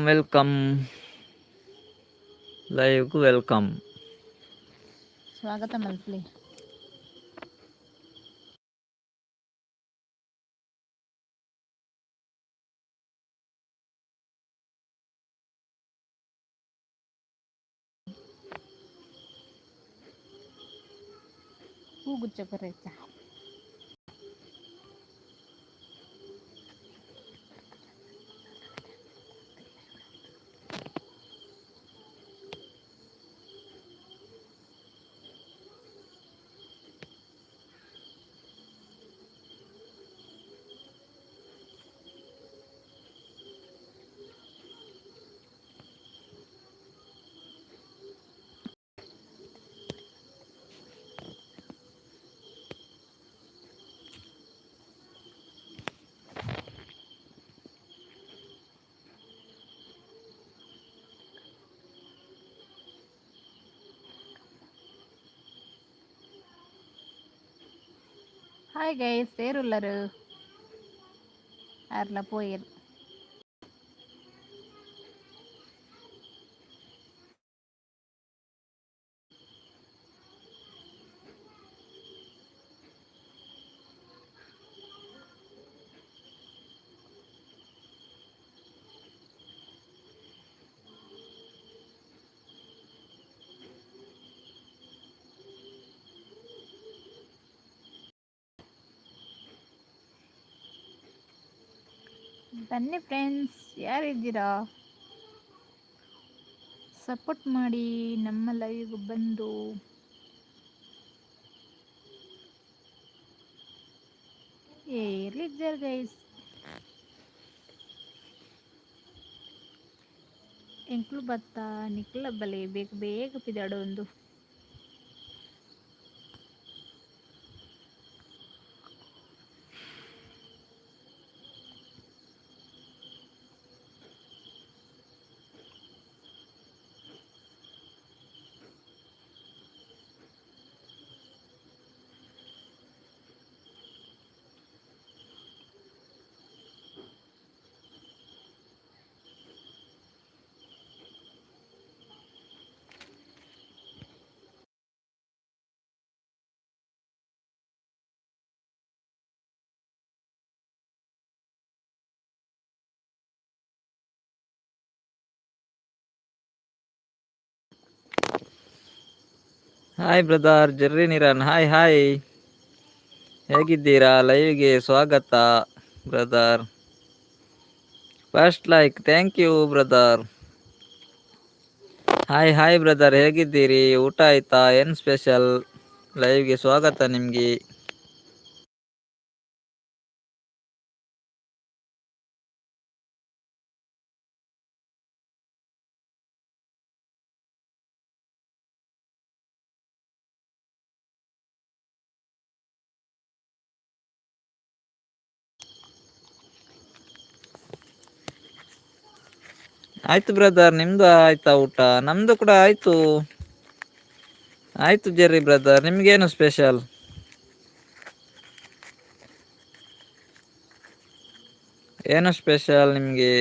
Welcome welcome. Live welcome. ಸ್ವಾಗತ ಮಲ್ಪಲೆ. ಹೂಗುಚ್ಚ ಕೊರೆಚ್ಚ. Hi guys, ಏರುಲ್ಲರು? ಅರ್ಲ ಪೋಯೆರ್. ಬನ್ನಿ ಫ್ರೆಂಡ್ಸ್, ಯಾರಿದ್ದೀರಾ? ಸಪೋರ್ಟ್ ಮಾಡಿ ನಮ್ಮ ಲೈವ್ಗೆ ಬಂದು. ಏರ್ಲಿದ್ದಾರೆ ಗೈಸ್? ಎಂಕ್ಲು ಬತ್ತ, ನಿಕ್ಲ ಬಲೆ, ಬೇಗ ಬೇಗ ಪಿದಾಡೊಂದು. ಹಾಯ್ ಬ್ರದರ್ ಜೆರ್ರಿ ನಿರನ್, ಹಾಯ್ ಹಾಯ್. ಹೇಗಿದ್ದೀರಾ? ಲೈವ್ಗೆ ಸ್ವಾಗತ brother. First like, thank you brother. Hi hi brother, ಹೇಗಿದ್ದೀರಿ? ಊಟ ಆಯ್ತಾ? ಏನು ಸ್ಪೆಷಲ್? ಲೈವ್ಗೆ ಸ್ವಾಗತ ನಿಮಗೆ. ಆಯ್ತು ಬ್ರದರ್, ನಿಮ್ದು ಆಯ್ತಾ ಊಟ? ನಮ್ದು ಕೂಡ ಆಯ್ತು. ಆಯ್ತು ಜೆರ್ರಿ ಬ್ರದರ್, ನಿಮ್ಗೇನು ಸ್ಪೆಷಲ್? ಏನು ಸ್ಪೆಷಲ್ ನಿಮಗೆ?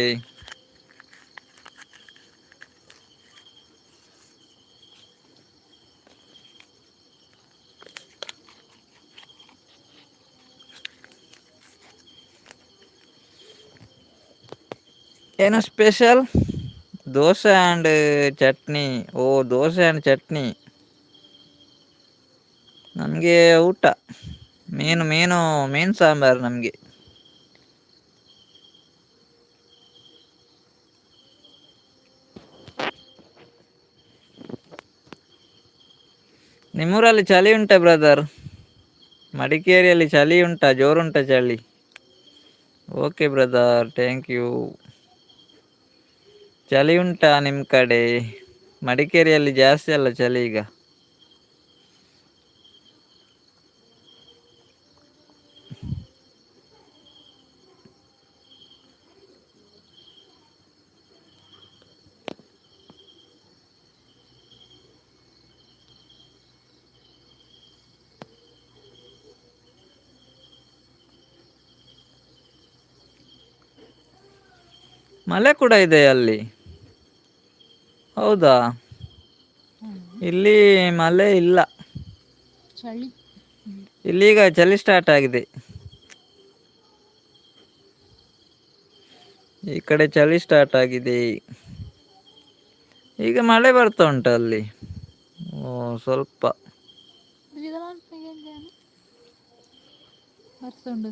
ಏನು ಸ್ಪೆಷಲ್? ದೋಸೆ ಆ್ಯಂಡ್ ಚಟ್ನಿ. ಓ, ದೋಸೆ ಆ್ಯಂಡ್ ಚಟ್ನಿ. ನಮಗೆ ಊಟ ಮೀನು ಮೀನು ಮೀನು ಸಾಂಬಾರು ನಮಗೆ. ನಿಮ್ಮೂರಲ್ಲಿ ಚಳಿ ಉಂಟಾ ಬ್ರದರ್? ಮಡಿಕೇರಿಯಲ್ಲಿ ಚಳಿ ಉಂಟಾ? ಜೋರುಂಟ ಚಳಿ? Okay brother, thank you. ಚಳಿ ಉಂಟಾ ನಿಮ್ಮ ಕಡೆ? ಮಡಿಕೇರಿಯಲ್ಲಿ ಜಾಸ್ತಿ ಅಲ್ಲ ಚಳಿ ಈಗ. ಮಳೆ ಕೂಡ ಇದೆ ಅಲ್ಲಿ? ಹೌದಾ? ಇಲ್ಲಿ ಮಳೆ ಇಲ್ಲ. ಚಳಿ. ಇಲ್ಲೀಗ ಚಳಿ ಸ್ಟಾರ್ಟ್ ಆಗಿದೆ. ಈ ಕಡೆ ಚಳಿ ಸ್ಟಾರ್ಟ್ ಆಗಿದೆ. ಈಗ ಮಳೆ ಬರ್ತಾ ಉಂಟು ಅಲ್ಲಿ. ಓ, ಸ್ವಲ್ಪ. ಬರ್ಸೊಂಡು.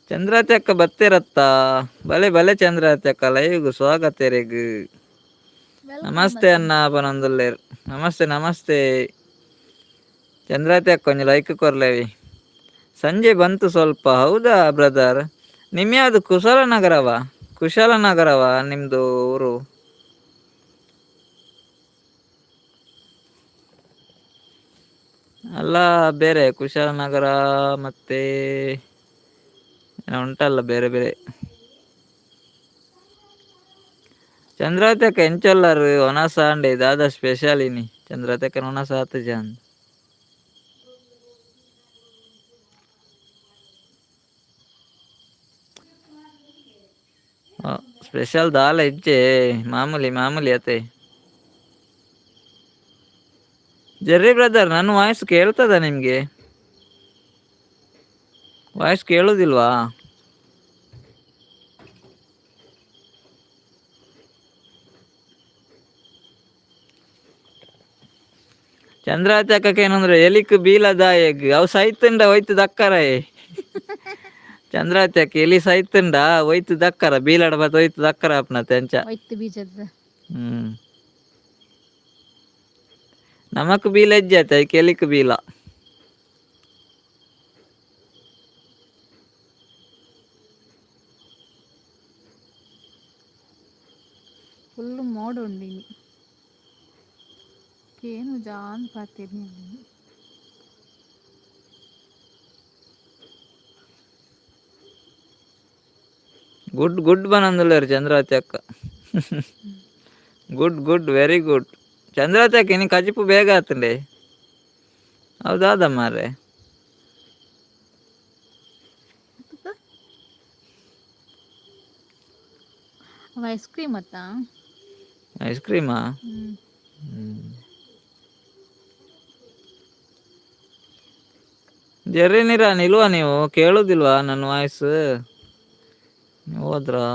ಚಂದ್ರಾತಿ ಅಕ್ಕ ಬತ್ತಿರತ್ತ? ಬಲೆ ಬಲೆ ಚಂದ್ರಾತಿ ಅಕ್ಕ, ಲೈವ್ಗ್ ಸ್ವಾಗತ ಎರೆಗ್. ನಮಸ್ತೆ ಅಣ್ಣ ಪನೊಂದುಲ್ಲೆರ್. ನಮಸ್ತೆ ನಮಸ್ತೆ ಚಂದ್ರಾತಿ ಅಕ್ಕ, ಒಂಜಿ ಲೈಕ್ ಕೊರ್ಲೆವಿ. ಸಂಜೆ ಬಂತು ಸ್ವಲ್ಪ. ಹೌದಾ ಬ್ರದರ್? ನಿಮ್ಮ ಯಾವುದು, ಕುಶಾಲನಗರವ? ಕುಶಾಲನಗರವ ನಿಮ್ಮದು ಊರು? ಅಲ್ಲ, ಬೇರೆ ಕುಶಾಲನಗರ ಮತ್ತೆ ಏನೋ ಉಂಟಲ್ಲ ಬೇರೆ ಬೇರೆ. ಚಂದ್ರಾವತಿ ಅಕ್ಕ, ಎಂಚೊಲ್ಲರ್? ಒನಸ ಅಂಡೆ ದಾದ ಸ್ಪೆಷಲ್ ಇನಿ? ಚಂದ್ರಾವತಿ ಅಕ್ಕ, ಒನಸ ಆತುಜ ಅಂದ್. ಸ್ಪೆಷಲ್ ದಾಲ ಇಜ್ಜೆ, ಮಾಮೂಲಿ ಮಾಮೂಲಿ ಅತೆ. ಜೆರ್ರಿ ಬ್ರದರ್, ನನ್ನ ವಾಯ್ಸ್ ಕೇಳ್ತದ ನಿಮಗೆ? ವಾಯ್ಸ್ ಕೇಳುದಿಲ್ವಾ? ಚಂದ್ರಾವತಿ ಅಕ್ಕಕ್ಕೆ ಏನಂದ್ರೆ ಎಲಿಕ್ ಬೀಲದಾಯಗ್ ಅವು ಸೈತುಂಡ ಹೋಯ್ತು ದಕ್ಕರೇ. ಚಂದ್ರಾವತಿ ಅಕ್ಕ, ಎಲಿ ಸೈತುಂಡ ಹೋಯ್ತು ದಕ್ಕರ, ಬೀಲಡ ಬತ್ತ ಹೋಯ್ತು ದಕ್ಕರ ಅಪ್ನ ತೆಂಚ. ಒಯ್ತು ಬೀಜದ. ನಮಕ್ ಬೀಲ ಹೆಜ್ಜೆ ಆಯ್ತು, ಐಕ್ ಎಲಿಕ್ ಬೀಲ. ಫುಲ್ ಮೋಡ ಉಂಡು ಇನಿ. ಕೇನು ಜಾನ್ ಪಾತೆರ್ನಿ. ಗುಡ್ ಗುಡ್ ಬನಂದುಲ್ಲೇರು ಚಂದ್ರಾವತಿ ಅಕ್ಕ. Good good, very good. Chandravati ಅಕ್ಕ, ಇನಿ ಕಜಿಪು ಬೇಗ ಆತುಂಡೆ. ಹೌದಾದ ಮಾರ್ರೆ. ಅವ ಐಸ್ ಕ್ರೀಮ್ ಅತ್ತಾ? ಐಸ್ ಕ್ರೀಮಾ? ಹ್ಮ್. ಜರ್ರಿ ನಿರಾನ್ ಇಲ್ವಾ? ನೀವು ಕೇಳುದಿಲ್ವಾ ನನ್ನ ವಾಯ್ಸ್? ನೀವು ಹೋದ್ರಾ?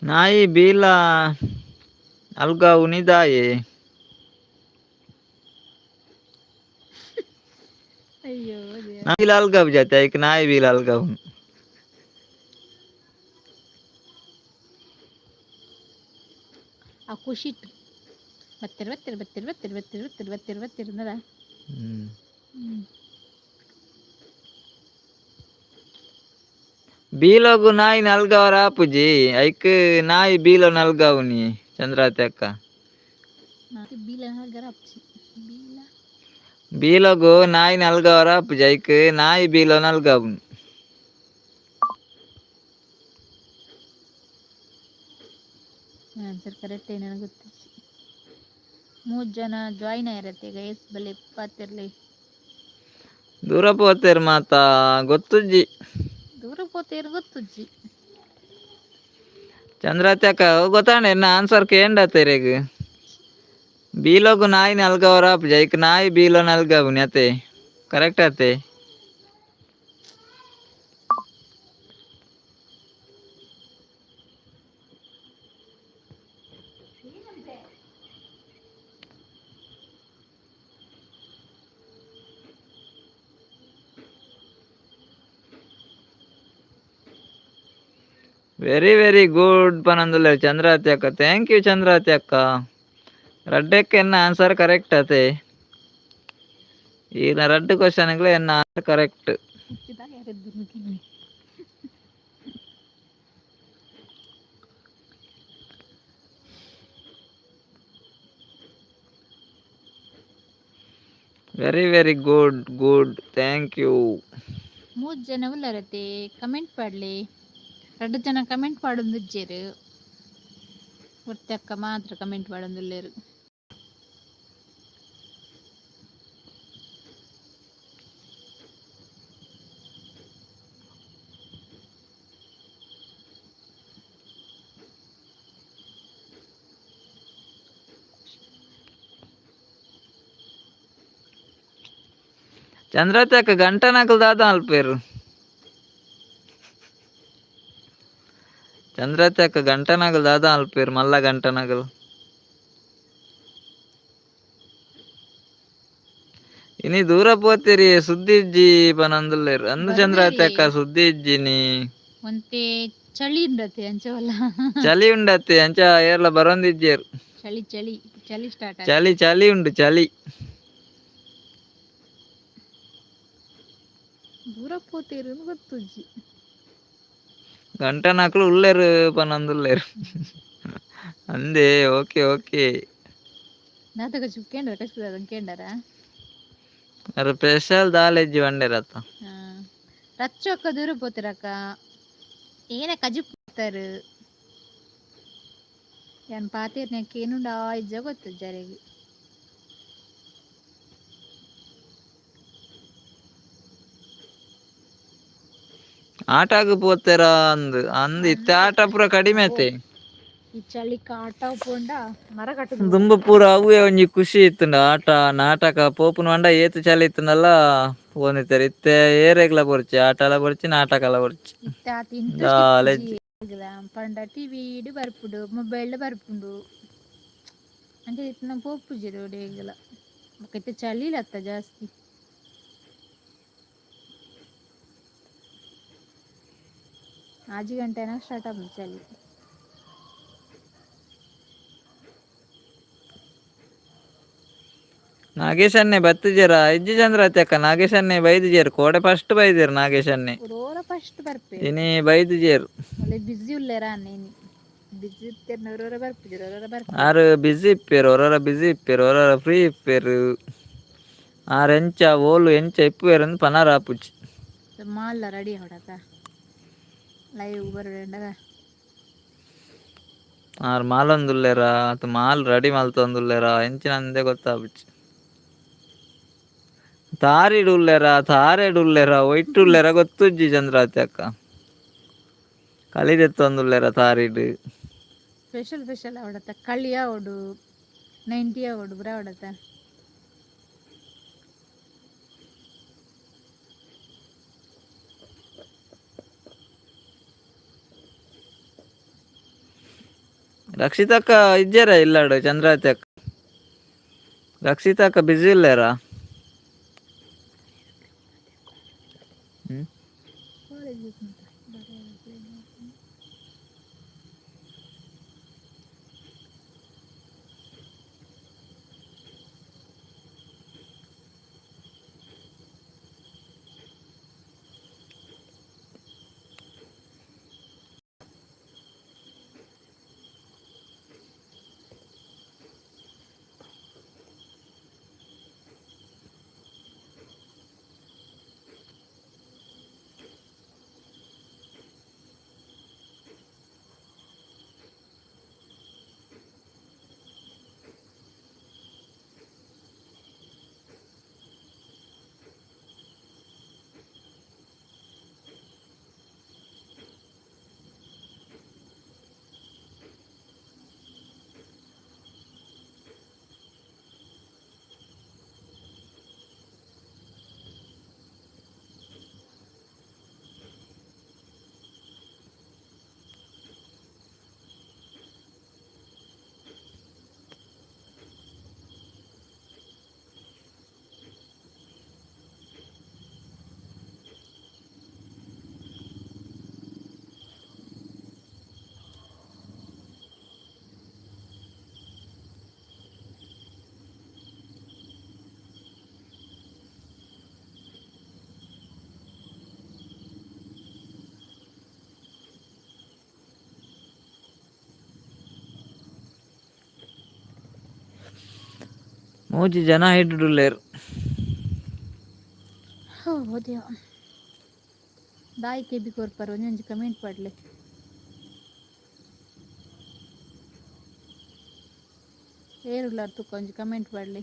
ನಾಯಿ ಬೀಲ ಅಲ್ಗ ಉನಿದಾಯೆ. ಅಯ್ಯೋ ದೇವ. ನಾಯಿ ಬೀಲ ಅಲ್ಗಾವ್ ಜಾತೆ, ಐಕ್ ನಾಯಿ ಬೀಲ ಅಲ್ಗಾವ್. ಆ ಖುಷಿಟ್ ಬತ್ತಿರ್ ಬತ್ತಿರ್ ಬತ್ತಿರ್ ಬತ್ತಿರ್ ಬತ್ತಿರ್ ಬತ್ತಿರ್ ಬತ್ತಿರ್ ಬತ್ತಿರ್. ಹ್ಮ್. ಹ್ಮ್. ಬೀಲಗು ನಾಯಿ ನಲ್ಗವರ ಆಪುಜಿ, ಐಕ್ ನಾಯಿ ಬೀಲೊ ನಲ್ಗಾವುನಿ ಚಂದ್ರಾವತಿ ಅಕ್ಕ. ಬೀಲ ಗರಪ್ಚಿ ಬೀಲ. ಬೀಲಗು ನಾಯಿ ನಲ್ಗವರ ಆಪುಜಿ, ಐಕ್ ನಾಯಿ ಬೀಲೊ ನಲ್ಗಾವುನಿ. ಆನ್ಸರ್ ಕರೆಕ್ಟ್ ಏನೇನು ಗೊತ್ತಿಲ್ಲ. ಮೂರು ಜನ ಜಾಯಿನ್ ಆಗಿರತ್ತೆ ಗೈಸ್, ಬಲೆ ಪಾತಿರ್ಲಿ. ದೂರ ಪೋತೇರು ಮಾತಾ ಗೊತ್ತುಜ್ಜಿ. ದೂರ ಪೋತೇರು ಗೊತ್ತುಜ್ಜಿ. ಚಂದ್ರಾವತಿ ಅಕ್ಕ, ಗೊತ್ತಾಂಡೆ ಎನ್ನ ಆನ್ಸರ್ ಕೇಂಡತೇರೆಗ್. ಬೀಲೋಗು ನಾಯಿ ನಲ್ಗವರ ಜೈಕ್ ನಾಯಿ ಬೀಲೋ ನಲ್ಗವುನಿ ಅತೆ ಕರೆಕ್ಟ್ ಅತೆ. ವೆರಿ ವೆರಿ ಗುಡ್ ಪನಂದುಲ್ಲೆರ್ ಚಂದ್ರಾವತಿ ಅಕ್ಕ. Thank you Chandravati ಅಕ್ಕ. ರಡ್ಡೆಕ್ ಎನ್ನ ಆನ್ಸರ್ ಕರೆಕ್ಟ್ ಅತೆ. ಈರ್ನ ರಡ್ಡ್ ಕ್ವಶನ್ಗ್ಲ ಎನ್ನ answer correct. Very very good good thank you. ಮೂರು ಜನ ಉಲ್ಲರತೆ ಕಮೆಂಟ್ ಪಾಡ್ಲೆ. ರಡ್ಡ್ ಜನ ಕಮೆಂಟ್ ಪಾಡೊಂದುಜ್ಜೆರ್. ಒರ್ತಿ ಅಕ್ಕ ಮಾತ್ರ ಕಮೆಂಟ್ ಪಾಡೊಂದುಲ್ಲೆರ್. ಚಂದ್ರಾವತಿ ಅಕ್ಕ ಗಂಟನಕುಲು ದಾದ ಮಲ್ಪೆರ್? ಚಂದ್ರಾವತಿ ಅಕ್ಕ ಗಂಟನಕುಲು ದಾದ ಮಲ್ಪೆರ್ ಮಲ್ಲ ಗಂಟನಕುಲು? ಇನಿ ದೂರ ಪೋತೆರಿ ಸುದ್ದಿ ಇಜ್ಜಿ ಪನಂದುಲ್ಲೆರ್. ಅಂದ್ ಚಂದ್ರಾವತಿ ಬರುವೆರಿ. ಅಕ್ಕ ಸುದ್ದಿ ಇಜ್ಜಿನಿ. ಒಂತೆ ಚಳಿ ಉಂಡತೆ ಅಂಚವಲ್ಲ. ಚಳಿ ಉಂಡತ್ತೆ ಅಂಚ ಏರ್ಲ ಬರೊಂದಿಜ್ಜೆರ್. ಚಳಿ ಚಳಿ ಚಳಿ ಸ್ಟಾರ್ಟ್. ಚಳಿ ಚಳಿ ಉಂಡು ಚಳಿ. ದೂರ ಪೋತೇರು ಗೊತ್ತುಜ್ಜಿ. ಗಂಟನಕುಲು ಉಲ್ಲೆರ್ ಪನಂದುಲ್ಲೆರ್. ಅಂದೇ ಓಕೆ ಓಕೆ. ದಾದ ಕೇಂಡರ ಕಚ್ಪುದ ಕೇಂಡರ? ಅರೆ ಸ್ಪೆಷಲ್ ದಾಲ್ ಇಜ್ಜಿ ಪಂಡೆರತ್ತ. ರಚ್ಚು ಅಕ್ಕ ದೂರ ಪೋತಿರಕ್ಕ ಏನ ಕಜಿಪ್ ಮಾಡ್ತಾರು. ಯಾನ್ ಪಾತೆರ್ನಕ್ಕೆ ಏನುಂಡ ಇಜ್ಜ ಗೊತ್ತುಜ್ಜಿ ಅರೆಗ್. ಆಟಾಗ್ ಪೋತೆರ ಅಂದ್ ಅಂದ್ ಇತ್ತೆ ಆಟ ಪೂರ ಕಡಿಮೆ ಅತೆ. ಈ ಚಳಿಕ್ ಆಟ ಪೋಂಡ ಮರ ಕಟ್ಟುದು. ದುಂಬು ಪೂರ ಅವ್ವೇ ಒಂಜಿ ಖುಷಿ ಇತ್ತುಂಡು ಆಟ ನಾಟಕ ಪೋಪುನ ಪಂಡ ಏತ್ ಚಳಿ ಇತ್ತುಂಡಲ ಪೋವೊಂದಿತ್ತೆರ್. ಇತ್ತೆ ಏರೆಗ್ಲ ಬೊರ್ಚಿ ಆಟಲ ಬೊರ್ಚಿ ನಾಟಕಲ ಬೊರ್ಚಿ. ಇತ್ತೆ ಆತ್ ಇಂಟ್ರೆಸ್ಟ್ ದಾಲ ಇಪ್ಪುಜಿ ಇಜ್ಜಿ. ಪಂಡ ಟಿವಿಡ್ ಬರ್ಪುಂಡು ಮೊಬೈಲ್ಡ್ ಬರ್ಪುಂಡು ಅಂಚ ಇತ್ತಿನ ಪೋಪುಜೆರ್ ಒಡೆಗ್ಲ. ಬೊಕ ಇತ್ತೆ ಚಳಿಲ ಅತ್ತ ಜಾಸ್ತಿ. 6 ಗಂಟೆ ಸ್ಟಾರ್ಟ್ ಆಪುಂಡು ಚಳಿ. ನಾಗೇಶನ್ನೇ ಬತ್ತಿಜೆರಾ? ಇಜ್ಜಿ ಚಂದ್ರಾವತಿ ಅಕ್ಕ ನಾಗೇಶನ್ನೇ ಬೈದಿಜೆರ್. ಕೋಡೆ ಫಸ್ಟ್ ಬೈದೆರ್ ನಾಗೇಶನ್ನೇ. ಒರೋರ ಫಸ್ಟ್ ಬರ್ಪೆರ್. ಇನಿ ಬೈದಿಜೆರ್. ಒಲ್ಲೆ ಬ್ಯುಸಿ ಉಲ್ಲೆರಾ ಇನಿ ಬ್ಯುಸಿ ಇತ್ತೆರ್ನ ಒರೋರ ಬರ್ಪುಜೆರ್ ಒರೋರ ಬರ್ಪೆರ್. ಆರ್ ಬ್ಯುಸಿ ಇಪ್ಪೆರ್ ಒರೋರ ಬ್ಯುಸಿ ಇಪ್ಪೆರ್ ಒರೋರ ಫ್ರೀ ಇಪ್ಪೆರ್. ಆರ್ ಎಂಚ ಓಲು ಎಂಚ ಇಪ್ಪುವೆರ್ ಪನರ ಆಪುಜಿ. ಮಾಲ್ಲ ರೆಡಿ ಆವಡತ ಲೈವ್ ಬರೊಡಂಡಗ. ಆರ್ ಮಾಲೊಂದುಲ್ಲೆರಾ ಅತ್ ಮಾಲ್ ರೆಡಿ ಮಲ್ತೊಂದುಲ್ಲೆರಾ ಎಂಚಿನಂದೇ ಗೊತ್ತಾಪುಜಿ. ತಾರಿಡ್ ಉಲ್ಲೆರಾ ತಾರೆಡ್ ಉಲ್ಲೆರಾ ಒಯಿಟ್ ಉಲ್ಲೆರಾ ಗೊತ್ತುಜ್ಜಿ ಚಂದ್ರಾವತಿ ಅಕ್ಕ. ಕಲಿ ದೆತ್ತೊಂದುಲ್ಲೆರಾ ತಾರಿಡ್. ಸ್ಪೆಷಲ್ ಸ್ಪೆಷಲ್ ಆವಡತ ಕಳ್ಳಿ ಆವಡು ನೈಂಟಿ ಆವಡು ಪೂರ ಆವಡತ. ರಕ್ಷಿತಕ್ಕ ಇಜ್ಜೆರಾ ಇಲ್ಲಡ್ ಚಂದ್ರಾವತಿ ಅಕ್ಕ? ರಕ್ಷಿತಕ್ಕ ಬ್ಯುಸಿ ಉಲ್ಲೆರಾ? ಹ್ಮ್. ಮೂಜಿ ಜನ ಹಿಡ್ಡುಲ್ಲೇರು. ಹೋ ದೇವ, ದಾಯಿ ಕೆಬಿ ಕೊರ್ಪರ್? ಒಂಜೊಂಜಿ ಕಮೆಂಟ್ ಪಾಡ್ಲೆ. ಏರುಲ್ಲಾರ್ ತುಕ್ಕ, ಒಂಜಿ ಕಮೆಂಟ್ ಪಾಡ್ಲೆ.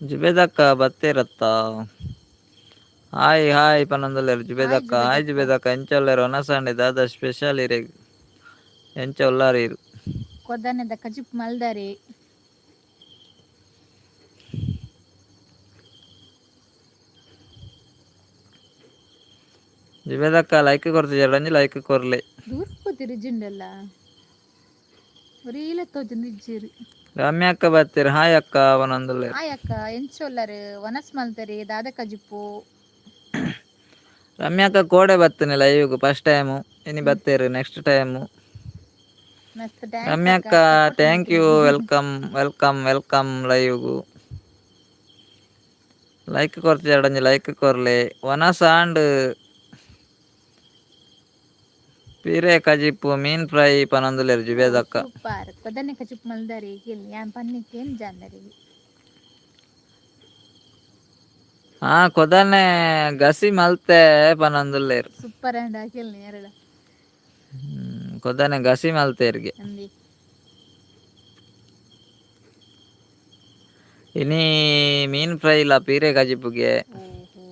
ಜುಬೇದಕ್ಕ ಬತ್ತೇರತ್ತ? ಹಾಯ್ ಹಾಯ್ ಪನೊಂದುಲ್ಲೆರ್. ಹಾಯ್. ಜುಬೇದಕ್ಕ, ಹಾಯ್. ಜುಬೇದಕ್ಕ. ಜುಬೇದಕ್ಕ, ಎಂಚ ಉಲ್ಲೆರ್? ವನಸಂಡೆ ದಾದ ಸ್ಪೆಷಲ್ ಇರೆಗ್? ಎಂಚ ಉಲ್ಲಾರ್ ಇರ್? ಕೊದನೆದ ಕಜಿಪ್ ಮಲ್ದಾರೆ. ಜುಬೇದಕ್ಕ ಲೈಕ್ ಕೊರ್ತಿಜೆರ್, ಒಂಜಿ ಲೈಕ್ ಕೊರ್ಲೆ. ದೂರ ಪೋತಿರ್ ಇಜ್ಜಿಂಡಲ್ಲ, ಒರೀಲ ತೋಜೊಂದು ಇಜ್ಜೇರ್. ರಮ್ಯಕ್ಕ ಬತ್ತೆರ್, ಹಾಯ್ ಅಕ್ಕ ಪನೊಂದುಲ್ಲೆರ್. ಹಾಯ್ ಅಕ್ಕ, ಎಂಚೊಲ್ಲರ್? ವನಸ್ ಮಲ್ತರಿ? ದಾದ ಕಜಿಪ್ಪು? ರಮ್ಯಕ್ಕ ಕೋಡೆ ಬತ್ತನೆ ಲೈವ್ಗ್ ಫಸ್ಟ್ ಟೈಮು. ಇನಿ ಬತ್ತೇರು ನೆಕ್ಸ್ಟ್ ಟೈಮು. ಮಸ್ತ್ thanks ಅಕ್ಕ. ರಮ್ಯಕ್ಕ ಸಪೋರ್ಟ್ thank you. ಮಲ್ತಿನಿ. Welcome, welcome, welcome ಲೈವ್ಗು. Like ಕೊರ್ತಿಜಾರ್ಡ ಒಂಜಿ ಲೈಕ್ ಕೊರ್ಲೆ. ವನಸ್ ಆಂಡ್, ಪೀರೆ ಕಜಿಪ್ಪು ಮೀನ್ ಫ್ರೈ ಪನೊಂದುಲ್ಲೆರ್ ಓ ಜುಬೇದಕ್ಕ. ಸೂಪರ್! ಕೊದನೆ ಕಜಿಪ್ ಮಲ್ದಾರಿ ಯಾನ್ ಪನ್ನಿ ಕೇನ್ ಜಾಂದರಿಗೆ. ಹಾ, ಕೊದನೆ ಗಸಿ ಮಲ್ತೆ ಪನೊಂದುಲ್ಲೆರ್. ಸೂಪರ್ ಅಂಡ್ ಅಖಿಲ್ ಎರಡ. ಕೊದನೆ ಗಸಿ ಮಲ್ತೇರ್ಗೆ. ಅಂದಿ. ಇನಿ ಮೀನ್ ಫ್ರೈ ಇಲ್ಲ ಪೀರೆ ಕಜಿಪುಗೆ. ಓಹೋ.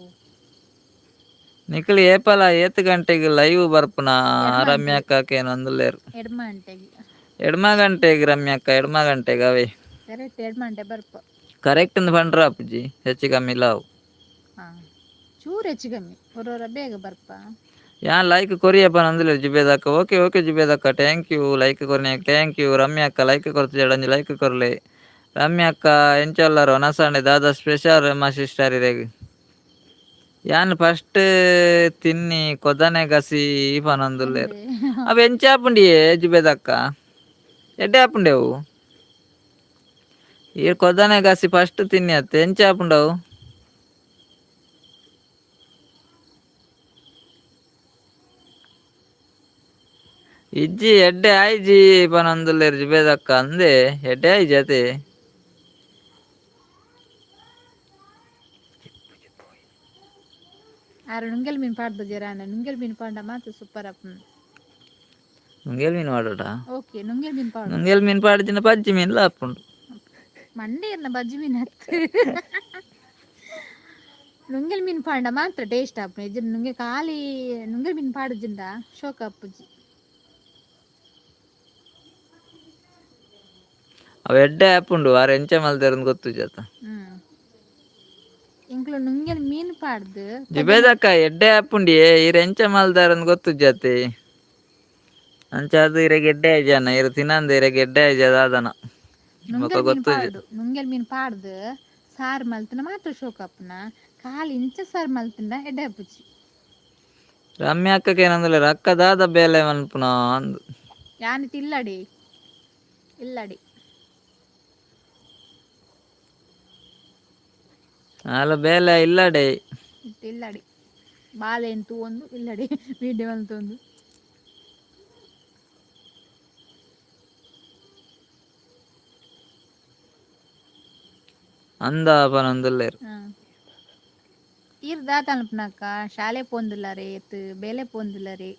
ನಿಕುಲು ಏಪಲ ಏತ್ ಗಂಟೆಗೆ ಲೈವ್ ಬರ್ಪುನ? ಎಡ್ಮ. ರಮ್ಯಕ್ಕ ಕೇನೊಂದುಲ್ಲೆರ್. ಎಡ್ಮ ಗಂಟೆಗೆ. ಎಡ್ಮ ಗಂಟೆಗೆ ರಮ್ಯಕ್ಕ, ಎಡ್ಮ ಗಂಟೆಗೆ ಅವೇ. ಕರೆಕ್ಟ್ 2 ಗಂಟೆ ಬರ್ಪ. ಕರೆಕ್ಟ್ ಅಂದ್ ಪಂಡ್ರ ಅಪ್ಪುಜಿ, ಹೆಚ್ಚು ಕಮ್ಮಿ ಇಲ್ಲ ಅವು. ಹಾ, ಚೂರು ಹೆಚ್ಚು ಕಮ್ಮಿ, ಒರೊರ ಬೇಗ ಬರ್ಪ. ಯಾನ್ ಲೈಕ್ ಕೊರಿಯಪ್ಪ ಪನೊಂದುಲ್ಲೆರ್ ಜುಬೇದಕ್ಕ. ಓಕೆ ಓಕೆ ಜುಬೇದಕ್ಕ, thank you. Like ಕೊರ್ನೆ thank you. ರಮ್ಯಕ್ಕ ಲೈಕ್ ಕೊರ್ತಿಜಾರ್ಡ ಒಂಜಿ ಲೈಕ್ ಕೊರ್ಲೆ. ರಮ್ಯಕ್ಕ ಎಂಚ ಉಲ್ಲರ್? ವನಸಂಡೆ ದಾದ ಸ್ಪೆಷಲ್ ರಮ್ಮ ಸಿಸ್ಟರ್ ಇರೆಗ್? ಯಾನ್ ಫಸ್ಟ್ ತಿನ್ನಿ ಕೊದನೆ ಗಸಿ ಪನೊಂದುಲ್ಲೆರ್. ಅಂದೆ. ಅವು ಎಂಚ ಆಪುಂಡಿಯೇ ಜುಬೇದಕ್ಕ? ಎಡ್ಡೆ ಆಪುಂಡೆ ಅವು? ಈ ಕೊದನೆ ಗಸಿ ಫಸ್ಟ್ ತಿನ್ನಿ ಅತ್ತೆ, ಎಂಚ ಆಪುಂಡವು? ಇಜ್ಜಿ, ಎಡ್ಡೆ ಆಯ್ಜಿ ಪನೊಂದುಲ್ಲೆರ್ ಜುಬೇದಕ್ಕ. ಅಂದೆ, ಎಡ್ಡೆ ಆಯ್ಜಿ ಅತೆ. ಆರು ನುಂಗೆಲ್ ಮೀನು ಪಾಡ್ದು ಜರಾನ, ನುಂಗೆಲ್ ಮೀನು ಪಾಂಡ ಮಾತ್ರ ಸೂಪರ್ ಅಪ್. ನುಂಗೇಲ್ ಮೀನು ಮಾಡೋಡ. ಓಕೆ, ನುಂಗೆಲ್ ಮೀನು ಪಾಡು. ನುಂಗೇಲ್ ಮೀನು ಪಾಡ್ದಿನ ಪಜ್ಜಿ ಮೀನ್ಲ ಆಪುಂಡು. ಮಂಡೆ ಇರ್ನ ಬಜ್ಜಿ ಮೀನು ಹತ್ತು. ನುಂಗೆಲ್ ಮೀನು ಪಾಂಡ ಮಾತ್ರ ಟೇಸ್ಟ್ ಆಪುಂಡು. ಇಜ್ಜಿಂಡ ನುಂಗೆ ಖಾಲಿ ನುಂಗೆಲ್ ಮೀನು ಪಾಡುಜಿಂಡ ಶೋಕ ಅಪ್ಪುಜಿ. ಅವು ಎಡ್ಡೆ ಆಪುಂಡು, ಆರ್ ಎಂಚ ಮಲ್ದೆರಂದ್ ಗೊತ್ತು ಜಾತ. ಎಂಕ್ಲು ನುಂಗೆಲ್ ಮೀನು ಪಾಡ್ದು. ಜುಬೇದಕ್ಕ, ಎಡ್ಡೆ ಆಪುಂಡಿಯೇ, ಈರ್ ಎಂಚ ಮಲ್ದಾರಂದ್ ಗೊತ್ತು ಜಾತೆ. ಅಂಚಾದ್ ಇರೆಗ್ ಎಡ್ಡೆ ಆಯ್ಜಾನ, ಇರ್ ತಿನ್ನಂದೆ ಇರೆಗ್ ಎಡ್ಡೆ ಆಯ್ಜ ದಾದನ ಬೊಕ ನುಂಗೆಲ್ ಮೀನು ಗೊತ್ತುಜಿ. ಪಾಡು, ನುಂಗೆಲ್ ಮೀನು ಪಾಡ್ದು ಸಾರು ಮಲ್ತನ ಮಾತ್ರ ಶೋಕ ಅಪ್ಪುನ. ಖಾಲಿ ಇಂಚ ಸಾರು ಮಲ್ತಂಡ ಎಡ್ಡೆ ಅಪ್ಪುಜಿ. ರಮ್ಯ ಅಕ್ಕಕ್ಕೆ ಏನಂದ್ರೆ, ಅಕ್ಕ ದಾದ ಬೇಲೆ ಮನ್ಪುನ ಅಂದ್. ಯಾನ್ ಇಲ್ಲಡಿ ಇಲ್ಲಡಿ. ಅಲ್ಲ, ಬೇಲೆ ಇಲ್ಲಡೆ. ಇತ್ತು ಇಲ್ಲಡಿ, ಬಾಲೆ ತೂವೊಂದು ಇಲ್ಲಡಿ ವೀಡಿಯೋ ಮಲ್ತೊಂದು. ಅಂದ ಪನೊಂದುಲ್ಲೆರ್. ಹಾಂ, ಈರ್ ದಾದ ಅನ್ಪುನಕ್ಕ? ಶಾಲೆ ಪೋಂದುಲ್ಲಾರೆ ಎತ್ತು ಬೇಲೆ ಪೋಂದುಲ್ಲಾರೆ?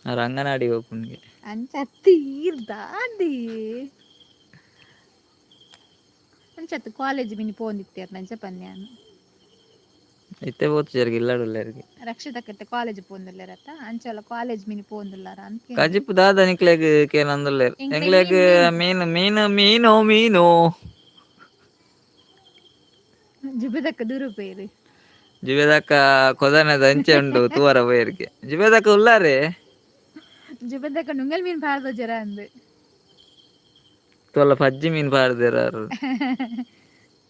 ಆರ್ ಅಂಗನವಾಡಿ ಪೋಪುನ್ಗೆ. ಅಂಚ ಅತ್ತ್, ಈರ್ ದಾದಿ ಅಂಚತ್ತು ಕಾಲೇಜ್ ಮಿನಿ ಪೋಂದಿತ್ತೇರ್ ನಂಚ ಪನ್ಯಾನ್. ಇತ್ತೆ ಪೋತುಜೆರ್ಗೆ, ಇಲ್ಲಡುಲ್ಲೆರ್ಗೆ. ರಕ್ಷಿತಕತ್ತೆ ಕಾಲೇಜ್ ಪೋಂದುಲ್ಲೇರತ್ತ, ಅಂಚಲ ಕಾಲೇಜ್ ಮಿನಿ ಪೋಂದುಲ್ಲಾರ ಅಂತ. ಕಜಿಪು ದಾದ ನಿಕ್ಲೆಗ್ ಕೇನೊಂದುಲ್ಲೆರ್. ಎಂಕ್ಲೆಗ್ ಎಂಕ್ಲೆಗ್ ಮೀನ್. ಮೀನು ಮೀನು ಮೀನು ಮೀನು. ಜುಬೆದಕ್ಕ ದೂರ ಪೋಯೆರ್. ಜುಬೇದಕ್ಕ ಕೊದನೆದ ಅಂಚೆ ಉಂಡು ತೂವರ ಪೋಯೆರ್ಗೆ. ಜುಬೇದಕ್ಕ ಉಲ್ಲಾರೆ. ಜುಬೆದಕ್ಕ ನುಂಗಲ್ ಮೀನ್ ಪಾಡ್ದ ಜರ ಅಂದ್. ತೋಲ ಪಜ್ಜಿ ಮೀನ್ ಪಾಡ್ದೆರ್.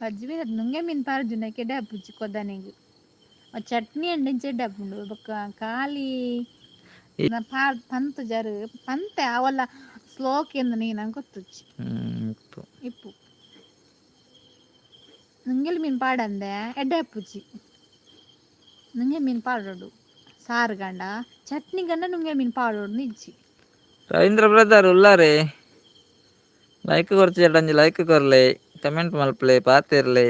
ಪಜ್ಜಿ ಮೀನ್, ನುಂಗೆ ಮೀನ್ ಪಾಡ್ಜುನ ಕೆಡೆ ಅಪ್ಪುಜಿ ಕೊದನೆಗ್. ಚಟ್ನಿ ಅಂಡ ಇಂಚ ಆಪುಂಡು. ಬೊಕ್ಕ ಖಾಲಿ ಪಾಡ್ ಪಂತ್ ಜರು ಪಂತೆ ಅವಲ್ಲ ಸ್ಲೋಕ್ ಎಂದು ನೀ ನಂಗೆ ಗೊತ್ತುಜ್ಜಿ. ಇಪ್ಪು. ಇಪ್ಪು ನುಂಗೆಲ್ ಮೀನ್ ಪಾಡಂದೆ ಎಡ್ಡೆ ಅಪ್ಪುಜಿ. ನುಂಗೆ ಮೀನ್ ಪಾಡೋಡು ಸಾರು ಗಂಡ, ಚಟ್ನಿ ಗಂಡ ನುಂಗೆ ಮೀನ್ ಪಾಡೋಡು ಇಜ್ಜಿ. ರವೀಂದ್ರ ಬ್ರದರ್ ಉಲ್ಲಾರೆ. Like ಕೊರ್ಚಿ ಅಂಜಿ ಲೈಕ್ ಕೊರ್ಲೆ, ಕಮೆಂಟ್ ಮಲ್ಪಲೆ, ಪಾತಿರ್ಲೆ.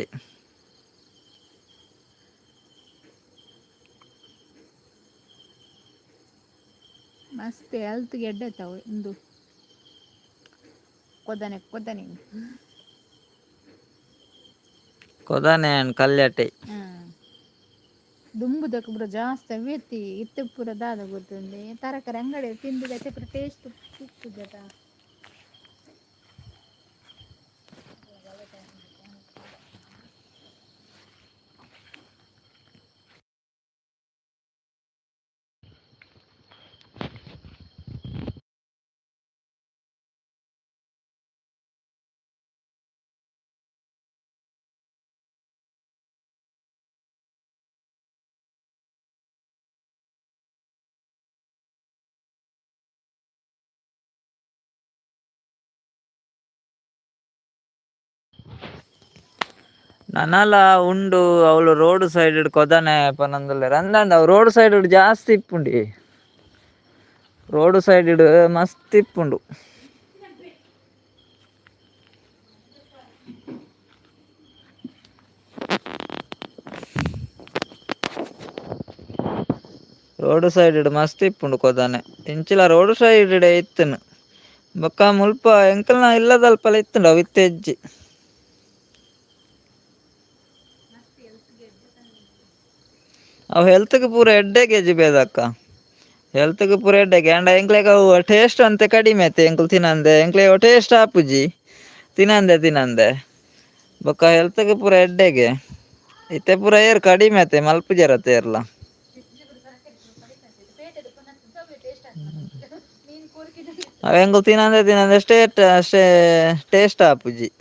ಮಸ್ತ್ ಹೆಲ್ತ್ ಎಡ್ಡೆ ಆತಾವು ಇಂದು ಕೊದನೆ ಕೊದನೆ. ಕೊದನೆ ಅಂಡ್ ಕಲ್ಯಾಟೆ. ದುಂಬುದಕ್ಕೆ ಪೂರ ಜಾಸ್ತಿ ಅವೇತಿ ಇತ್ತೆ ಪೂರ ದಾದ ಗೊತ್ತುಂಡೆ ತರಕಾರಿ ಅಂಗಡಿ ತಿಂದು ಪೂರ ಟೇಸ್ಟ್ ಇಪ್ಪುಜತ. ನನಲ ಉಂಡು ಅವಳು ರೋಡ್ ಸೈಡ್ ಕೊದನೆ ಪನೊಂದುಲ್ಲೆರ್ ಅಂದಂಡ ಅವು ರೋಡ್ ಸೈಡ್ ಜಾಸ್ತಿ ಇಪ್ಪುಂಡಿ, ರೋಡ್ ಸೈಡ್ ಮಸ್ತ್ ಇಪ್ಪುಂಡು. ರೋಡ್ ಸೈಡ್ ಮಸ್ತ್ ಇಪ್ಪುಂಡು ಕೊದನೆ, ಇಂಚಿಲ ರೋಡ್ ಸೈಡ್ ಇತ್ತುನು ಬೊಕ್ಕ ಮುಲ್ಪ ಎಂಕಲ್ನ ಇಲ್ಲದಲ್ಪಲ ಇತ್ತುಂಡು ಅವು ಇತ್ತೆ ಇಜ್ಜಿ. ಅವು ಹೆಲ್ತ್ಗೆ ಪೂರ ಎಡ್ಡೆ ಕೆಜಿ ಬೇದಕ್ಕ, ಹೆಲ್ತ್ಗೆ ಪೂರ ಎಡ್ಡೆಗೆ. ಆಂಡ ಎಂಕ್ಲೆಗ್ ಅವು ಟೇಸ್ಟ್ ಅಂತೆ ಕಡಿಮೆ ಐತೆ, ಎಂಕುಲು ತಿನ್ನಂದೆ ಎಂಕ್ಲೆಗ್ ಅವು ಟೇಸ್ಟ್ ಆಪುಜಿ ತಿನ್ನಂದೆ ತಿನ್ನಂದೆ. ಬೊಕ್ಕ ಹೆಲ್ತ್ಗೆ ಪೂರ ಎಡ್ಡೆಗೆ. ಇತ್ತೆ ಪೂರ ಏರ್ ಕಡಿಮೆ ಐತೆ ಮಲ್ಪುಜೆರತ್ತೆ ಏರ್ಲ. ಅವು ಎಂಕುಲು ತಿನ್ನಂದೆ ತಿನ್ನಂದೆ ಸ್ಟೇಟ್ ಅಷ್ಟೇ ಟೇಸ್ಟ್ ಆಪುಜಿ.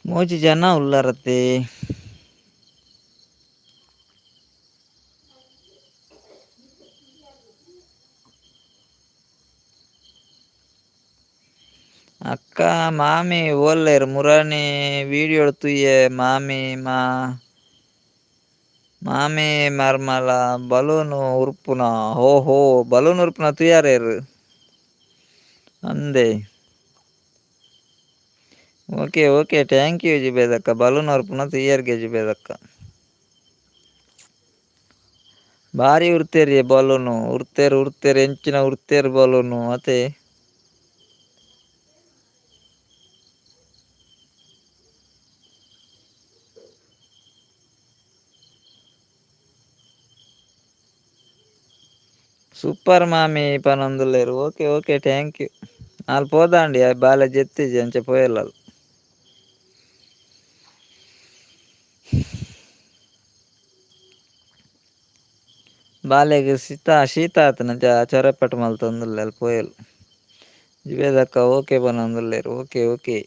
ಮೂಜಿ ಜನ ಉಲ್ಲರತ್ತೆ. ಅಕ್ಕ ಮಾಮಿ ಓಲ್ಲೆರ್ ಮುರಾನಿ ವೀಡಿಯೋ ತೂಯೆ ಮಾಮಿ ಮಾ ಮಾಮಿ ಮರ್ಮಲ ಬಲೂನ್ ಉರ್ಪುನ ಹೋ ಹೋ ಬಲೂನ್ ಉರ್ಪುನ ತೂಯಾರೇರು ಅಂದೆ. Okay okay thank you ಜಿಬೇದಕ್ಕ, balloon ಉರ್ಪುನ ತೂಯರ್ಗೆ ಜಿಬೇದಕ್ಕ. ಭಾರಿ ಉರ್ತೇರಿ ಬಲೂನು, ಉರ್ತೇರು ಉರ್ತೇರು ಎಂಚಿನ ಉರ್ತೇರು ಬಲೂನು ಅತೆ. ಸೂಪರ್ ಮಾಮಿ ಪನೊಂದುಲ್ಲೆರ್. Okay okay thank you. ಅಲ್ ಪೋದಾಂಡಿ ಬಾಲೆ ಜೆತ್ತಿಜಿ ಅಂಚೆ ಪೋಯೆಲಾಲ್. ಬಾಲೆಗ್ ಶೀತ ಶೀತ ಆತನ ಚೊರೆಪಟ್ಟು ಮಲ್ತೊಂದುಲ್ಲೆ ಅಲ್ ಪೋಯೆಲ್. ಜಿಬೇದಕ್ಕ ಓಕೆ ಪನೊಂದುಲ್ಲೆರ್. Okay okay.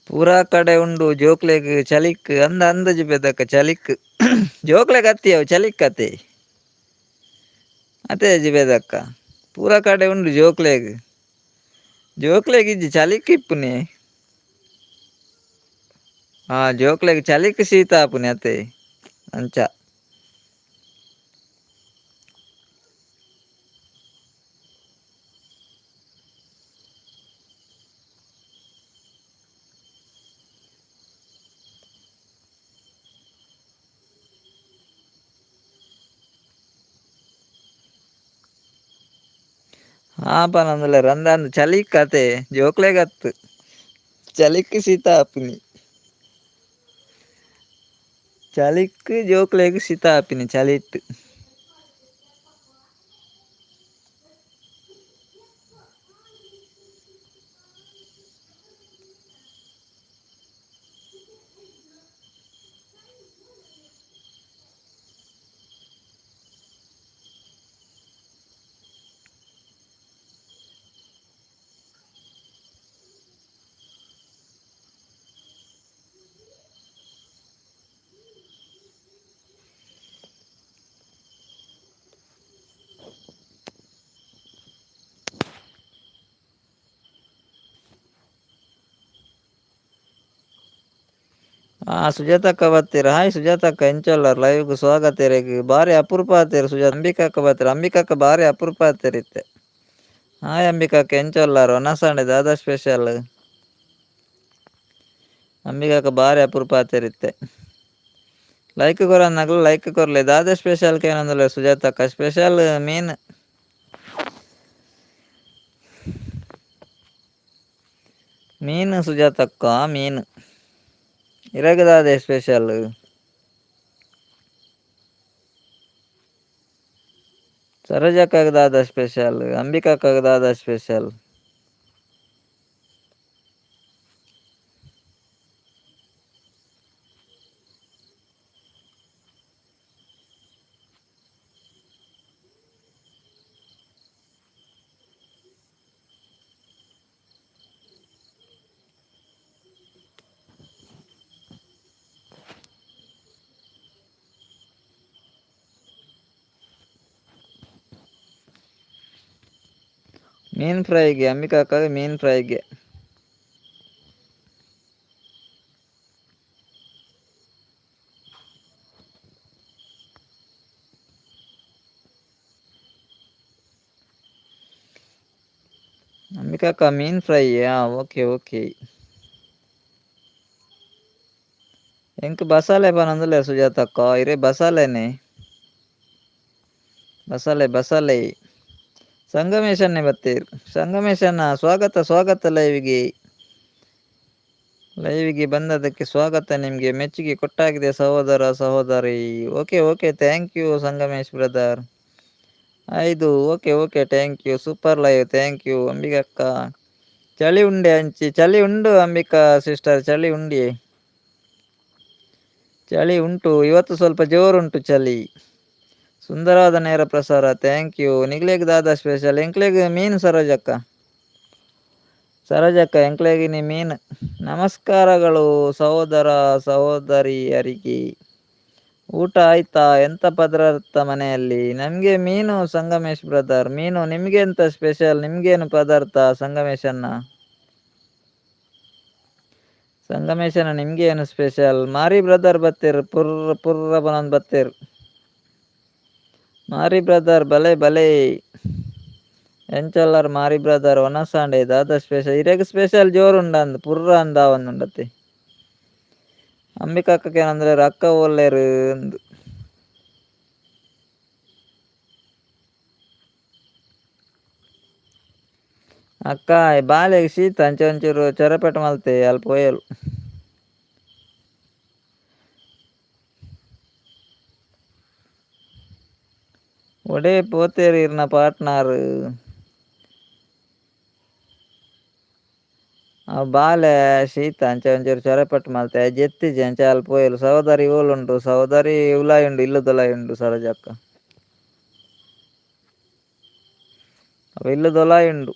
ಪೂರಾ ಕಡೆ ಉಂಡು ಜೋಕ್ಲೆಗ್ ಚಲಿಕ್ ಅಂದ ಅಂದಜಿ ಬೇದಕ್ಕ ಚಲಿಕ್. ಜೋಕ್ಲೆ ಕತ್ತಿ ಅವು ಚಲಿಕ್ಕತೆ ಅತೆ ಜಿಬೇದಕ್ಕ ಪೂರ ಕಡೆ ಉಂಡು ಜೋಕ್ಲೆಗ್ ಜೋಕ್ಲೆಗ್ ಇಜ್ಜಿ ಚಲಿಕ್ ಇಪ್ಪುನಿ. ಹಾ, ಜೋಕ್ಲೆಗ್ ಚಲಿಕ್ ಶೀತ ಆಪುನಿ ಅತೆ ಅಂಚ. ಹಾ ಪನೊಂದುಲ್ಲೆರ್ ಅಂದ್ ಅಂದ್ ಚಲಿಕ್ ಅತೆ ಜೋಕ್ಲೆಗ್ ಅತ್ತ್ ಚಲಿಕ್ ಶೀತ ಆಪುನಿ. ಚಲಿಕ್ ಜೋಕ್ಲೆಗ್ ಶೀತ ಆಪಿನಿ ಚಲಿಟ್. ಹಾ ಸುಜಾತಕ್ಕ ಬತ್ತೀರ. ಹಾಯ್ ಸುಜಾತಕ್ಕ, ಎಂಚೊಲ್ಲರ್? ಲೈವ್ಗ್ ಸ್ವಾಗತ ಇರೆಗ್. ಬಾರಿ ಅಪರೂಪ ಆತೇರ್ ಸುಜಾತ. ಅಂಬಿಕಾಕ್ಕ ಬತ್ತೀರ. ಅಂಬಿಕಾಕ್ಕ ಬಾರಿ ಅಪರೂಪ ಆತೇರ್ ಇತ್ತೆ. ಹಾಯ್ ಅಂಬಿಕಾಕ್ಕ, ಎಂಚೊಲ್ಲರ್? ಒನಸಾಂಡೆ ದಾದಾ ಸ್ಪೆಷಲ್? ಅಂಬಿಕಾಕ್ಕ ಬಾರಿ ಅಪರೂಪ ಆತೇರ್ ಇತ್ತೆ. ಲೈಕ್ ಕೊರನ್ನಗಲು ಲೈಕ್ ಕೊರ್ಲೆ. ದಾದಾ ಸ್ಪೆಷಲ್ ಕೇನೊಂದುಲ್ಲೆರ್ ಸುಜಾತಕ್ಕ. ಸ್ಪೆಷಲ್ ಮೀನ್. ಮೀನು ಸುಜಾತಕ್ಕ ಮೀನು. ಇರೆಗ್ ದಾದೆ ಸ್ಪೆಷಲ್? ಸರೋಜಕ್ಕಗ್ ದಾದ ಸ್ಪೆಷಲ್? ಅಂಬಿಕಾಕ್ಕಗ್ ದಾದ ಸ್ಪೆಷಲ್? ಮೀನ್ ಫ್ರೈಗೆ ಅಂಬಿಕಾಕ್ಕಗ್ ಮೀನ್ ಫ್ರೈಗೆ. ಅಂಬಿಕಾಕ್ಕ ಮೀನ್ ಫ್ರೈ. Okay okay. ಎಂಕ್ ಬಸಾಲೆ ಪನೊಂದುಲ್ಲೆರ್ ಸುಜಾತಕ್ಕ. ಇರೆ ಬಸಾಲೆನೆ. ಬಸಾಲೆ ಬಸಾಲೆ. ಸಂಗಮೇಶನ್ನೇ ಬತ್ತೀರ್. ಸಂಗಮೇಶನ್ನ ಸ್ವಾಗತ ಸ್ವಾಗತ ಲೈವ್ಗೆ. ಲೈವ್ಗೆ ಬಂದದಕ್ಕೆ ಸ್ವಾಗತ ನಿಮಗೆ. ಮೆಚ್ಚುಗೆ ಕೊಟ್ಟಾಗಿದೆ ಸಹೋದರ ಸಹೋದರಿ. Okay okay, thank you Sangamesh brother. ಐದು okay okay, thank you. Super live, thank you ಅಂಬಿಕಕ್ಕ. ಚಳಿ ಉಂಡೆ ಅಂಚಿ ಚಳಿ ಉಂಡು ಅಂಬಿಕಾ ಸಿಸ್ಟರ್, ಚಳಿ ಉಂಡಿ, ಚಳಿ ಉಂಟು ಇವತ್ತು ಸ್ವಲ್ಪ ಜೋರುಂಟು ಚಳಿ. ಸುಂದರವಾದ ನೇರ ಪ್ರಸಾರ, thank you. ನಿಗ್ಲೇಗ್ ದಾದಾ ಸ್ಪೆಷಲ್? ಎಂಕ್ಲೆಗ್ ಮೀನು ಸರೋಜಕ್ಕ. ಸರೋಜಕ್ಕ ಎಂಕ್ಲೆಗ್ ಮೀನು. ನಮಸ್ಕಾರಗಳು ಸಹೋದರ ಸಹೋದರಿಯರಿಗೆ. ಊಟ ಆಯ್ತಾ? ಎಂತ ಪದಾರ್ಥ ಮನೆಯಲ್ಲಿ? ನಮಗೆ ಮೀನು ಸಂಗಮೇಶ್ ಬ್ರದರ್, ಮೀನು. ನಿಮಗೆ ಎಂತ ಸ್ಪೆಷಲ್? ನಿಮ್ಗೇನು ಪದಾರ್ಥ ಸಂಗಮೇಶನ್ನ? ಸಂಗಮೇಶನ ನಿಮ್ಗೆ ಏನು ಸ್ಪೆಷಲ್? ಮಾರಿ ಬ್ರದರ್ ಬತ್ತೀರ್, ಪುರ್ರ ಪುರ್ರ ಬನೊಂದು ಬತ್ತೀರ್. ಮಾರಿ ಬ್ರದರ್ ಬಲೆ ಬಲೆ. ಎಂಚೊಲ್ಲರ್ ಮಾರಿ ಬ್ರದರ್? ಒನಸಾಂಡೆ ದಾದ ಸ್ಪೆಷಲ್? ಇರೆಗ್ ಸ್ಪೆಷಲ್ ಜೋರುಂಡ ಅಂದ್ ಪುರ್ರ ಅಂದಾವೊಂದುಂಡತೆ. ಅಂಬಿಕಕ್ಕಕ್ಕೆ ಏನಂದ್ರೆ ಅಕ್ಕ ಓಲ್ಲೇರು ಅಂದ್. ಅಕ್ಕ ಬಾಲೆಗ್ ಶೀತ ಅಂಚೆ ಒಂಚೂರು ಚೊರಪೆಟ್ ಮಲ್ತೆ ಅಲ್ಪ ಪೋಯಲು. ಒಡೆ ಪೋತೇರು ಇರ್ನ ಪಾರ್ಟ್ನರ್? ಆ ಬಾಲೆ ಶೀತ ಅಂಚೆ ಒಂಚೂರು ಚೊರಪೆಟ್ ಮಲ್ತೆ ಜೆತ್ತಿಜಿ ಅಂಚೆ ಅಲ್ಪ ಪೋಯಲು. ಸಹೋದರಿ ಓಲುಂಡು? ಸಹೋದರಿ ಉಲಾಯಿ ಉಂಡು, ಇಲ್ಲದೊಲಾಯಿ ಉಂಡು ಸರೋಜಕ್ಕ. ಅವ ಇಲ್ಲದೊಲಾಯಿ ಉಂಡು.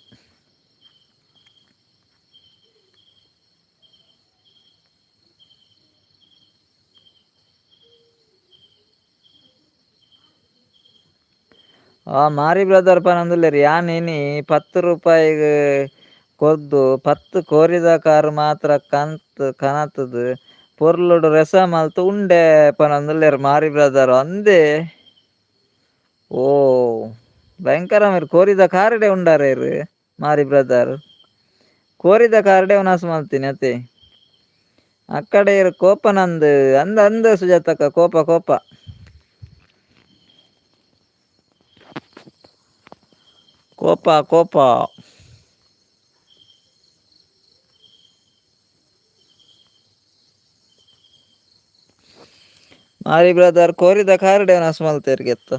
ಆ ಮಾರಿ ಬ್ರದರ್ ಪನೊಂದುಲ್ಲೆರ್ ಯಾನ್ ಇನಿ ಪತ್ತ್ ರೂಪಾಯಿಗ್ ಕೊರ್ದು ಪತ್ತ್ ಕೋರಿದ ಕಾರ್ ಮಾತ್ರ ಕಂತ್ ಕನತುದು ಪೊರ್ಲುಡು ರೆಸ ಮಲ್ತ್ ಉಂಡೆ ಪನೊಂದುಲ್ಲೆರ್ ಮಾರಿ ಬ್ರದರ್ ಅಂದೇ. ಓ ಭಯಂಕರ ಮೇರ್ ಕೋರಿದ ಕಾರುಡೆ ಉಂಡಾರೇರ್ ಮಾರಿ ಬ್ರದರ್. ಕೋರಿದ ಕಾರುಡೆ ಉನಸ್ ಮಲ್ತಿನಿ ಅತೆ. ಅಕ್ಕಡೆ ಇರ್ ಕೋಪನಂದ್ ಅಂದ್ ಅಂದ್ ಸುಜಾತಕ್ಕ ಕೋಪ ಕೋಪ. ಕೋಪ ಕೋಪ. ಮಾರಿ ಬ್ರದರ್ ಕೋರಿದ ಕಾರುಡೆ ಉನಸ್ ಮಲ್ತೆರ್ಗೆತ್ತ.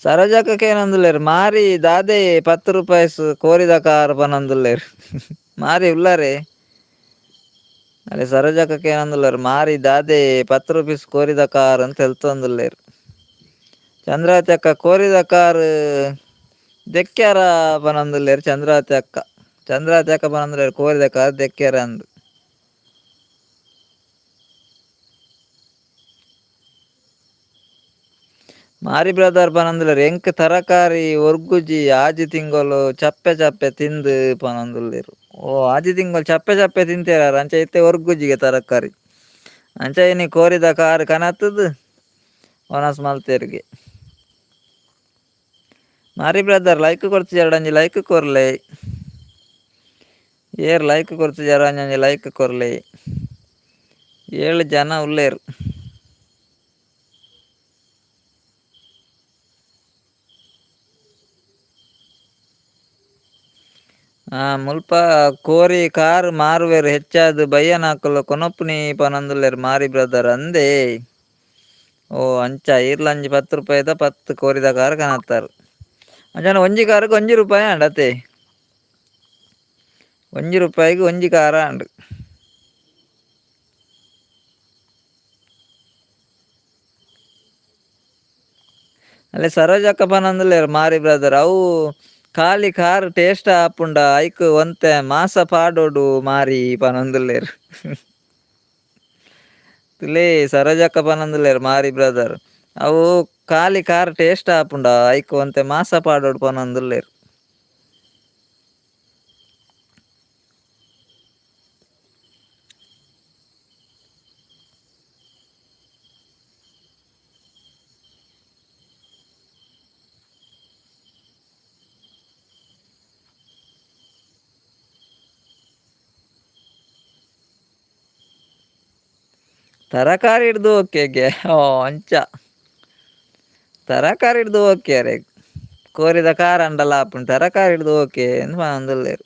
ಸರೋಜಕ್ಕಕ್ಕೆ ಏನಂದುಲ್ಲೆರ್ ಮಾರಿ ದಾದೆ ಪತ್ತ್ ರೂಪಾಯಿಸ್ ಕೋರಿದ ಕಾರ್ ಪನೊಂದುಲ್ಲೆರ್ ಮಾರಿ ಉಲ್ಲಾರೆ. ಅರೆ ಸರೋಜಕ್ಕಕ್ಕೆ ಏನಂದುಲ್ಲೆರ್ ಮಾರಿ ದಾದೆ ಪತ್ತ್ ರೂಪೀಸ್ ಕೋರಿದ ಕಾರ್ ಅಂತ ತೆಲ್ತೊಂದುಲ್ಲೆರ್. ಚಂದ್ರಾವತಿ ಅಕ್ಕ ಕೋರಿದ ಕಾರ್ ದೆಕ್ಕ್ಯಾರ ಪನೊಂದುಲ್ಲೆರ್ ಚಂದ್ರಾವತಿ ಅಕ್ಕ. ಚಂದ್ರಾವತಿ ಅಕ್ಕ ಪನೊಂದುಲ್ಲೆರ್ ಕೋರಿದ ಕಾರ್ ದೆಕ್ಕ್ಯಾರ ಅಂದ್. ಮಾರಿ ಬ್ರದರ್ ಪನೊಂದುಲ್ಲೆರ್ ಎಂಕ್ ತರಕಾರಿ ಒರ್ಗುಜಿ ಆಜಿ ತಿಂಗೊಲು ಚಪ್ಪೆ ಚಪ್ಪೆ ತಿಂದು ಪನೊಂದುಲ್ಲೆರ್. ಓ ಆಜಿ ತಿಂಗೊಲು ಚಪ್ಪೆ ಚಪ್ಪೆ ತಿಂತೇರಾರ ಅಂಚ ಇತ್ತೆ ಒರ್ಗುಜಿಗೆ ತರಕಾರಿ. ಅಂಚ ಇನಿ ಕೋರಿದ ಕಾರ್ ಕನತುದು ವನಸ್ ಮಲ್ತೆರ್ಗೆ. ಮಾರಿ ಬ್ರದರ್ ಲೈಕ್ ಕೊರ್ತಿಜಾರ್ ಒಂಜಿ ಲೈಕ್ ಕೊರ್ಲೆ. ಏರ್ ಲೈಕ್ ಕೊರ್ತಿಜಾರ್ ಒಂಜೊಂಜಿ ಲೈಕ್ ಕೊರ್ಲೆ. 7 ಜನ ಉಲ್ಲೆರ್. ಮುಲ್ಪ ಕೋರಿ ಕಾರ್ ಮಾರುವೆರ್ ಹೆಚ್ಚಾದ್ ಬಯ್ಯನಕುಲು ಕೊನೊಪುನಿ ಪನೊಂದುಲ್ಲೆರ್ ಮಾರಿ ಬ್ರದರ್ ಅಂದೇ. ಓ ಅಂಚ ಈರ್ಲಂಜಿ 10 ರೂಪಾಯಿದ 10 ಕೋರಿದ ಕಾರ್ ಕನತ್ತಾರ್. ಅಂಚನೆ ಒಂಜಿ ಕಾರುಗ್ ಒಂಜಿ ರೂಪಾಯಿ ಆಂಡ್ ಅತೆ. ಒಂಜಿ ರೂಪಾಯಿಗ್ ಒಂಜಿ ಕಾರ ಆಂಡ್. ಅಲ್ಲೇ ಸರೋಜಕ್ಕ ಪನೊಂದುಲ್ಲೆರ್ ಮಾರಿ ಬ್ರದರ್ ಅವು ಖಾಲಿ ಕಾರ್ ಟೇಸ್ಟ್ ಆಪುಂಡ ಐಕ್ ಒಂತೆ ಮಾಸ ಪಾಡೊಡು ಮಾರಿ ಪನೊಂದುಲ್ಲೆರ್. ತುಲೇ ಸರೋಜಕ್ಕ ಪನೊಂದುಲ್ಲೆರ್ ಮಾರಿ ಬ್ರದರ್ ಅವು ಖಾಲಿ ಕಾರ್ ಟೇಸ್ಟ್ ಆಪುಂಡ ಐಕ್ ಒಂತೆ ಮಾಸ ಪಾಡೊಡು ಪನೊಂದುಲ್ಲೆರ್. ತರಕಾರಿ ಹಿಡ್ದು ಓಕೆಗೆ ಓ ಅಂಚ ತರಕಾರಿ ಹಿಡ್ದು ಓಕೆ ಅರೆ ಕೋರಿದ ಕಾರ್ ಅಂಡಲ ಆಪುಂಡು ತರಕಾರಿ ಹಿಡ್ದು ಓಕೆ ಅಂದ್ ಪನೊಂದುಲ್ಲೆರ್.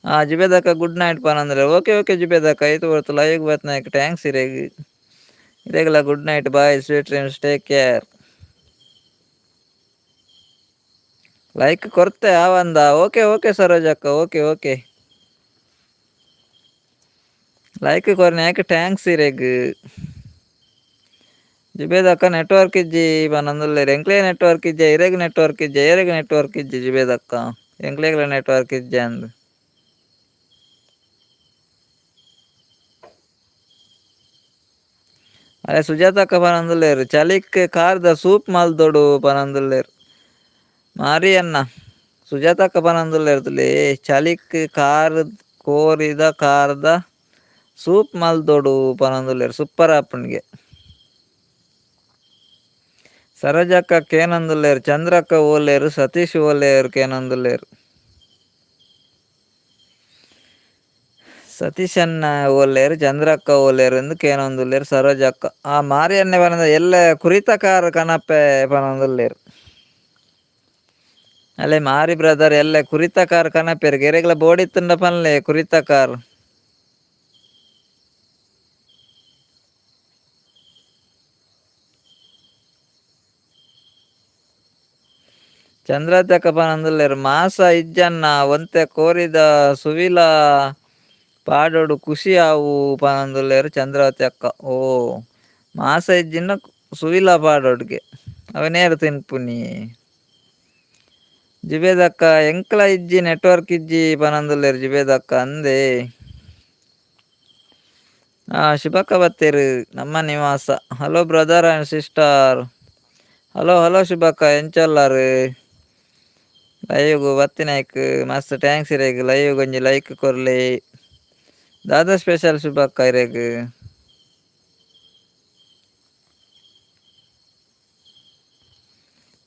ಆ ಜುಬೇದಕ್ಕ ಗುಡ್ ನೈಟ್ ಪನೊಂದುಲ್ಲೆರ್. ಓಕೆ ಓಕೆ ಜುಬೇದಕ್ಕ ಐತು ಹೊರ್ತು ಲೈವ್ ಬತ್ತ್ನಾಕ್ thanks ಇರೆಗ್. ಇರೆಗ್ಲ good night bye sweet dreams take care. Like ಕೊರ್ತೆ ಆವಂದ okay okay ಸರೋಜಕ್ಕ okay okay. Like ಕೊರ್ನ್ಯಾಕ್ thanks ಇರೆಗ್. ಜುಬೇದಕ್ಕ ನೆಟ್ವರ್ಕ್ ಇಜ್ಜಿ ಪನೊಂದುಲ್ಲೆರ್. ಎಂಕ್ಲೆ ನೆಟ್ವರ್ಕ್ ಇಜ್ಜ ಇರೆಗ್ ನೆಟ್ವರ್ಕ್ ಇಜ್ಜ ಏರೆಗ್ ನೆಟ್ವರ್ಕ್ ಇಜ್ಜಿ ಜುಬೇದಕ್ಕ ಎಂಕ್ಲೆಗ್ಲ ನೆಟ್ವರ್ಕ್ ಇಜ್ಜ ಅಂದ್. ಅರೆ ಸುಜಾತಕ್ಕ ಪನೊಂದುಲ್ಲೆರ್ ಚಳಿಕ್ ಕಾರ್ದ ಸೂಪ್ ಮಲ್ದೊಡು ಪನೊಂದುಲ್ಲೆರ್. ಮಾರಿ ಅಣ್ಣ ಸುಜಾತಕ್ಕ ಪನೊಂದುಲ್ಲೆರ್ ತುಲೆ ಚಳಿಕ್ ಕಾರ್ ಕೋರಿದ ಕಾರ್ದ ಸೂಪ್ ಮಲ್ದೊಡು ಪನೊಂದುಲ್ಲೆರ್ ಸೂಪರ್ ಆಪುಂಡ್ಗೆ. ಸರೋಜಕ್ಕ ಕೇನೊಂದುಲ್ಲೆರ್ ಚಂದ್ರಕ್ಕ ಓಲೇರ್ ಸತೀಶ್ ಓಲೇರ್ ಕೇನೊಂದುಲ್ಲೆರ್. ಸತೀಶ್ ಅಣ್ಣ ಓಲೇರ್ ಚಂದ್ರಕ್ಕ ಓಲೇರ್ ಇಂದ್ ಕೇನೊಂದುಲ್ಲೆರ್ ಸರೋಜಕ್ಕ. ಆ ಮಾರಿ ಅಣ್ಣೆ ಪನೊಂದು ಎಲ್ಲೆ ಕುರಿತ ಕಾರ್ ಕನಪೆ ಪನೊಂದುಲ್ಲೆರ್. ಅಲೆ ಮಾರಿ ಬ್ರದರ್ ಎಲ್ಲೆ ಕುರಿತ ಕಾರ್ ಕನಪೆರ್ ಎರೆಗ್ಲ ಬೋಡಿತ್ತುಂಡ ಪನ್ಲೆ ಕುರಿತ ಕಾರ್. ಚಂದ್ರತಕ್ಕ ಪನೊಂದುಲ್ಲೆರ್ ಮಾಸ ಇಜ್ಜಣ್ಣ ಒಂತೆ ಕೋರಿದ ಸುವಿಲ ಪಾಡೊಡು ಖುಷಿ ಆವು ಪನೊಂದುಲ್ಲೆರ್ ಚಂದ್ರಾವತಿ ಅಕ್ಕ. ಓ ಮಾಸ ಇಜ್ಜಿಂಡ ಸುವಿಲ ಪಾಡೊಡುಗೆ ಅವೆನೇರ್ ತಿನ್ಪುನಿ. ಜುಬೇದಕ್ಕ ಎಂಕ್ಲ ಇಜ್ಜಿ ನೆಟ್ವರ್ಕ್ ಇಜ್ಜಿ ಪನೊಂದುಲ್ಲೆರ್ ಜುಬೇದಕ್ಕ ಅಂದೇ. ಶುಭಕ್ಕ ಬತ್ತೇರು ನಮ್ಮ ನಿವಾಸ. Hello brother and sister. Hello hello ಶುಭಕ್ಕ, ಎಂಚಲ್ಲಾರು? ಲೈವ್ಗು ಬತ್ತಿನಾಯ್ಕ್ ಮಸ್ತ್ thanks ಇರೆಗ್. ಲೈವ್ ಒಂಜಿ ಲೈಕ್ ಕೊರ್ಲಿ. ದಾದಾ ಸ್ಪೆಷಲ್ ಶುಭಕ್ಕ ಇರೆಗ್?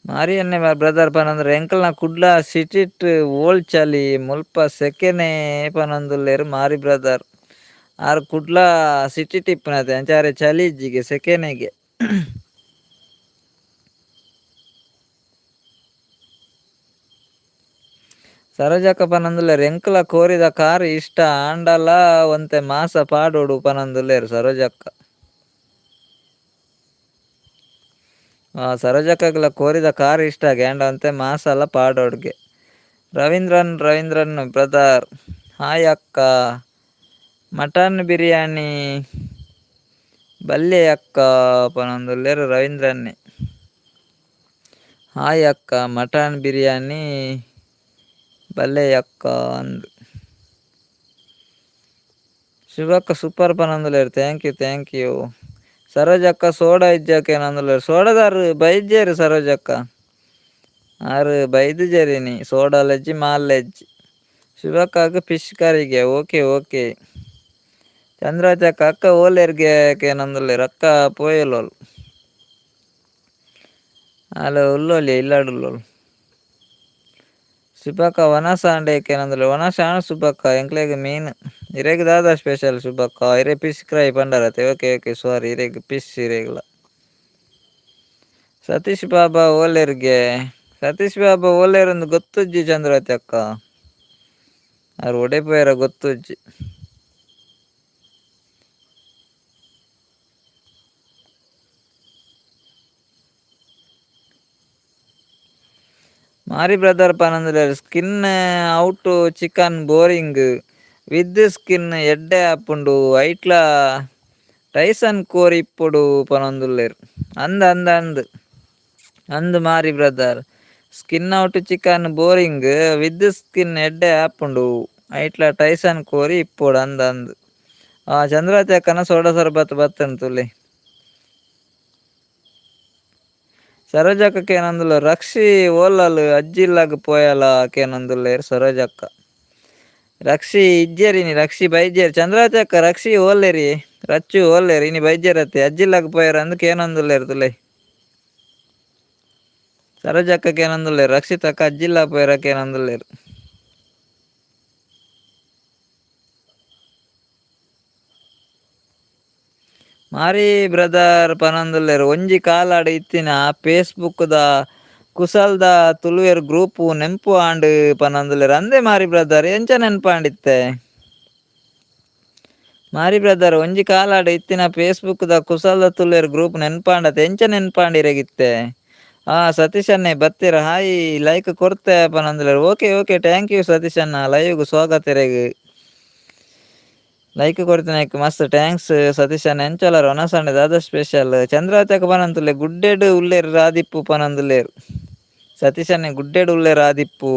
ಮಾರಿಯನ್ನೆ ಬ್ರದರ್ ಪನಂದ್ರೆ ಎಂಕಲ್ನ ಕುಡ್ಲ ಸಿಟಿಟ್ ಓಲ್ ಚಲಿ ಮುಲ್ಪ ಸೆಕೆನೆ ಪನೊಂದುಲ್ಲೆರ್ ಮಾರಿ ಬ್ರದರ್. ಆರ್ ಕುಡ್ಲ ಸಿಟಿ ಟಿಪ್ಪುನತೆ ಅಂಚಾರೆ ಚಲಿ ಇಜ್ಜಿಗೆ ಸೆಕೆನೆಗೆ. ಸರೋಜಕ್ಕ ಪನೊಂದುಲ್ಲೆರ್ ಎಂಕಲ ಕೋರಿದ ಕಾರ್ ಇಷ್ಟ ಆಂಡಲ ಒಂತೆ ಮಾಸ ಪಾಡೊಡು ಪನೊಂದುಲ್ಲೆರ್ ಸರೋಜಕ್ಕ. ಸರೋಜಕ್ಕಗ್ಲ ಕೋರಿದ ಕಾರ್ ಇಷ್ಟ ಆಂಡ ಒಂತೆ ಮಾಸಲ ಪಾಡೊಡ್ಗೆ. ರವೀಂದ್ರನ್ ರವೀಂದ್ರನ್ ಬ್ರದರ್ ಹಾಯ್ ಅಕ್ಕ. ಮಟನ್ ಬಿರಿಯಾನಿ ಬಲ್ಲೆ ಅಕ್ಕ ಪನೊಂದುಲ್ಲೆರ್ ರವೀಂದ್ರನ್ನೆ. ಹಾಯ್ ಅಕ್ಕ, ಮಟನ್ ಬಿರಿಯಾನಿ ಬಲ್ಲೆ ಅಕ್ಕ ಅಂದ್. ಶುಭಕ್ಕ ಸೂಪರ್ ಪನೊಂದುಲ್ಲೆರ್. Thank you thank you. ಸರೋಜಕ್ಕ soda ಇಜ್ಜಾಕೇನಂದುಲ್ಲೆರ್. ಸೋಡಾದಾರ್ ಬೈದ್ಯೆರ್ ಸರೋಜಕ್ಕ. ಆರು ಬೈದುಜೆರಿನಿ ಸೋಡಾ ಲೆಜ್ಜಿ ಮಾಲ್ ಲೆಜ್ಜಿ. ಶುಭಕ್ಕಾಗ್ ಫಿಶ್ ಕರಿಗೆ ಓಕೆ ಓಕೆ. ಚಂದ್ರಾವತಿ ಅಕ್ಕ ಓಲೇರ್ಗೆ ಕೇನೊಂದುಲ್ಲೆರ್. ಅಕ್ಕ ಪೋಯೆಲೋಲ್ ಆಲ್ ಉಲ್ಲೋಲಿ ಇಲ್ಲಾಡ್ ಉಲ್ಲೋಲು. ಸುಬ್ಬಕ್ಕ ವನಸ ಆಂಡ ಕೇನೊಂದುಲ್ಲೆರ್. ವನಸ ಆಂಡ ಸುಬ್ಬಕ್ಕ ಎಂಕ್ಲೆಗ್ ಮೀನ್. ಇರೆಗ್ ದಾದ ಸ್ಪೆಷಲ್ ಸುಬ್ಬಕ್ಕ? ಇರೆ ಫಿಶ್ ಫ್ರೈ ಪಂಡರತೆ. Okay okay sorry, ಇರೆಗ್ ಫಿಶ್ ಇರೆಗ್ಲ. ಸತೀಶ್ ಬಾಬಾ ಓಲೇರ್ಗೆ? ಸತೀಶ್ ಬಾಬಾ ಓಲೇರ್ ಅಂದ್ ಗೊತ್ತುಜ್ಜಿ ಚಂದ್ರಾವತಿ ಅಕ್ಕ. ಆರ್ ಒಡೆ ಪೋಯೆರ ಗೊತ್ತುಜ್ಜಿ. ಮಾರಿ ಬ್ರದರ್ ಪನೊಂದುಲ್ಲೆರ್ skin out chicken boring, with skin ಎಡ್ಡೆ ಆಪುಂಡು. ಐಟ್ಲ ಟೈಸನ್ ಕೋರಿ ಇಪ್ಪೊಡು ಪನೊಂದುಲ್ಲೆರ್. ಅಂದ್ ಅಂದ್ ಅಂದ್ ಅಂದ್ ಮಾರಿ brother, skin out chicken boring, with skin ಎಡ್ಡೆ ಆಪುಂಡು. ಐಟ್ಲ ಟೈಸನ್ ಕೋರಿ ಇಪ್ಪೊಡು ಅಂದ್ ಅಂದ್. ಚಂದ್ರಾವತಿ ಅಕ್ಕನ ಸೋಡಾ ಸರ್ಬತ್ ಬತ್ತುಂಡು ತುಲೆ. ಸರೋಜಕ್ಕ ಕೇನೊಂದುಲ್ಲೆರ್ ರಕ್ಷಿ ಓಲಲ್ ಅಜ್ಜಿಲ್ಲಾಗ್ ಪೋಯಲ ಕೇನೊಂದುಲ್ಲೆರ್ ಸರೋಜಕ್ಕ. ರಕ್ಷಿ ಇಜ್ಜೆರಿನಿ, ರಕ್ಷಿ ಬೈದ್ಯೆರ್. ಚಂದ್ರಾವತಿ ಅಕ್ಕ ರಕ್ಷಿ ಓಲ್ಲೆರಿ, ರಚ್ಚು ಓಲ್ಲೆರ್ ಇನಿ ಬೈದ್ಯೆರತ್ತೆ ಅಜ್ಜಿಲ್ಲಾಗ್ ಪೋಯೆರ್ ಅಂದ್ ಕೇನೊಂದುಲ್ಲೆರ್ ತುಲೆ. ಸರೋಜಕ್ಕ ಕೇನೊಂದುಲ್ಲೆರ್ ರಕ್ಷಿತಕ್ಕ ಅಜ್ಜಿಲ್ಲ ಪೋಯೆರ ಕೇನೊಂದುಲ್ಲೆರ್. ಮಾರಿ ಬ್ರದರ್ ಪನೊಂದುಲ್ಲೆರ್ ಒಂಜಿ ಕಾಲಡ್ ಇತ್ತಿನ ಫೇಸ್ಬುಕ್ ದ ಕುಸಲ್ದ ತುಳುವೆರ್ ಗ್ರೂಪ್ ನೆಂಪು ಆಂಡ್ ಪನೊಂದುಲ್ಲೆರ್. ಅಂದೆ ಮಾರಿ ಬ್ರದರ್ ಎಂಚ ನೆನ್ಪಾಂಡಿತ್ತೆ? ಮಾರಿ ಬ್ರದರ್ ಒಂಜಿ ಕಾಲಡ್ ಇತ್ತಿನ ಫೇಸ್ಬುಕ್ ದ ಕುಸಲ್ದ ತುಳುವೆರ್ ಗ್ರೂಪ್ ನೆನ್ಪಾಂಡತೆ ಎಂಚ ನೆನ್ಪಾಂಡಿರೆಗಿತ್ತೆ? ಸತೀಶ್ ಅಣ್ಣೆ ಬತ್ತೀರ ಹಾಯ್ ಲೈಕ್ ಕೊರ್ತೆ ಪನೊಂದುಲ್ಲೆರ್. Okay okay thank you Satish ಅಣ್ಣ, ಲೈವ್ಗ್ ಸ್ವಾಗತ ಇರೆಗ್. ಲೈಕ್ ಕೊರ್ತಿನೈಕ್ ಮಸ್ತ್ thanks Satish ಅಣ್ಣ. ಎಂಚಲರ್ ವನಸಂಡೆ ದಾದ ಸ್ಪೆಷಲ್? ಚಂದ್ರಾವತಿ ಅಕ್ಕ ಪನೊಂದುಲ್ಲೆ ಗುಡ್ಡೆಡ್ ಉಲ್ಲೆರ್ ರಾದಿಪ್ಪು ಪನೊಂದುಲ್ಲೆರ್. ಸತೀಶ್ ಅಣ್ಣೆ ಗುಡ್ಡೆಡ್ ಉಲ್ಲೆರ್ ಆದಿಪ್ಪು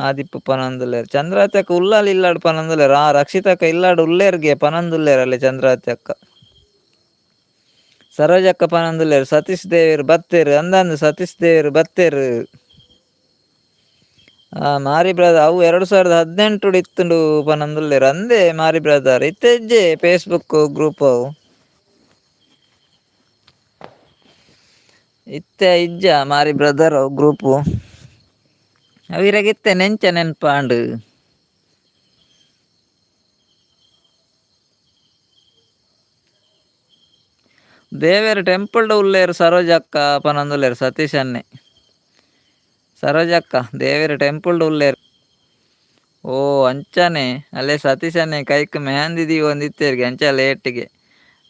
ಆದಿಪ್ಪು ಪನೊಂದುಲ್ಲೆರ್. ಚಂದ್ರಾವತಿ ಅಕ್ಕ ಉಲ್ಲಾಲ್ ಇಲ್ಲಾಡ್ ಪನೊಂದುಲ್ಲೆರ್. ರಕ್ಷಿತಕ್ಕ ಇಲ್ಲಾಡ್ ಉಲ್ಲೆರ್ಗೆ ಪನೊಂದುಲ್ಲೆರ್ ಅಲ್ಲೇ ಚಂದ್ರಾವತಿ ಅಕ್ಕ. ಸರೋಜಕ್ಕ ಪನೊಂದುಲ್ಲೆರ್ ಸತೀಶ್ ದೇವೆರ್ ಬತ್ತೆರ್ ಅಂದಂದ್ ಸತೀಶ್ ದೇವೆರ್ ಬತ್ತೆರ್. ಮಾರಿ ಬ್ರದರ್ ಅವು 2018 ಇತ್ತುಂಡು ಪನೊಂದುಲ್ಲೆರ್. ಅಂದೆ ಮಾರಿ ಬ್ರದರ್ ಇತ್ತೆಜ್ಜೆ ಫೇಸ್ಬುಕ್ ಗ್ರೂಪ್ ಅವು ಇತ್ತೆ ಇಜ್ಜ ಮಾರಿ ಬ್ರದರ್ ಅವು ಗ್ರೂಪು ಅವು ಇರೆಗಿತ್ತೆ ನೆಂಚ ನೆನ್ಪಾಂಡ್. ದೇವೆರ್ ಟೆಂಪಲ್ ಉಲ್ಲೇರ್ ಸರೋಜಕ್ಕ ಪನೊಂದುಲ್ಲೆರ್ ಸತೀಶ್ ಅಣ್ಣೆ. ಸರೋಜಕ್ಕ ದೇವೆರ್ ಟೆಂಪಲ್ ಉಲ್ಲೇರ್. ಓ ಅಂಚನೆ ಅಲ್ಲೇ ಸತೀಶ್ ಅಣ್ಣೆ ಕೈಕ್ ಮೆಹಂದಿ ದೀವೊಂದಿತ್ತೆರ್ಗೆ ಅಂಚ ಲೇಟ್ಗೆ.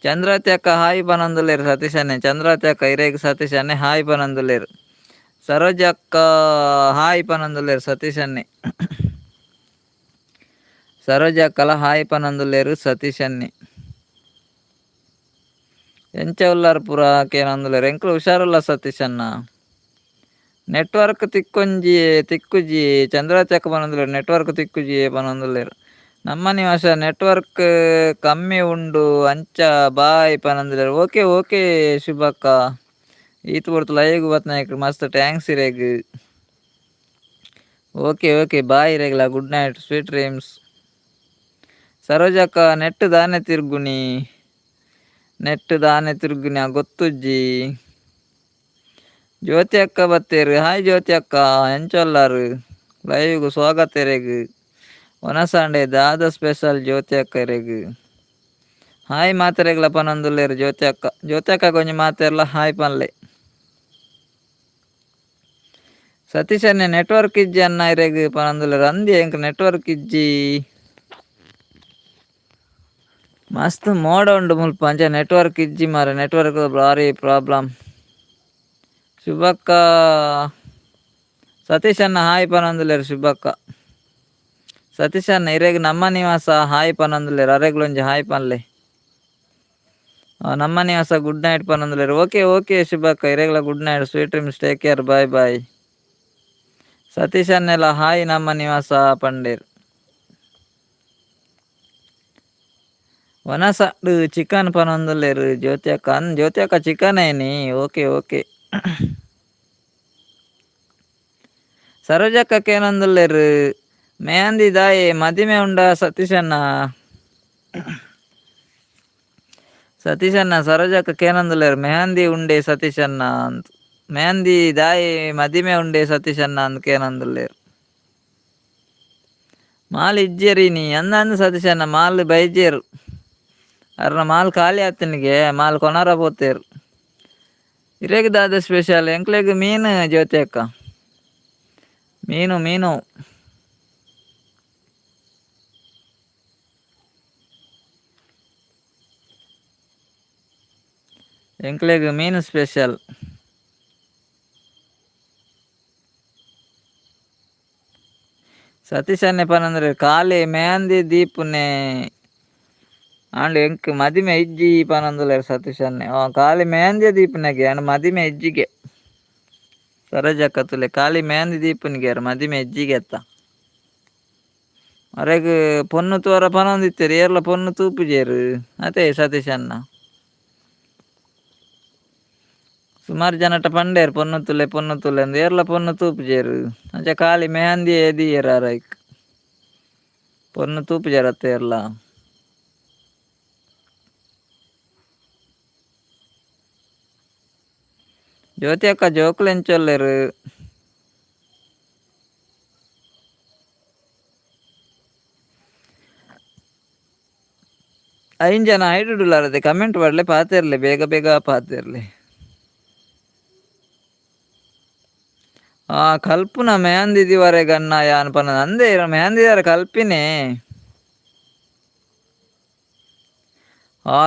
ಚಂದ್ರಾವತಿ ಅಕ್ಕ ಹಾಯ್ ಪನೊಂದುಲ್ಲೆರ್ ಸತೀಶ್ ಅಣ್ಣೆ. ಚಂದ್ರಾವತಿ ಅಕ್ಕ ಇರೆಗ್ ಸತೀಶ್ ಅಣ್ಣೆ ಹಾಯ್ ಪನೊಂದುಲ್ಲೆರ್. ಸರೋಜಕ್ಕ ಹಾಯ್ ಪನೊಂದುಲ್ಲೆರ್ ಸತೀಶ್ ಅಣ್ಣೆ. ಸರೋಜಕ್ಕಲ ಹಾಯ್ ಪನೊಂದುಲ್ಲೆರ್ ಸತೀಶ್ ಅಣ್ಣೆ. ಎಂಚ ಉಲ್ಲರ್ ಪೂರ ಕೇನೊಂದುಲ್ಲೆರ್. ಎಂಕುಲು ಹುಷಾರುಲ್ಲ ಸತೀಶ್ ಅಣ್ಣ. ನೆಟ್ವರ್ಕ್ ತಿಕ್ಕೊಂಜಿ ತಿಕ್ಕುಜಿ ಚಂದ್ರಾವತಿ ಅಕ್ಕ ಪನೊಂದುಲ್ಲೆರ್ ನೆಟ್ವರ್ಕ್ ತಿಕ್ಕುಜಿ ಪನೊಂದುಲ್ಲೆರ್. ನಮ್ಮ ನಿವಾಸ ನೆಟ್ವರ್ಕ್ ಕಮ್ಮಿ ಉಂಡು ಅಂಚ ಬಾಯ್ ಪನಂದ್ರೆ. ಓಕೆ ಓಕೆ ಶುಭಕ್ಕ, ಈತ್ ಪೊರ್ತು ಲೈವ್ ಬತ್ನಾಯ್ಕ ಮಸ್ತ್ thanks ಇರೆಗ್. ಓಕೆ ಓಕೆ ಬಾಯ್ ಇರೆಗ್ಲ, ಗುಡ್ ನೈಟ್, ಸ್ವೀಟ್ ಡ್ರೀಮ್ಸ್. ಸರೋಜಕ್ಕ ನೆಟ್ ದಾನೆ ತಿರ್ಗುನಿ, ನೆಟ್ ದಾನೆ ತಿರ್ಗುನಿ ಗೊತ್ತುಜ್ಜಿ. ಜ್ಯೋತಿ ಅಕ್ಕ ಬತ್ತೇರು, ಹಾಯ್ ಜ್ಯೋತಿ ಅಕ್ಕ, ಎಂಚೊಲ್ಲಾರು, ಲೈವ್ಗ್ ಸ್ವಾಗತ ಇರೆಗ್. ಒನಸಾಂಡೆ ದಾದ ಸ್ಪೆಷಲ್ ಜ್ಯೋತಿ ಅಕ್ಕ ಇರೆಗ್? ಹಾಯ್ ಮಾತೆರೆಗ್ಲ ಪನೊಂದುಲ್ಲೆರ್ ಜ್ಯೋತಿ ಅಕ್ಕ. ಜ್ಯೋತಿ ಅಕ್ಕ ಕೊಂಚ ಮಾತೆರ್ಲ ಹಾಯ್ ಪನ್ಲೆ. ಸತೀಶ್ ಅಣ್ಣೆ ನೆಟ್ವರ್ಕ್ ಇಜ್ಜಿ ಅಣ್ಣ ಇರೆಗ್ ಪನೊಂದುಲ್ಲೆರ್. ಅಂದಿ ಎಂಕ್ ನೆಟ್ವರ್ಕ್ ಇಜ್ಜಿ, ಮಸ್ತ್ ಮೋಡ ಉಂಡು ಮುಲ್ಪ, ಅಂಚ ನೆಟ್ವರ್ಕ್ ಇಜ್ಜಿ ಮಾರೆ, ನೆಟ್ವರ್ಕ್ ಭಾರಿ ಪ್ರಾಬ್ಲಮ್. ಶುಭಕ್ಕ, ಸತೀಶ್ ಅಣ್ಣ ಹಾಯ್ ಪನೊಂದುಲ್ಲೆರ್ ಶುಭಕ್ಕ. ಸತೀಶ್ ಅಣ್ಣ ಇರೆಗ್ ನಮ್ಮ ನಿವಾಸ ಹಾಯ್ ಪನೊಂದುಲ್ಲೆರ್, ಅರೆಗ್ಲೊಂಜಿ ಹಾಯ್ ಪನ್ಲೆ. ನಮ್ಮ ನಿವಾಸ ಗುಡ್ ನೈಟ್ ಪನೊಂದುಲ್ಲೆರ್. ಓಕೆ ಓಕೆ ಶುಭಕ್ಕ, ಇರೆಗ್ಲ good night, sweet dreams, take care, bye bye. Satish ಅನ್ನೆಲ್ಲ hi ನಮ್ಮ ನಿವಾಸ ಪಂಡೇರ್. ವನಸಾಡು ಚಿಕನ್ ಪನೊಂದುಲ್ಲೆರ್ ಜ್ಯೋತಿ ಅಕ್ಕ. ಜ್ಯೋತಿ ಅಕ್ಕ ಚಿಕನ್ ಏನಿ? Okay okay. ಸರೋಜಕ್ಕ ಕೇನೊಂದುಲ್ಲೆರ್ ಮೆಹಂದಿ ದಾಯೆ ಮದಿಮೆ ಉಂಡ ಸತೀಶಣ್ಣ? ಸತೀಶಣ್ಣ ಸರೋಜಕ್ಕ ಕೇನೊಂದುಲ್ಲೆರ್ ಮೆಹಂದಿ ಉಂಡೆ ಸತೀಶಣ್ಣ ಅಂತ, ಮೆಹಂದಿ ದಾಯೆ ಮದಿಮೆ ಉಂಡೆ ಸತೀಶಣ್ಣ ಅಂದ್ ಕೇನೊಂದುಲ್ಲೆರ್. ಮಾಲ್ ಇಜ್ಜೆರಿ ನೀ ಅಂದ ಸತೀಶಣ್ಣ, ಮಾಲ್ ಬೈಜೇರು ಅರ್ನ ಮಾಲ್ ಖಾಲಿ ಆತನಿಗೆ, ಮಾಲ್ ಕೊನಾರ ಪೋತೇರು. ಇರೆಗ್ ದಾದ ಸ್ಪೆಷಲ್? ಎಂಕ್ಲೆಗ್ ಮೀನು ಜ್ಯೋತಿ ಅಕ್ಕ, ಮೀನು ಮೀನು. ಎಂಕ್ಲೆಗ್ ಮೀನು ಸ್ಪೆಷಲ್. ಸತೀಶ್ ಅಣ್ಣೆ ಪನಂದ್ರೆ ಖಾಲಿ ಮೆಹಂದಿ ದೀಪುನೆ ಆಂಡ್ ಎಂಕ್ ಮದಿಮೆ ಇಜ್ಜಿ ಪನೊಂದುಲ್ಲೆರ್ ಸತೀಶ್ ಅಣ್ಣೆ. ಖಾಲಿ ಮೆಹಂದಿ ದೀಪುನೆಗೆ ಆಂಡ್ ಮದಿಮೆ ಇಜ್ಜಿಗೆ. ಸರೋಜಕ್ಕ ತೂಲೆ, ಖಾಲಿ ಮೆಹಂದಿ ದೀಪುನಿಗೆ ಮದಿಮೆ ಇಜ್ಜಿಗೆ ಅತ್ತ. ಅರೆಗ್ ಪೊನ್ನು ತೂವರ ಪನೊಂದಿತ್ತೆರ್, ಏರ್ಲ ಪೊನ್ನು ತೂಪುಜೆರ್ ಅತೆ ಸತೀಶ್ ಅಣ್ಣ. ಸುಮಾರು ಜನಟ ಪಂಡೇರ್ ಪೊನ್ನು ತುಲೆ ಪೊನ್ನು ತುಲೆ ಅಂದ್, ಏರ್ಲ ಪೊನ್ನು ತೂಪುಜೆರ್. ಅಂಚ ಖಾಲಿ ಮೆಹಂದಿ ದೀಯೆರ್ ಅರೈಕ್, ಪೊನ್ನು ತೂಪುಜೆರ್ ಅತ್ತ ಏರ್ಲ. ಜ್ಯೋತಿ ಅಕ್ಕ ಜೋಕುಲು ಎಂಚೊಲ್ಲೆರ್? ಐನ್ ಜನ ಐಡುಡುಲಾರದೆ ಕಮೆಂಟ್ ಪಾಡ್ಲೆ, ಪಾತೆರ್ಲೆ, ಬೇಗ ಬೇಗ ಪಾತೆರ್ಲೆ. ಕಲ್ಪುನ ಮೆಹಂದಿ ದಿವರೆ ಗನ್ನ ಯಾನ್ ಪನ ಅಂದೆ, ಮೆಹಂದಿ ದಿವರೆ ಕಲ್ಪಿನೆ.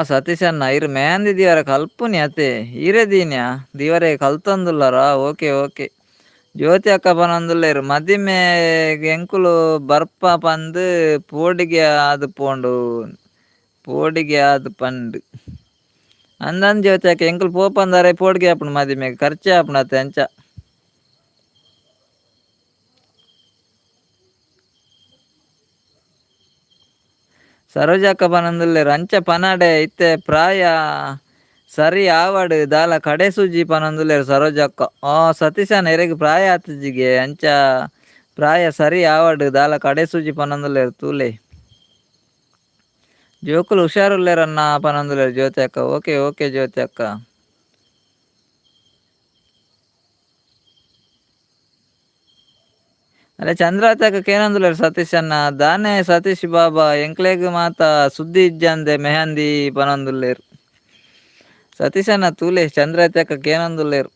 ಸತೀಶ್ ಅಣ್ಣ ಇರು ಮೆಹಂದಿ ದಿವರೆ ಕಲ್ಪುನಿ ಅತೆ, ಈರೆ ದೀನ್ಯಾ ದಿವರೆ ಕಲ್ತೊಂದುಲ್ಲಾರಾ? Okay okay. ಜ್ಯೋತಿ ಅಕ್ಕ ಪನೊಂದುಲ್ಲೆರ್ ಮದಿಮೆ ಎಂಕುಲು ಬರ್ಪ ಪಂದ್ ಪೋಡಿಗೆ ಆದ್ ಪೋಂಡು, ಪೋಡಿಗೆ ಆದ್ ಪಂಡ್ ಅಂದಂದ್ ಜ್ಯೋತಿ ಅಕ್ಕ, ಎಂಕುಲು ಪೋಪಂದಾರೆ ಪೋಡಿಗೆ ಆಪುಂಡು ಮದಿಮೆಗ್, ಖರ್ಚೆ ಆಪುಂಡು ಅತೆ ಅಂಚ. ಸರೋಜಕ್ಕ ಪನೊಂದುಲ್ಲೆರ್ ಅಂಚ ಪನಡೆ ಇತ್ತೆ ಪ್ರಾಯ ಸರಿ ಆವಡ್ ದಾಲ ಕಡೆ ಸೂಜಿ ಪನೊಂದುಲ್ಲೆರ್ ಸರೋಜಕ್ಕ. ಸತೀಶಣ್ಣ ಎರೆಗ್ ಪ್ರಾಯ ಆತಿಜಿಗೆ, ಅಂಚ ಪ್ರಾಯ ಸರಿ ಆವಡ್ ದಾಲ ಕಡೆ ಸೂಜಿ ಪನೊಂದುಲ್ಲೆರ್ ತೂಲೆ. ಜೋಕುಲು ಹುಷಾರುಲ್ಲೆರನ್ನ ಪನೊಂದುಲ್ಲೆರ್ ಜ್ಯೋತಿ ಅಕ್ಕ. ಓಕೆ ಓಕೆ ಜ್ಯೋತಿ ಅಕ್ಕ. ಅರೆ ಚಂದ್ರಾವತಿ ಅಕ್ಕ ಕೇನೊಂದುಲ್ಲೆರ್ ಸತೀಶ್ ಅಣ್ಣ ದಾನೆ ಸತೀಶ್ ಬಾಬಾ ಎಂಕ್ಲೆಗ್ ಮಾತ ಸುದ್ದಿ ಇಜ್ಜಂದೆ ಮೆಹಂದಿ ಪನೊಂದುಲ್ಲೆರ್. ಸತೀಶ್ ಅಣ್ಣ ತೂಲೆ, ಚಂದ್ರಾವತಿ ಅಕ್ಕ ಕೇನೊಂದುಲ್ಲೆರ್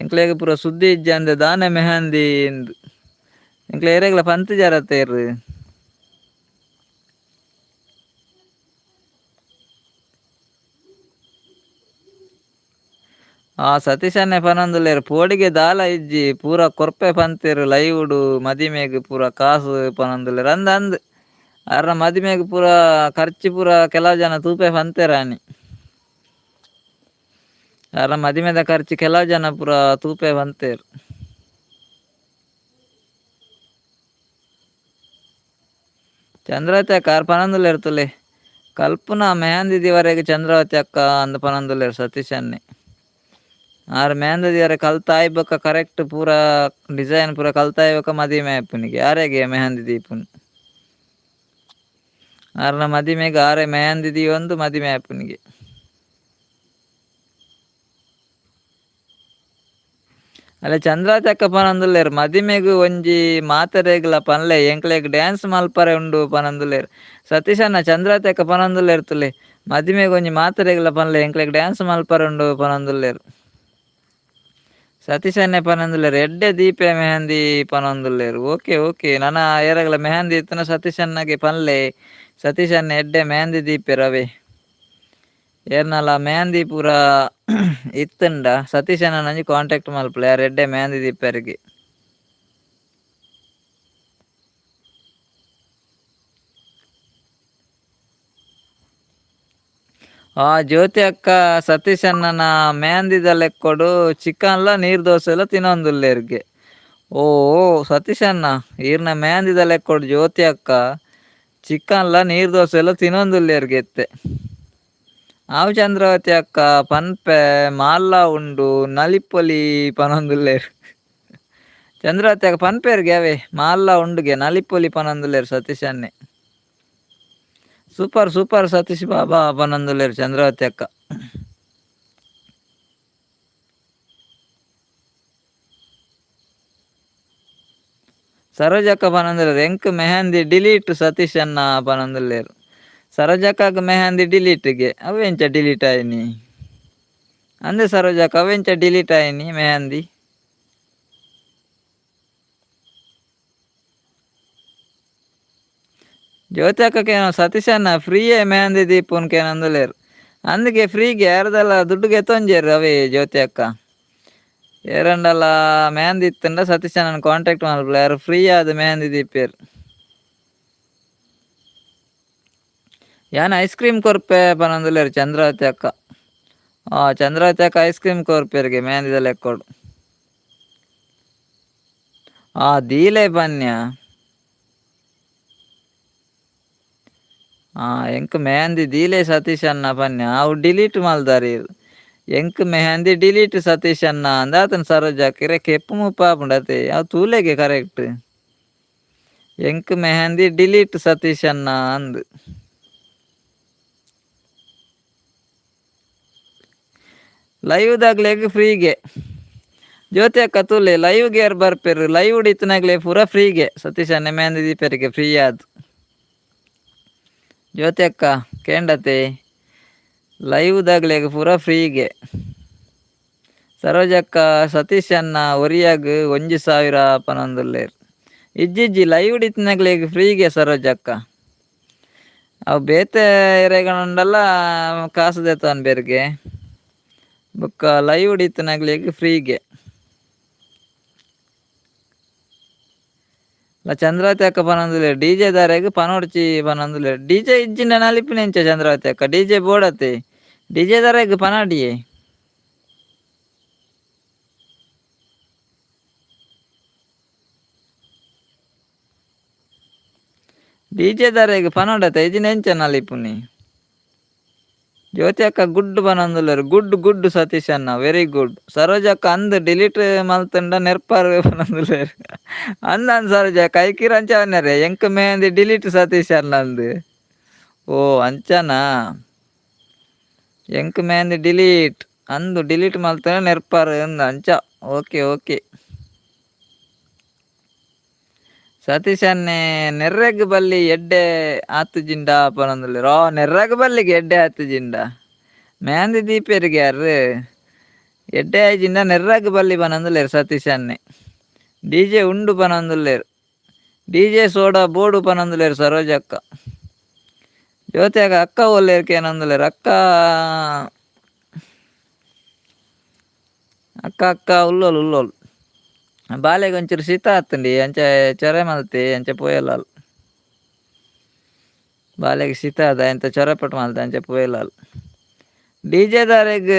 ಎಂಕ್ಲೆಗ್ ಪೂರ ಸುದ್ದಿ ಇಜ್ಜಂದೆ ದಾನೆ ಮೆಹಂದಿ ಇಂದ್. ಎಂಕ್ಲೆ ಏರೆಗ್ಲ ಪಂತಿಜರತೇರ್. ಸತೀಶ್ ಅಣ್ಣೆ ಪನೊಂದುಲ್ಲೆರ್ ಪೋಡಿಗೆ ದಾಲ ಇಜ್ಜಿ ಪೂರ ಕೊರ್ಪೆ ಪಂತೆರ್ ಲೈವುಡು ಮದಿಮೆಗ್ ಪೂರ ಕಾಸು ಪನೊಂದುಲ್ಲೆರ್. ಅಂದ್ ಅಂದ್ ಅರ್ನ ಮದಿಮೆಗ್ ಪೂರ ಖರ್ಚು ಪೂರ ಕೆಲವು ಜನ ತೂಪೆ ಪಂತೆರಾನಿ. ಅರ್ನ ಮದಿಮೆದ ಖರ್ಚು ಕೆಲವು ಜನ ಪೂರ ತೂಪೆ ಪಂತೆರ್. Chandravati ಅಕ್ಕ ಆರ್ ಪನೊಂದುಲ್ಲೆರ್ ತೂಲೆ. ಕಲ್ಪುನ ಮೆಹಂದಿ ದಿವರೆಗ್ ಚಂದ್ರಾವತಿ ಅಕ್ಕ ಅಂದ್ ಪನೊಂದುಲ್ಲೆರ್ ಸತೀಶ್ ಅಣ್ಣೆ. ಆರ್ ಮೆಹಂದಿ ದಿವರೆ ಕಲ್ತಾಯಿ ಬೊಕ್ಕ ಕರೆಕ್ಟ್ ಪೂರ ಡಿಸೈನ್ ಪೂರ ಕಲ್ತಾಯಿ ಬೊಕ್ಕ ಮದಿಮೆ ಆಪುನಿಗೆ ಆರೆಗೆ ಮೆಹಂದಿ ದೀಪುನು. ಆರ್ನ ಮದಿಮೆಗ್ ಆರೆ ಮೆಹಂದಿ ದೀವೊಂದು ಮದಿಮೆ ಆಪುನಿಗೆ. ಅಲ್ಲ ಚಂದ್ರಾವತಿ ಅಕ್ಕ ಪನೊಂದುಲ್ಲೆರ್ ಮದಿಮೆಗ್ ಒಂಜಿ ಮಾತೆರೆಗ್ಲ ಪನ್ಲೆ ಎಂಕ್ಲೆಗ್ ಡ್ಯಾನ್ಸ್ ಮಲ್ಪರೆ ಉಂಡು ಪನೊಂದುಲ್ಲೆರ್. ಸತೀಶಣ್ಣ ಚಂದ್ರಾವತಿ ಅಕ್ಕ ಪನೊಂದುಲ್ಲೆರ್ ತೂಲೆ ಮದಿಮೆಗ್ ಒಂಜಿ ಮಾತೆರೆಗ್ಲ ಪನ್ಲೆ ಎಂಕ್ಲೆಗ್ ಡ್ಯಾನ್ಸ್ ಮಲ್ಪರೆ ಉಂಡು ಪನೊಂದುಲ್ಲೆರ್. ಸತೀಶ್ ಅಣ್ಣೆ ಪನೊಂದುಲ್ಲೆರ್ ಎಡ್ಡೆ ದೀಪೆ ಮೆಹಂದಿ ಪನೊಂದುಲ್ಲೆರ್. ಓಕೆ ಓಕೆ ನನ ಏರೆಗ್ಲ ಮೆಹಂದಿ ಇತ್ತ್ಂಡ ಸತೀಶ್ ಅಣ್ಣಗೆ ಪನ್ಲೆ. ಸತೀಶ್ ಅಣ್ಣೆ ಎಡ್ಡೆ ಮೆಹಂದಿ ದೀಪೆರ್ ಅವೇ. ಏರ್ನಲ ಮೆಹಂದಿ ಪೂರ ಇತ್ತ್ಂಡ ಸತೀಶ್ ಅಣ್ಣನ ಒಂಜಿ ಕಾಂಟ್ಯಾಕ್ಟ್ ಮಲ್ಪುಲೆ ಆರ್ ಎಡ್ಡೆ ಮೆಹಂದಿ ದೀಪೆರ್ಗೆ. ಆ ಜ್ಯೋತಿ ಅಕ್ಕ ಸತೀಶ್ ಅಣ್ಣನ ಮೆಹಂದಿದ ಲೆಕ್ಕೊಡು ಚಿಕನ್ಲ ನೀರ್ ದೋಸೆಲ ತಿನೊಂದುಲ್ಲೆರ್ಗೆ. ಓ ಸತೀಶ್ ಅಣ್ಣ ಈರ್ನ ಮೆಹಂದಿದ ಲೆಕ್ಕೊಡು ಜ್ಯೋತಿ ಅಕ್ಕ ಚಿಕನ್ಲ ನೀರ್ ದೋಸೆಲ ತಿನೊಂದುಲ್ಲೆರ್ಗೆ ಇತ್ತೆ. ಆವು ಚಂದ್ರಾವತಿ ಅಕ್ಕ ಪನ್ಪೆ ಮಾಲ್ಲ ಉಂಡು ನಲಿಪೊಲಿ ಪನೊಂದುಲ್ಲೆರ್. ಚಂದ್ರಾವತಿ ಅಕ್ಕ ಪನ್ಪೆರ್ಗೆ ಅವೇ ಮಾಲ್ಲ ಉಂಡುಗೆ ನಲಿಪೊಲಿ ಪನೊಂದುಲ್ಲೆರ್ ಸತೀಶ್ ಅಣ್ಣೆ. ಸೂಪರ್ ಸೂಪರ್ ಸತೀಶ್ ಬಾಬಾ ಪನೊಂದುಲ್ಲೆರ್ ಚಂದ್ರಾವತಿ ಅಕ್ಕ. ಸರೋಜಕ್ಕ ಪನೊಂದುಲ್ಲೆರ್ ಎಂಕ್ ಮೆಹಂದಿ ಡಿಲೀಟ್ ಸತೀಶ್ ಅಣ್ಣ ಪನೊಂದುಲ್ಲೆರ್. ಸರೋಜಕ್ಕಗ್ ಮೆಹಂದಿ ಡಿಲೀಟ್ಗೆ ಅವೆಂಚ ಡಿಲೀಟ್ ಆಯಿನಿ? ಅಂದೆ ಸರೋಜಕ್ಕ ಅವೆಂಚ ಡಿಲೀಟ್ ಆಯಿನಿ ಮೆಹಂದಿ? ಜ್ಯೋತಿ ಅಕ್ಕಕೇನೋ ಸತೀಶ್ ಅಣ್ಣ ಫ್ರೀಯೇ ಮೆಹಂದಿ ದೀಪುನ್ ಕೇನೊಂದುಲ್ಲೆರ್. ಅಂದ್ಗೆ ಫ್ರೀಗೆ ಯಾರ್ದಲ ದುಡ್ಡು ಗೆತೊಂಜೆರ್ ಅವೇ ಜ್ಯೋತಿ ಅಕ್ಕ. ಏರಂಡಲ ಮೆಹಂದಿ ಇತ್ತ್ಂಡ ಸತೀಶ್ ಅಣ್ಣನ್ ಕಾಂಟ್ಯಾಕ್ಟ್ ಮಲ್ಪುಲೆ ಆರ್ ಫ್ರೀ ಆದ್ ಮೆಹಂದಿ ದೀಪೆರ್. ಯಾನ್ ಐಸ್ ಕ್ರೀಮ್ ಕೊರ್ಪೆ ಪನೊಂದುಲ್ಲೆರ್ ಚಂದ್ರಾವತಿ ಅಕ್ಕ. ಆ ಚಂದ್ರಾವತಿ ಅಕ್ಕ ಐಸ್ ಕ್ರೀಮ್ ಕೊರ್ಪೆರ್ಗೆ ಮೆಹಂದಿದ ಲೆಕ್ಕೊಡು. ಆ ದೀಲೆ ಪನ್ಯ. ಆ ಎಂಕ್ ಮೆಹಂದಿ ದೀಲೆ ಸತೀಶ್ ಅಣ್ಣ ಪನ್ಯ ಅವು ಡಿಲೀಟ್ ಮಲ್ದಾರ್ ಈರ್. ಎಂಕ್ ಮೆಹಂದಿ ಡಿಲೀಟ್ ಸತೀಶ್ ಅಣ್ಣ ಅಂದಾತನ ಸರೋಜಕ್ಕ ಇರೆ ಕೆಪ್ಪು ಮುಪ್ಪ ಆಪುಂಡು ಅತೆ ಅವು ತೂಲೆಗೆ ಕರೆಕ್ಟ್. ಎಂಕ್ ಮೆಹಂದಿ ಡಿಲೀಟ್ ಸತೀಶ್ ಅಣ್ಣ ಅಂದ್. ಲೈವ್ ದಾಗ್ಲೆಗ್ ಫ್ರೀಗೆ. ಜ್ಯೋತಿ ಅಕ್ಕ ತೂಲೆ ಲೈವ್ ಗೇರ್ ಬರ್ಪೆರ್ ಲೈವ್ ಇತ್ತಿನಾಗ್ಲೆ ಪೂರ ಫ್ರೀಗೆ ಸತೀಶ್ ಅಣ್ಣೆ ಮೆಹಂದಿ ದೀಪೆರಿಗೆ ಫ್ರೀ ಆದ್. ಜ್ಯೋತಿ ಅಕ್ಕ ಕೇಂಡತೆ ಲೈವ್ ದಾಗ್ಲೆಗ್ ಪೂರ ಫ್ರೀಗೆ. ಸರೋಜಕ್ಕ ಸತೀಶ್ ಅಣ್ಣ ಒರಿಯಾಗ್ 1000 ಪನೊಂದುಲ್ಲೆರ್. ಇಜ್ಜಿಜ್ಜಿ ಲೈವ್ ಇತ್ತಿನಕ್ಲೆಗ್ ಫ್ರೀಗೆ ಸರೋಜಕ್ಕ. ಅವು ಬೇತೆ ಎರೆಗಣಂಡಲ ಕಾಸು ದೆತ್ತೊನ್ ಬೇರ್ಗೆ. ಬೊಕ್ಕ ಲೈವ್ ಇತ್ತಿನಕ್ಲೆಗ್ ಫ್ರೀಗೆ. ಚಂದ್ರಾವತಿ ಅಕ್ಕ ಪನೊಂದುಲ್ಲೆರ್ ಡಿ ಜೆ ದಾರೆಗ್ ಪನೊಡ್ಚಿ ಪನೊಂದುಲ್ಲೆರ್. ಡಿ ಜೆ ಇಜ್ಜಿಂಡ ನಲಿಪಿನೆಂಚ ಚಂದ್ರಾವತಿ ಅಕ್ಕ ಡಿ ಜೆ ಬೋಡತ್ತೆ ಡಿ ಜೆ ದಾರೆಗ್ ಪನಡಿಯೇ. ಡಿ ಜೆ ದಾರೆಗ್ ಪನೊಡತ್ತೆ ಇಜ್ಜಿಂಡ ಎಂಚ ನಲಿಪುನಿ. ಜ್ಯೋತಿ ಅಕ್ಕ ಗುಡ್ ಪನೊಂದುಲ್ಲೆರ್ ಗುಡ್ ಗುಡ್ ಸತೀಶ್ ಅಣ್ಣ ವೆರಿ ಗುಡ್. ಸರೋಜಕ್ಕ ಅಂದ್ ಡಿಲೀಟ್ ಮಲ್ತುಂಡ ನೆರ್ಪರ್ ಪನೊಂದುಲ್ಲೆರ್. ಅಂದ್ ಅಂದ್ ಸರೋಜಕ್ಕ ಐಕಿರ ಅಂಚ ಪನ್ನೆರೆ ಎಂಕ್ ಮೆಹಂದಿ ಡಿಲೀಟ್ ಸತೀಶ್ ಅಣ್ಣ ಅಂದ್. ಓ ಅಂಚನಾ ಎಂಕ್ ಮೆಹಂದಿ ಡಿಲೀಟ್ ಅಂದ್ ಡಿಲೀಟ್ ಮಲ್ತುಂಡ ನೆರ್ಪರ್ ಅಂದ್ ಅಂಚ ಓಕೆ ಓಕೆ. ಸತೀಶ್ ಅಣ್ಣೆ ನೆರ್ರೆಗ್ ಬಲ್ಲಿ ಎಡ್ಡೆ ಆತುಜಿಂಡ ಪನೊಂದುಲ್ಲೆರ್. ಓ ನೆರ್ರೆಗ್ ಬಲ್ಲಿಗೆ ಎಡ್ಡೆ ಆತುಜಿಂಡ ಮೆಹಂದಿ ದೀಪೆರ್ಗೆ ಆರ್ ಎಡ್ಡೆ ಆಯಿಜಿಂಡ ನೆರ್ರೆಗ್ ಬಲ್ಲಿ ಪನೊಂದುಲ್ಲೆರ್ ಸತೀಶ್ ಅಣ್ಣೆ. ಡಿ ಜೆ ಉಂಡು ಪನೊಂದುಲ್ಲೆರ್. D J soda ಬೋಡು ಪನೊಂದುಲ್ಲೆರ್ ಸರೋಜಕ್ಕ. ಜ್ಯೋತಿ ಅಕ್ಕ ಅಕ್ಕ ಓಲ್ಲೆರ್ ಕೇನೊಂದುಲ್ಲೆರ್. ಅಕ್ಕ ಅಕ್ಕ ಅಕ್ಕ ಉಲ್ಲೋಲು ಉಲ್ಲೋಲು. ಬಾಲೆಗ್ ಒಂಚೂರು ಶೀತ ಆತ್ಂಡಿ ಅಂಚ ಚೊರೆ ಮಲ್ತೆ ಅಂಚ ಪೋಯಲಾಲ್. ಬಾಲೆಗ್ ಶೀತ ಆದ ಎಂತ ಚೊರೆ ಪಟ್ಟು ಮಲ್ತೆ ಅಂಚ ಪೋಯಲಾಲ್. ಡಿ ಜೆ ದಾರೆಗ್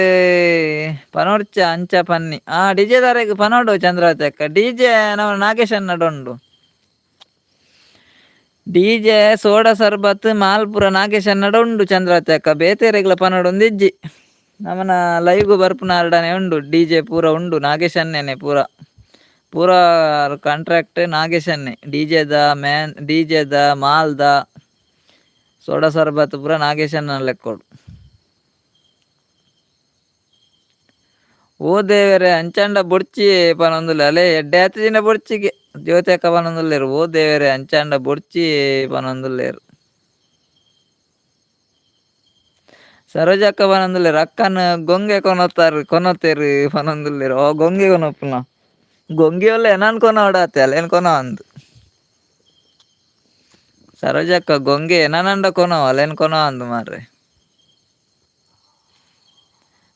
ಪನೊಡ್ಚ ಅಂಚ ಪನ್ನಿ. ಆ ಡಿ ಜೆ ದಾರೆಗ್ ಪನೊಡು ಚಂದ್ರಾವತಿ ಅಕ್ಕ. ಡಿ ಜೆ ನಮ್ಮ ನಾಗೇಶ್ ಅಣ್ಣಡ ಉಂಡು. DJ soda ಸರ್ಬತ್ ಮಾಲ್ಪುರ ನಾಗೇಶ್ ಅನ್ನಡ ಉಂಡು ಚಂದ್ರಾವತಿ ಅಕ್ಕ ಬೇತೆರೆಗ್ಲ ಪನಡೊಂದು ಇಜ್ಜಿ. ನಮನ ಲೈವ್ ಬರ್ಪುನ ಅರ್ಡನೆ ಉಂಡು ಡಿಜೆ ಪೂರ ಉಂಡು ನಾಗೇಶ್ ಅನ್ನೇನೆ ಪೂರ ಪೂರ ಕಾಂಟ್ರಾಕ್ಟ್ ನಾಗೇಶ್ ಅನ್ನೆ. ಡಿಜೆದ ಮ್ಯಾನ್ ಡಿಜೆದ ಮಾಲ್ದ ಸೋಡಾ ಸರ್ಬತ್ ಪೂರ ನಾಗೇಶ್ ಅನ್ನ ಲೆಕ್ಕೋಡು. ಓ ದೇವರೇ ಅಂಚಾಂಡ ಬೊಡ್ಚಿ ಪನೊಂದುಲ್ಲೆ ಅಲೆ ಎಡ್ಡೆ ಆತಿಜಿಂಡ ಬೊಡ್ಚಿಗೆ ಜ್ಯೋತಿ ಅಕ್ಕ ಪನೊಂದುಲ್ಲೆರ್. ಓ ದೇವರೇ ಅಂಚಾಂಡ ಬೊಡ್ಚಿ ಪನೊಂದುಲ್ಲೆರ್. ಸರೋಜಕ್ಕ ಪನೊಂದುಲ್ಲೆರ್ ಅಕ್ಕನ ಗೊಂಗೆ ಕೊನೊತಾರ್ ಕೊನೊತೆರ್ ಪನೊಂದುಲ್ಲೆರ್. ಓ ಗೊಂಗೆ ಕೊನೊಪುನ ಗೊಂಗೆ ಒಲ್ಲ ಎನನ್ ಕೊನೊಡಾತೆ ಅಲೇನ್ ಕೊನೊ ಅಂದ್. ಸರೋಜಕ್ಕ ಗೊಂಗೆ ಎನನಂಡ ಕೊನೊ ಅಲೇನ್ ಕೊನೊ ಅಂದ್ ಮಾರ್ರೆ.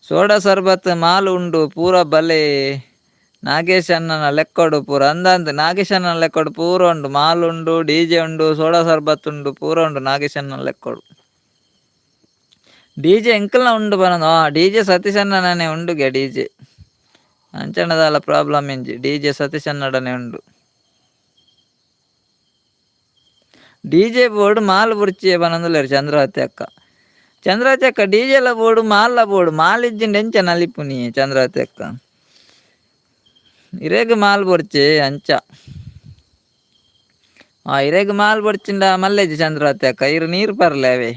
ಸೋಡಾ ಸರ್ಬತ್ ಮಾಲ್ ಉಂಡು ಪೂರ ಬಲೆ ನಾಗೇಶ್ ಅಣ್ಣನ ಲೆಕ್ಕೊಡು ಪೂರ ಅಂದಂದ್ ನಾಗೇಶ್ ಅಣ್ಣನ ಲೆಕ್ಕೊಡು ಪೂರ ಉಂಡು ಮಾಲ್ ಉಂಡು ಡಿಜೆ ಉಂಡು ಸೋಡಾ ಸರ್ಬತ್ ಉಂಡು ಪೂರ ಉಂಡು ನಾಗೇಶ್ ಅಣ್ಣನ ಲೆಕ್ಕೊಡು. ಡಿಜೆ ಎಂಕಲ್ನ ಉಂಡು ಪನೊಂದು ಡಿಜೆ ಸತೀಶ್ ಅಣ್ಣನೇ ಉಂಡುಗೆ ಡಿಜೆ ಅಂಚನದಾಲ ಪ್ರಾಬ್ಲಮ್ ಇಂಜಿ ಡಿಜೆ ಸತೀಶ್ ಅಣ್ಣಡನೆ ಉಂಡು. DJ board mall ಬುರ್ಚಿ ಪನೊಂದುಲ್ಲೆರ್ ಚಂದ್ರಾವತಿ ಅಕ್ಕ. ಚಂದ್ರಾವತಿ ಅಕ್ಕ ಡಿಜೆ ಲ ಬೋರ್ಡ್ ಮಾಲ್ ಲ ಬೋರ್ಡ್ ಮಾಲ್ ಇಜ್ಜಿಂಡ ಎಂಚ ನಲಿಪುನಿ ಚಂದ್ರಾವತಿ ಅಕ್ಕ. ಇರೆಗ್ ಮಾಲ್ ಬೊರ್ಚಿ ಅಂಚ. ಇರೆಗ್ ಮಾಲ್ ಬೊರ್ಚಿಂಡ ಮಲ್ಲೆಜಿ ಚಂದ್ರಾವತಿ ಅಕ್ಕ ಇರ್ ನೀರ್ ಪರ್ಲೆ ಅವೇ.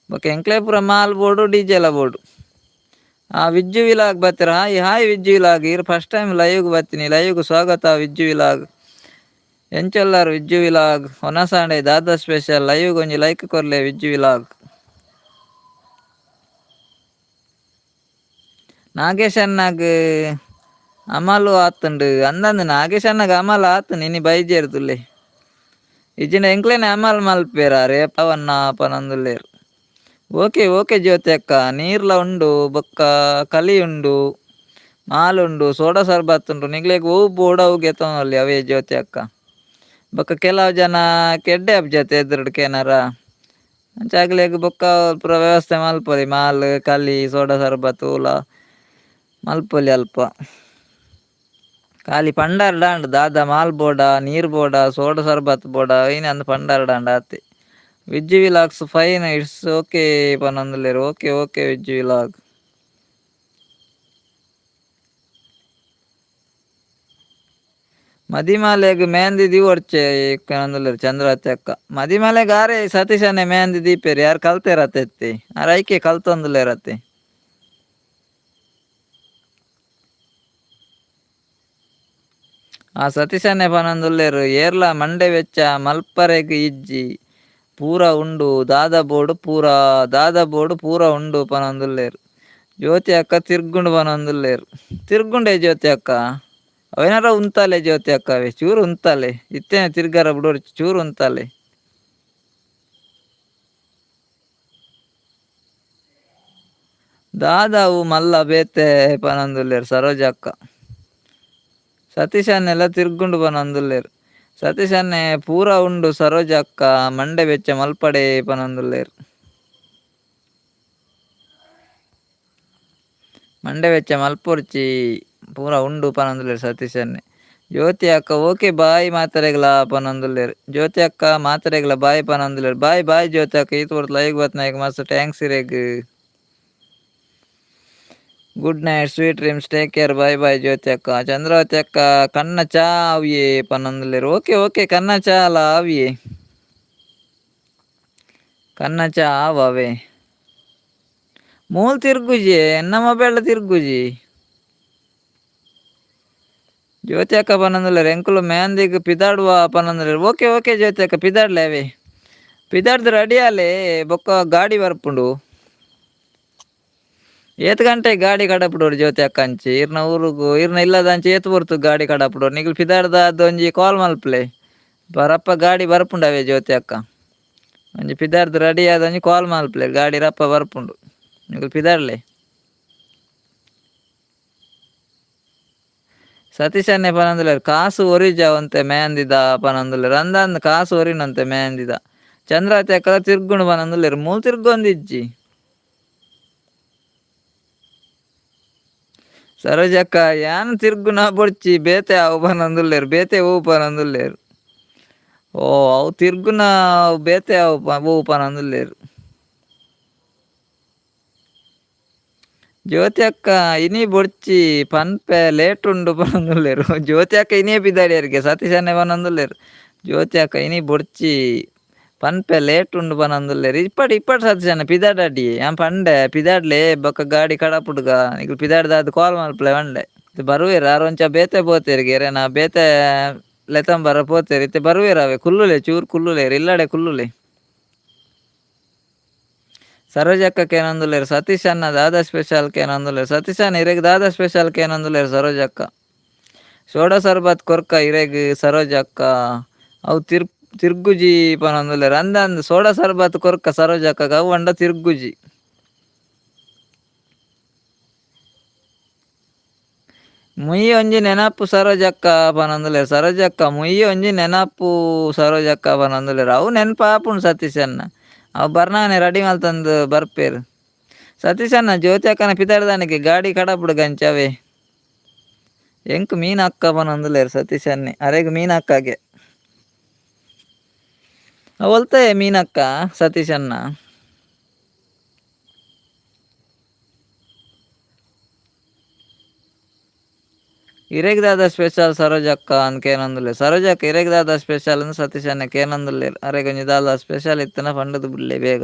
ಬೊಕ ಎಂಕ್ಲೆ ಪೂರ ಮಾಲ್ ಬೋಡು ಡಿಜೆ ಲ ಬೋಡು. ವಿಜ್ಜು ವಿಲಾಗ್ ಬತ್ತೆರ್ ಹಾಯ್ ಹಾಯ್ ವಿಜ್ಜು ವಿಲಾಗ್ ಇರ್ first time live ಬತ್ತಿನಿ ಲೈವ್ ಸ್ವಾಗತ ವಿಜ್ಜು ವಿಲಾಗ್. ಎಂಚೊಲ್ಲಾರ್ ವಿಜ್ಜು ವಿಲಾಗ್ ಒನಸಾಂಡೆ ದಾದಾ ಸ್ಪೆಷಲ್ ಲೈವ್ ಒಂಜಿ ಲೈಕ್ ಕೊರ್ಲೆ ವಿಜ್ಜು ವಿಲಾಗ್. ನಾಗೇಶ್ ಅಣ್ಣಗ್ ಅಮಲು ಆತುಂಡು ಅಂದಂದು ನಾಗೇಶ್ ಅಣ್ಣಗ್ ಅಮಲ್ ಆತುಂಡು ಇನಿ ಬೈಜೇರ್ ತುಲೆ. ಇಜ್ಜಿಂಡ ಎಂಕ್ಲೆನೆ ಅಮಲ್ ಮಲ್ಪೇರ ರೇಪವನ್ನ ಪನೊಂದುಲ್ಲೆರ್. ಓಕೆ ಓಕೆ ಜ್ಯೋತಿ ಅಕ್ಕ ನೀರ್ಲ ಉಂಡು ಬೊಕ್ಕ ಕಲಿ ಉಂಡು ಮಾಲ್ ಉಂಡು ಸೋಡಾ ಸರ್ಬತ್ ಉಂಡು ನಿಕ್ಲೆಗ್ ಒವು ಬೋಡು ಅವು ಗೆತೊನೊಲಿ ಅವೇ ಜ್ಯೋತಿ ಅಕ್ಕ. ಬೊಕ್ಕ ಕೆಲವು ಜನ ಕೆಡ್ಡೆ ಆಪುಜತೆ ಎದುರುಡು ಕೇನರ ಅಂಚ ಅಕ್ಲೆಗ್ ಬೊಕ್ಕ ಪೂರ ವ್ಯವಸ್ಥೆ ಮಲ್ಪೊಲಿ ಮಾಲ್ ಕಲಿ ಸೋಡಾ ಸರ್ಬತ್ ಒವುಲ ಮಲ್ಪೊಲಿ ಅಲ್ಪ. ಖಾಲಿ ಪಂಡರ್ಡಾಂಡ್ ದಾದ ಮಾಲ್ ಬೋಡ ನೀರ್ ಬೋಡ ಸೋಡಾ ಸರ್ಬತ್ ಬೋಡ ಐನೆ ಅಂದ್ ಪಂಡರ್ಡಾಂಡ್ ಆತೆ. Vijju vlogs fine it's okay ಪನೊಂದುಲ್ಲೆರ್ okay okay Vijju vlog. ಮದಿಮಾಲೆಗ್ mehndi ದೀವೊಡ್ಚೆ ಪನೊಂದುಲ್ಲೆರ್ Chandravati ಅಕ್ಕ. ಮದಿಮಾಲೆಗ್ ಆರೇ ಸತೀಶ್ ಅಣ್ಣೆ ಮೆಹಂದಿ ದೀಪೆರ್ ಯಾರ್ ಕಲ್ತೆರತೆ ಇತ್ತೆ ಆರ್ ಐಕೆ ಕಲ್ತೊಂದುಲ್ಲೆರತೆ. ಆ ಸತೀಶನ್ನೇ ಪನೊಂದುಲ್ಲೆರ್ ಏರ್ಲ ಮಂಡೆ ವೆಚ್ಚ ಮಲ್ಪರೆಗ್ ಇಜ್ಜಿ ಪೂರ ಉಂಡು ದಾದ ಬೋಡು ಪೂರ ದಾದ ಬೋಡು ಪೂರ ಉಂಡು ಪನೊಂದುಲ್ಲೆರ್. ಜ್ಯೋತಿ ಅಕ್ಕ ತಿರ್ಗುಂಡು ಪನೊಂದುಲ್ಲೆರ್. ತಿರ್ಗುಂಡೆ ಜ್ಯೋತಿ ಅಕ್ಕ ಅವೇನಾರ ಉಂತಾಲೆ ಜ್ಯೋತಿ ಅಕ್ಕ ಅವೇ ಚೂರು ಉಂತಾಲೆ ಇತ್ತೇನೆ ತಿರ್ಗಾರ ಬುಡೊರ್ಚಿ ಚೂರು ಉಂತಾಲೆ. ದಾದ ಅವು ಮಲ್ಲ ಬೇತೆ ಪನೊಂದುಲ್ಲೆರ್ ಸರೋಜ ಅಕ್ಕ. ಸತೀಶ್ ಅಣ್ಣೆಲ ತಿರ್ಗುಂಡು ಪನೊಂದುಲ್ಲೆರ್. ಸತೀಶ್ ಅಣ್ಣೆ ಪೂರ ಉಂಡು ಸರೋಜ ಅಕ್ಕ ಮಂಡೆ ಬೆಚ್ಚ ಮಲ್ಪಡೆ ಪನೊಂದುಲ್ಲೆರ್. ಮಂಡೆ ಬೆಚ್ಚ ಮಲ್ಪೊರ್ಚಿ ಪೂರ ಉಂಡು ಪನೊಂದುಲ್ಲೆರ್ ಸತೀಶ್ ಅಣ್ಣೆ. ಜ್ಯೋತಿ ಅಕ್ಕ ಓಕೆ ಬಾಯ್ ಮಾತೆರೆಗ್ಲ ಪನೊಂದುಲ್ಲೆರ್. ಜ್ಯೋತಿ ಅಕ್ಕ ಮಾತೆರೆಗ್ಲ ಬಾಯ್ ಪನೊಂದುಲ್ಲೆರ್. ಬಾಯ್ ಬಾಯ್ ಜ್ಯೋತಿ ಅಕ್ಕ ಈತ್ ಪೊರ್ತು ಲೈವ್ ಬತ್ತಿನಾಯಗ್ ಮಸ್ತ್ thanks ಇರೆಗ್. Good night sweet dreams take care bye bye Jyothi ಅಕ್ಕ. ಚಂದ್ರಾವತಿ ಅಕ್ಕ ಕಣ್ಣ ಚಾ ಆವಿಯೇ ಪನೊಂದುಲ್ಲೆರ್. ಓಕೆ ಓಕೆ ಕಣ್ಣ ಚಾ ಅಲ ಆವಿಯೇ ಕಣ್ಣ ಚಾ ಆವವೆ. ಮೂಲು ತಿರ್ಗುಜಿ ಎನ್ನ ಮೊಬೈಲ್ ತಿರ್ಗುಜಿ. ಜ್ಯೋತಿ ಅಕ್ಕ ಪನೊಂದುಲ್ಲೆರ್ ಎಂಕುಲು ಮೆಹಂದಿಗ್ ಪಿದಾಡುವ ಪನೊಂದುಲ್ಲೆರ್. ಓಕೆ ಓಕೆ ಜ್ಯೋತಿ ಅಕ್ಕ ಪಿದಾಡ್ಲೆ ಅವೇ ಪಿದಾಡ್ದು ರೆಡಿ ಆಲೆ ಬೊಕ್ಕ ಗಾಡಿ ಬರ್ಪುಂಡು. ಏತ್ ಗಂಟೆ ಗಾಡಿ ಕಡಪುಡೋಡು ಜ್ಯೋತಿ ಅಕ್ಕ ಅಂಚಿ ಇರ್ನ ಊರುಗು ಇರ್ನ ಇಲ್ಲದ ಅಂಚಿ ಏತ್ ಪೊರ್ತು ಗಾಡಿ ಕಡಪುಡೋಡು ನಿಕುಲು ಪಿದಾಡ್ದ ಒಂಜಿ ಕಾಲ್ ಮಲ್ಪಲೆ ರಪ್ಪ ಗಾಡಿ ಬರ್ಪುಂಡು ಅವೇ ಜ್ಯೋತಿ ಅಕ್ಕ. ಒಂಜಿ ಪಿದಾಡ್ದು ರೆಡಿ ಆದ್ ಒಂಜಿ ಕಾಲ್ ಮಲ್ಪಲೆ ಗಾಡಿ ರಪ್ಪ ಬರ್ಪುಂಡು ನಿಕುಲು ಪಿದಾಡ್ಲೆ. ಸತೀಶ್ ಅಣ್ಣೆ ಪನೊಂದುಲ್ಲೆರ್ ಕಾಸು ಒರಿಜ ಒಂತೆ ಮೆಹಂದಿದ ಪನೊಂದುಲ್ಲೆರ್. ಅಂದಂದ್ ಕಾಸು ಒರಿನಂತೆ ಮೆಹಂದಿದ. ಚಂದ್ರಾವತಿ ಅಕ್ಕಲ ತಿರ್ಗುಂಡು ಪನೊಂದುಲ್ಲೆರ್ ಮೂಲು ತಿರ್ಗೊಂದಿಜ್ಜಿ. ಸರೋಜಕ್ಕ ಯಾನ್ ತಿರ್ಗುನ ಬೊಡ್ಚಿ ಬೇತೆ ಆವು ಪನೊಂದುಲ್ಲೆರ್ ಬೇತೆ ಒವು ಪನೊಂದುಲ್ಲೆರ್. ಓ ಅವು ತಿರ್ಗುನ ಬೇತೆ ಅವು ಓ ಪನೊಂದುಲ್ಲೆರ್. ಜ್ಯೋತಿ ಅಕ್ಕ ಇನಿ ಬೊಡ್ಚಿ ಪನ್ಪೆ ಲೇಟ್ ಉಂಡು ಪನೊಂದುಲ್ಲೆರ್. ಜ್ಯೋತಿ ಅಕ್ಕ ಇನಿಯೇ ಪಿದಾಡಿಯರಿಗೆ ಸತೀಶ್ ಅಣ್ಣೆ ಪನೊಂದುಲ್ಲೆರ್. ಜ್ಯೋತಿ ಅಕ್ಕ ಇನಿ ಬೊಡ್ಚಿ ಪನ್ಪೆ ಲೇಟ್ ಉಂಡು ಪನೊಂದುಲ್ಲೆರ್. ಇಪ್ಪಡ್ ಇಪ್ಪಡ್ ಸತೀಶ್ ಅಣ್ಣೆ ಪಿದಾಡಾಡಿ ಯಾನ್ ಪಂಡೆ ಪಿದಾಡ್ಲೆ ಬೊಕ್ಕ ಗಾಡಿ ಕಡಪುಡ್ಗ ನಿಕುಲು ಪಿದಾಡ್ದಾದ್ ಕಾಲ್ ಮಲ್ಪಲೆ ಪಂಡೆ. ಬರುವೆರ್ ಆರ್ ಒಂಚ ಬೇತೆ ಪೋತೆರ್ಗೆ ಎರೆನ ಬೇತೆ ಲೆತಂಬರ ಪೋತೆರ್ ಇತ್ತೆ ಬರುವೆರ್ ಅವೆ ಕುಲ್ಲುಲೆ ಚೂರು ಕುಲ್ಲುಲೆ ಇಲ್ಲಡೆ ಕುಲ್ಲುಲೆ. ಸರೋಜಕ್ಕ ಕೇನೊಂದುಲ್ಲೆರ್ ಸತೀಶ್ ಅಣ್ಣ ದಾದಾ ಸ್ಪೆಷಲ್ ಕೇನೊಂದುಲ್ಲೆರ್. ಸತೀಶ್ ಅಣ್ಣ ಇರೆಗ್ ದಾದಾ ಸ್ಪೆಷಲ್ ಕೇನೊಂದುಲ್ಲೆರ್ ಸರೋಜಕ್ಕ. ಸೋಡಾ ಸರ್ಬತ್ ಕೊರ್ಕ ಇರೆಗ್ ಸರೋಜಕ್ಕ. ಅವು ತಿರ್ಗುಜಿ ಪನೊಂದುಲ್ಲೆರ್. ಅಂದ ಅಂದ್ ಸೋಡಾ ಸರ್ಬತ್ ಕೊರ್ಕ ಸರೋಜಕ್ಕ ಅವು ಅಂಡ ತಿರ್ಗುಜಿ. ಮುಯ್ಯಿ ಒಂಜಿ ನೆನಪು ಸರೋಜಕ್ಕ ಪನೊಂದುಲ್ಲೆರ್. ಸರೋಜಕ್ಕ ಮುಯ್ಯಿ ಒಂಜಿ ನೆನಪು ಸರೋಜಕ್ಕ ಪನೊಂದುಲ್ಲೆರ್. ಅವು ನೆನಪಾಪುಂಡು ಸತೀಶ್ ಅಣ್ಣ. ಅವು ಬರ್ನಾನೆ ರೆಡಿ ಮಲ್ತೊಂದು ಬರ್ಪೆರ್. ಸತೀಶ್ ಅಣ್ಣ ಜ್ಯೋತಿ ಅಕ್ಕನ ಪಿದಾಡ್ದಾನಿಗೆ ಗಾಡಿ ಕಡಪುಡು ಗಂಚವೇ. ಎಂಕ್ ಮೀನ್ ಅಕ್ಕ ಪನೊಂದುಲ್ಲೆರ್ ಸತೀಶ್ ಅಣ್ಣೆ. ಅರೆಗ್ ಮೀನ್ ಅಕ್ಕಗೆ. ಒಲ್ತೆ ಮೀನಕ್ಕ ಸತೀಶ್ ಅಣ್ಣ. ಇರೆಗ್ ದಾದ ಸ್ಪೆಷಲ್ ಸರೋಜಕ್ಕ ಅಂದ್ ಕೇನೊಂದುಲ್ಲೆರ್. ಸರೋಜಕ್ಕ ಇರೆಗ್ ದಾದ ಸ್ಪೆಷಲ್ ಅಂದ್ ಸತೀಶ್ ಅಣ್ಣೆ ಕೇನೊಂದುಲ್ಲೆರ್. ಅರೆಗ್ ಒಂಜಿ ದಾಲ ಸ್ಪೆಷಲ್ ಇತ್ತುಂಡ ಪಂಡುದು ಬುಡ್ಲೆ ಬೇಗ.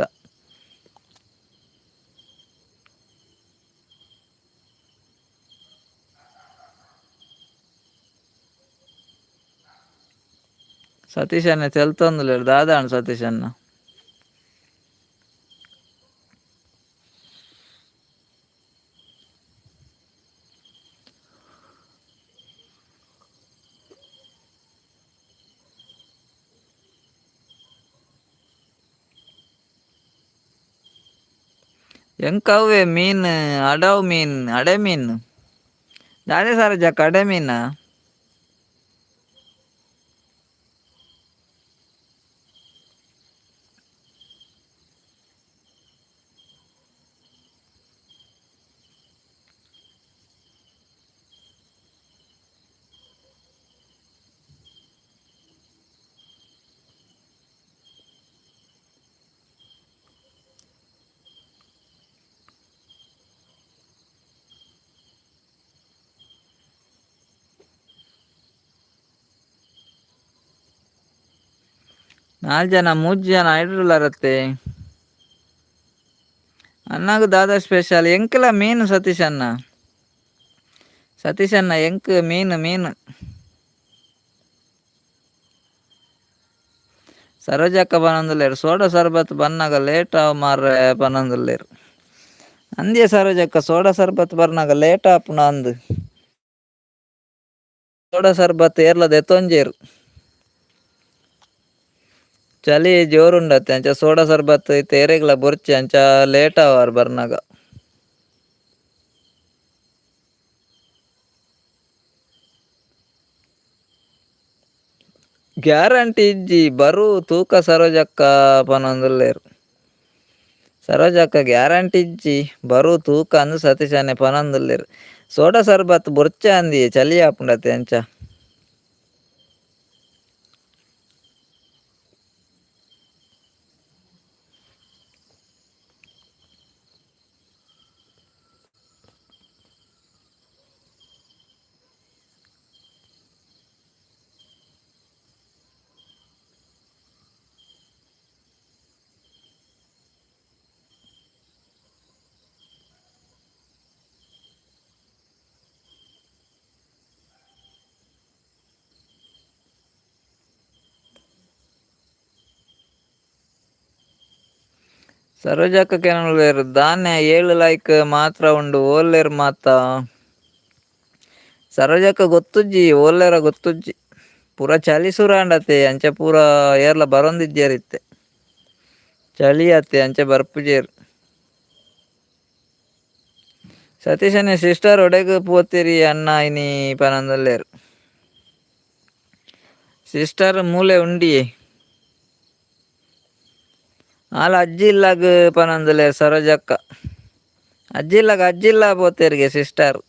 ಸತೀಶ್ ಅಣ್ಣೆ ತೆಲ್ತೊಂದುಲ್ಲೆರ್ ದಾದಾಂಡ್ ಸತೀಶ್ ಅಣ್ಣ. ಎಂಕ್ ಅವ್ವೆ ಮೀನ್ ಅಡವು ಮೀನ್ ಅಡೆ ಮೀನ್ ದಾದೆ ಸರೋಜಕ್ಕ ಅಡೆ ಮೀನಾ. ನಾಲ್ ಜನ ಮೂಜಿ ಜನ ಐಡ್ರುಲ್ಲರತ್ತೆ. ಅಣ್ಣಗ್ ದಾದಾ ಸ್ಪೆಷಲ್ ಎಂಕ್ಲ ಮೀನು ಸತೀಶ್ ಅಣ್ಣ. ಸತೀಶ್ ಅಣ್ಣ ಎಂಕ್ ಮೀನು ಮೀನು. ಸರೋಜಕ್ಕ ಪನೊಂದುಲ್ಲೆರ್ ಸೋಡಾ ಸರ್ಬತ್ ಬನ್ನಗ ಲೇಟ್ ಆವು ಮಾರ್ರೆ ಪನೊಂದುಲ್ಲೆರ್. ಅಂದ್ಯೆ ಸರೋಜಕ್ಕ ಸೋಡಾ ಸರ್ಬತ್ ಬರ್ನಗ ಲೇಟ್ ಆಪುಂಡು ಅಂದ್. ಸೋಡಾ ಸರ್ಬತ್ ಏರ್ಲ ದೆತೊಂಜೆರ್. ಚಳಿ ಜೋರುಂಡತ್ತೆ ಅಂಚ ಸೋಡಾ ಸರ್ಬತ್ ಇತ್ತೆ ಏರೆಗ್ಲ ಬೊರ್ಚಿ ಅಂಚ ಲೇಟ್ ಆವಾರ್ ಬರ್ನಗ. ಗ್ಯಾರಂಟಿ ಇಜ್ಜಿ ಬರು ತೂಕ ಸರೋಜಕ್ಕ ಪನೊಂದುಲ್ಲೆರ್. ಸರೋಜಕ್ಕ ಗ್ಯಾರಂಟಿ ಇಜ್ಜಿ ಬರು ತೂಕ ಅಂದ್ ಸತೀಶ್ ಅಣ್ಣೆ ಪನೊಂದುಲ್ಲೆರ್. ಸೋಡಾ ಸರ್ಬತ್ ಬೊರ್ಚ ಅಂದಿಯೆ ಚಳಿ ಆಪುಂಡತ್ತೆ ಅಂಚ. ಸರೋಜಕ್ಕ ಕೇನೊಂದುಲ್ಲೆರ್ ದಾನೆ 7 ಲೈಕ್ ಮಾತ್ರ ಉಂಡು ಓಲ್ಲೆರ್ ಮಾತ. ಸರೋಜಕ್ಕ ಗೊತ್ತುಜ್ಜಿ ಓಲ್ಲೆರ ಗೊತ್ತುಜ್ಜಿ. ಪೂರ ಚಳಿ ಸುರು ಆಂಡತೆ ಅಂಚ ಪೂರ ಏರ್ಲ ಬರೊಂದಿಜ್ಜೆರ್ ಇತ್ತೆ. ಚಳಿ ಅತ್ತೆ ಅಂಚ ಬರ್ಪುಜೆರ್. ಸತೀಶ್ ಅಣ್ಣೆ ಸಿಸ್ಟರ್ ಒಡೆಗ್ ಪೋತಿರಿ ಅಣ್ಣ ಇನಿ ಪನೊಂದುಲ್ಲೆರ್. ಸಿಸ್ಟರ್ ಮೂಲೆ ಉಂಡಿಯೆ. ಆಲ್ ಅಜ್ಜಿ ಇಲ್ಲಗ್ ಪನೊಂದುಲ್ಲೆರ್ ಸರೋಜಕ್ಕ. ಅಜ್ಜಿ ಇಲ್ಲಗ್ ಅಜ್ಜಿ ಇಲ್ಲ ಪೋತೆರ್ಗೆ ಸಿಸ್ಟರ್.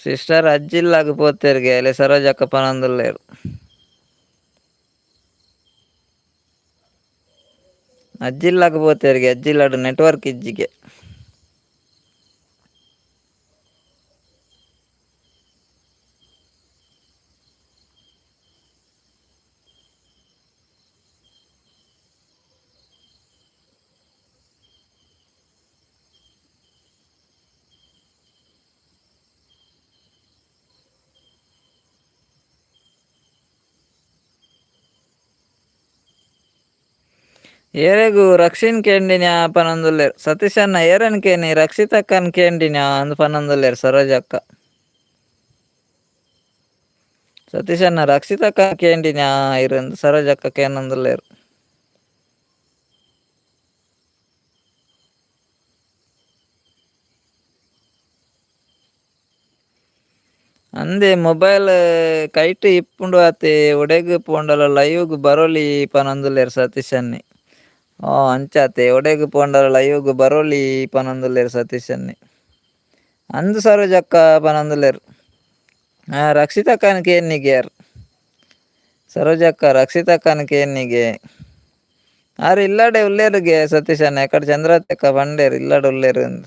Sister ಅಜ್ಜಿಲ್ಲಾಗ ಪೋತೆರ್ಗೆ ಅಲೆ ಸರೋಜಕ್ಕ ಪನೊಂದುಲ್ಲೆರ್. ಅಜ್ಜಿಲ್ಲಾಗ ಪೋತೆರ್ಗೆ, ಅಜ್ಜಿಲ್ಲಾಡ್ ನೆಟ್ವರ್ಕ್ ಇಜ್ಜಿಗೆ. ಏರೆಗು ರಕ್ಷಿನ್ ಕೇಂಡಿನ ಪನೊಂದುಲ್ಲೆರ್. ಸತೀಶಣ್ಣ ಏರನ್ ಕೇನಿ ರಕ್ಷಿತಕ್ಕನ್ ಕೇಂಡಿನ ಅಂದ್ ಪನೊಂದುಲ್ಲೆರ್ ಸರೋಜಕ್ಕ. ಸತೀಶಣ್ಣ ರಕ್ಷಿತಕ್ಕ ಕೇಂಡಿನ ಇರಂದ್ ಸರೋಜಕ್ಕ ಕೇನೊಂದುಲ್ಲೆರ್. ಅಂದೆ ಮೊಬೈಲ್ ಕೈಟ್ ಇಪ್ಪುಂಡು ಅತೆ ಒಡೆಗ್ ಪೋಂಡಲ ಲೈವ್ ಗ್ ಬರೊಲಿ ಪನೊಂದುಲ್ಲೆರ್ ಸತೀಶಣ್ಣೆ. ಅಂಚಾತೆ ಒಡೆಗ್ ಪೋಂಡಲ ಲೈವ್ ಗ್ ಬರೊಲಿ ಪನೊಂದುಲ್ಲೆರ್ ಸತೀಶಣ್ಣೆ. ಅಂದ್ ಸರೋಜಕ್ಕ ಪನೊಂದುಲ್ಲೆರ್. ರಕ್ಷಿತಕ್ಕನ್ ಕೇನ್ನಿಗೆರ್ ಸರೋಜಕ್ಕ, ರಕ್ಷಿತಕ್ಕನ್ ಕೇನ್ನಿಗೆ. ಆರ್ ಇಲ್ಲಡೆ ಉಲ್ಲೆರ್ಗೆ ಸತೀಶಣ್ಣ, ಎಕಡೆ ಚಂದ್ರತಕ್ಕ ಪಂಡೇರ್ ಇಲ್ಲಡೆ ಉಲ್ಲೆರ್ ಅಂದ್.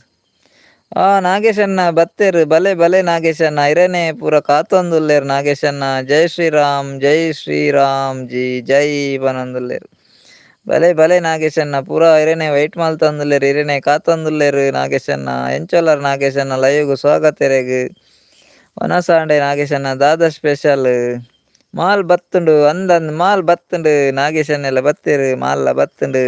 ನಾಗೇಶಣ್ಣ ಬತ್ತೆರ್, ಬಲೆ ಬಲೆ ನಾಗೇಶಣ್ಣ, ಇರೆನೆ ಪೂರ ಕಾತೊಂದುಲ್ಲೆರ್ ನಾಗೇಶಣ್ಣ. ಜೈ ಶ್ರೀರಾಮ್, ಜೈ ಶ್ರೀರಾಮ್ ಜಿ ಜೈ ಪನೊಂದುಲ್ಲೆರ್. ಬಲೆ ಬಲೆ ನಾಗೇಶಣ್ಣ, ಪೂರ ಇರೆನೆ ವೈಟ್ ಮಲ್ತೊಂದುಲ್ಲೆರ್, ಇರೆನೆ ಕಾತೊಂದುಲ್ಲೆರ್ ನಾಗೇಶಣ್ಣ. ಎಂಚೊಲ್ಲರ್ ನಾಗೇಶಣ್ಣ, ಲೈವ್ ಸ್ವಾಗತ ಇರೆಗ್. ವನಸಾಂಡೆ ನಾಗೇಶಣ್ಣ, ದಾದ ಸ್ಪೆಷಲ್? ಮಾಲ್ ಬತ್ತುಂಡು ಅಂದಂದ್ ಮಾಲ್ ಬತ್ತುಂಡು ನಾಗೇಶಣ್ಣೆಲ್ಲ ಬತ್ತೆರ್, ಮಾಲ್ಲ ಬತ್ತುಂಡು.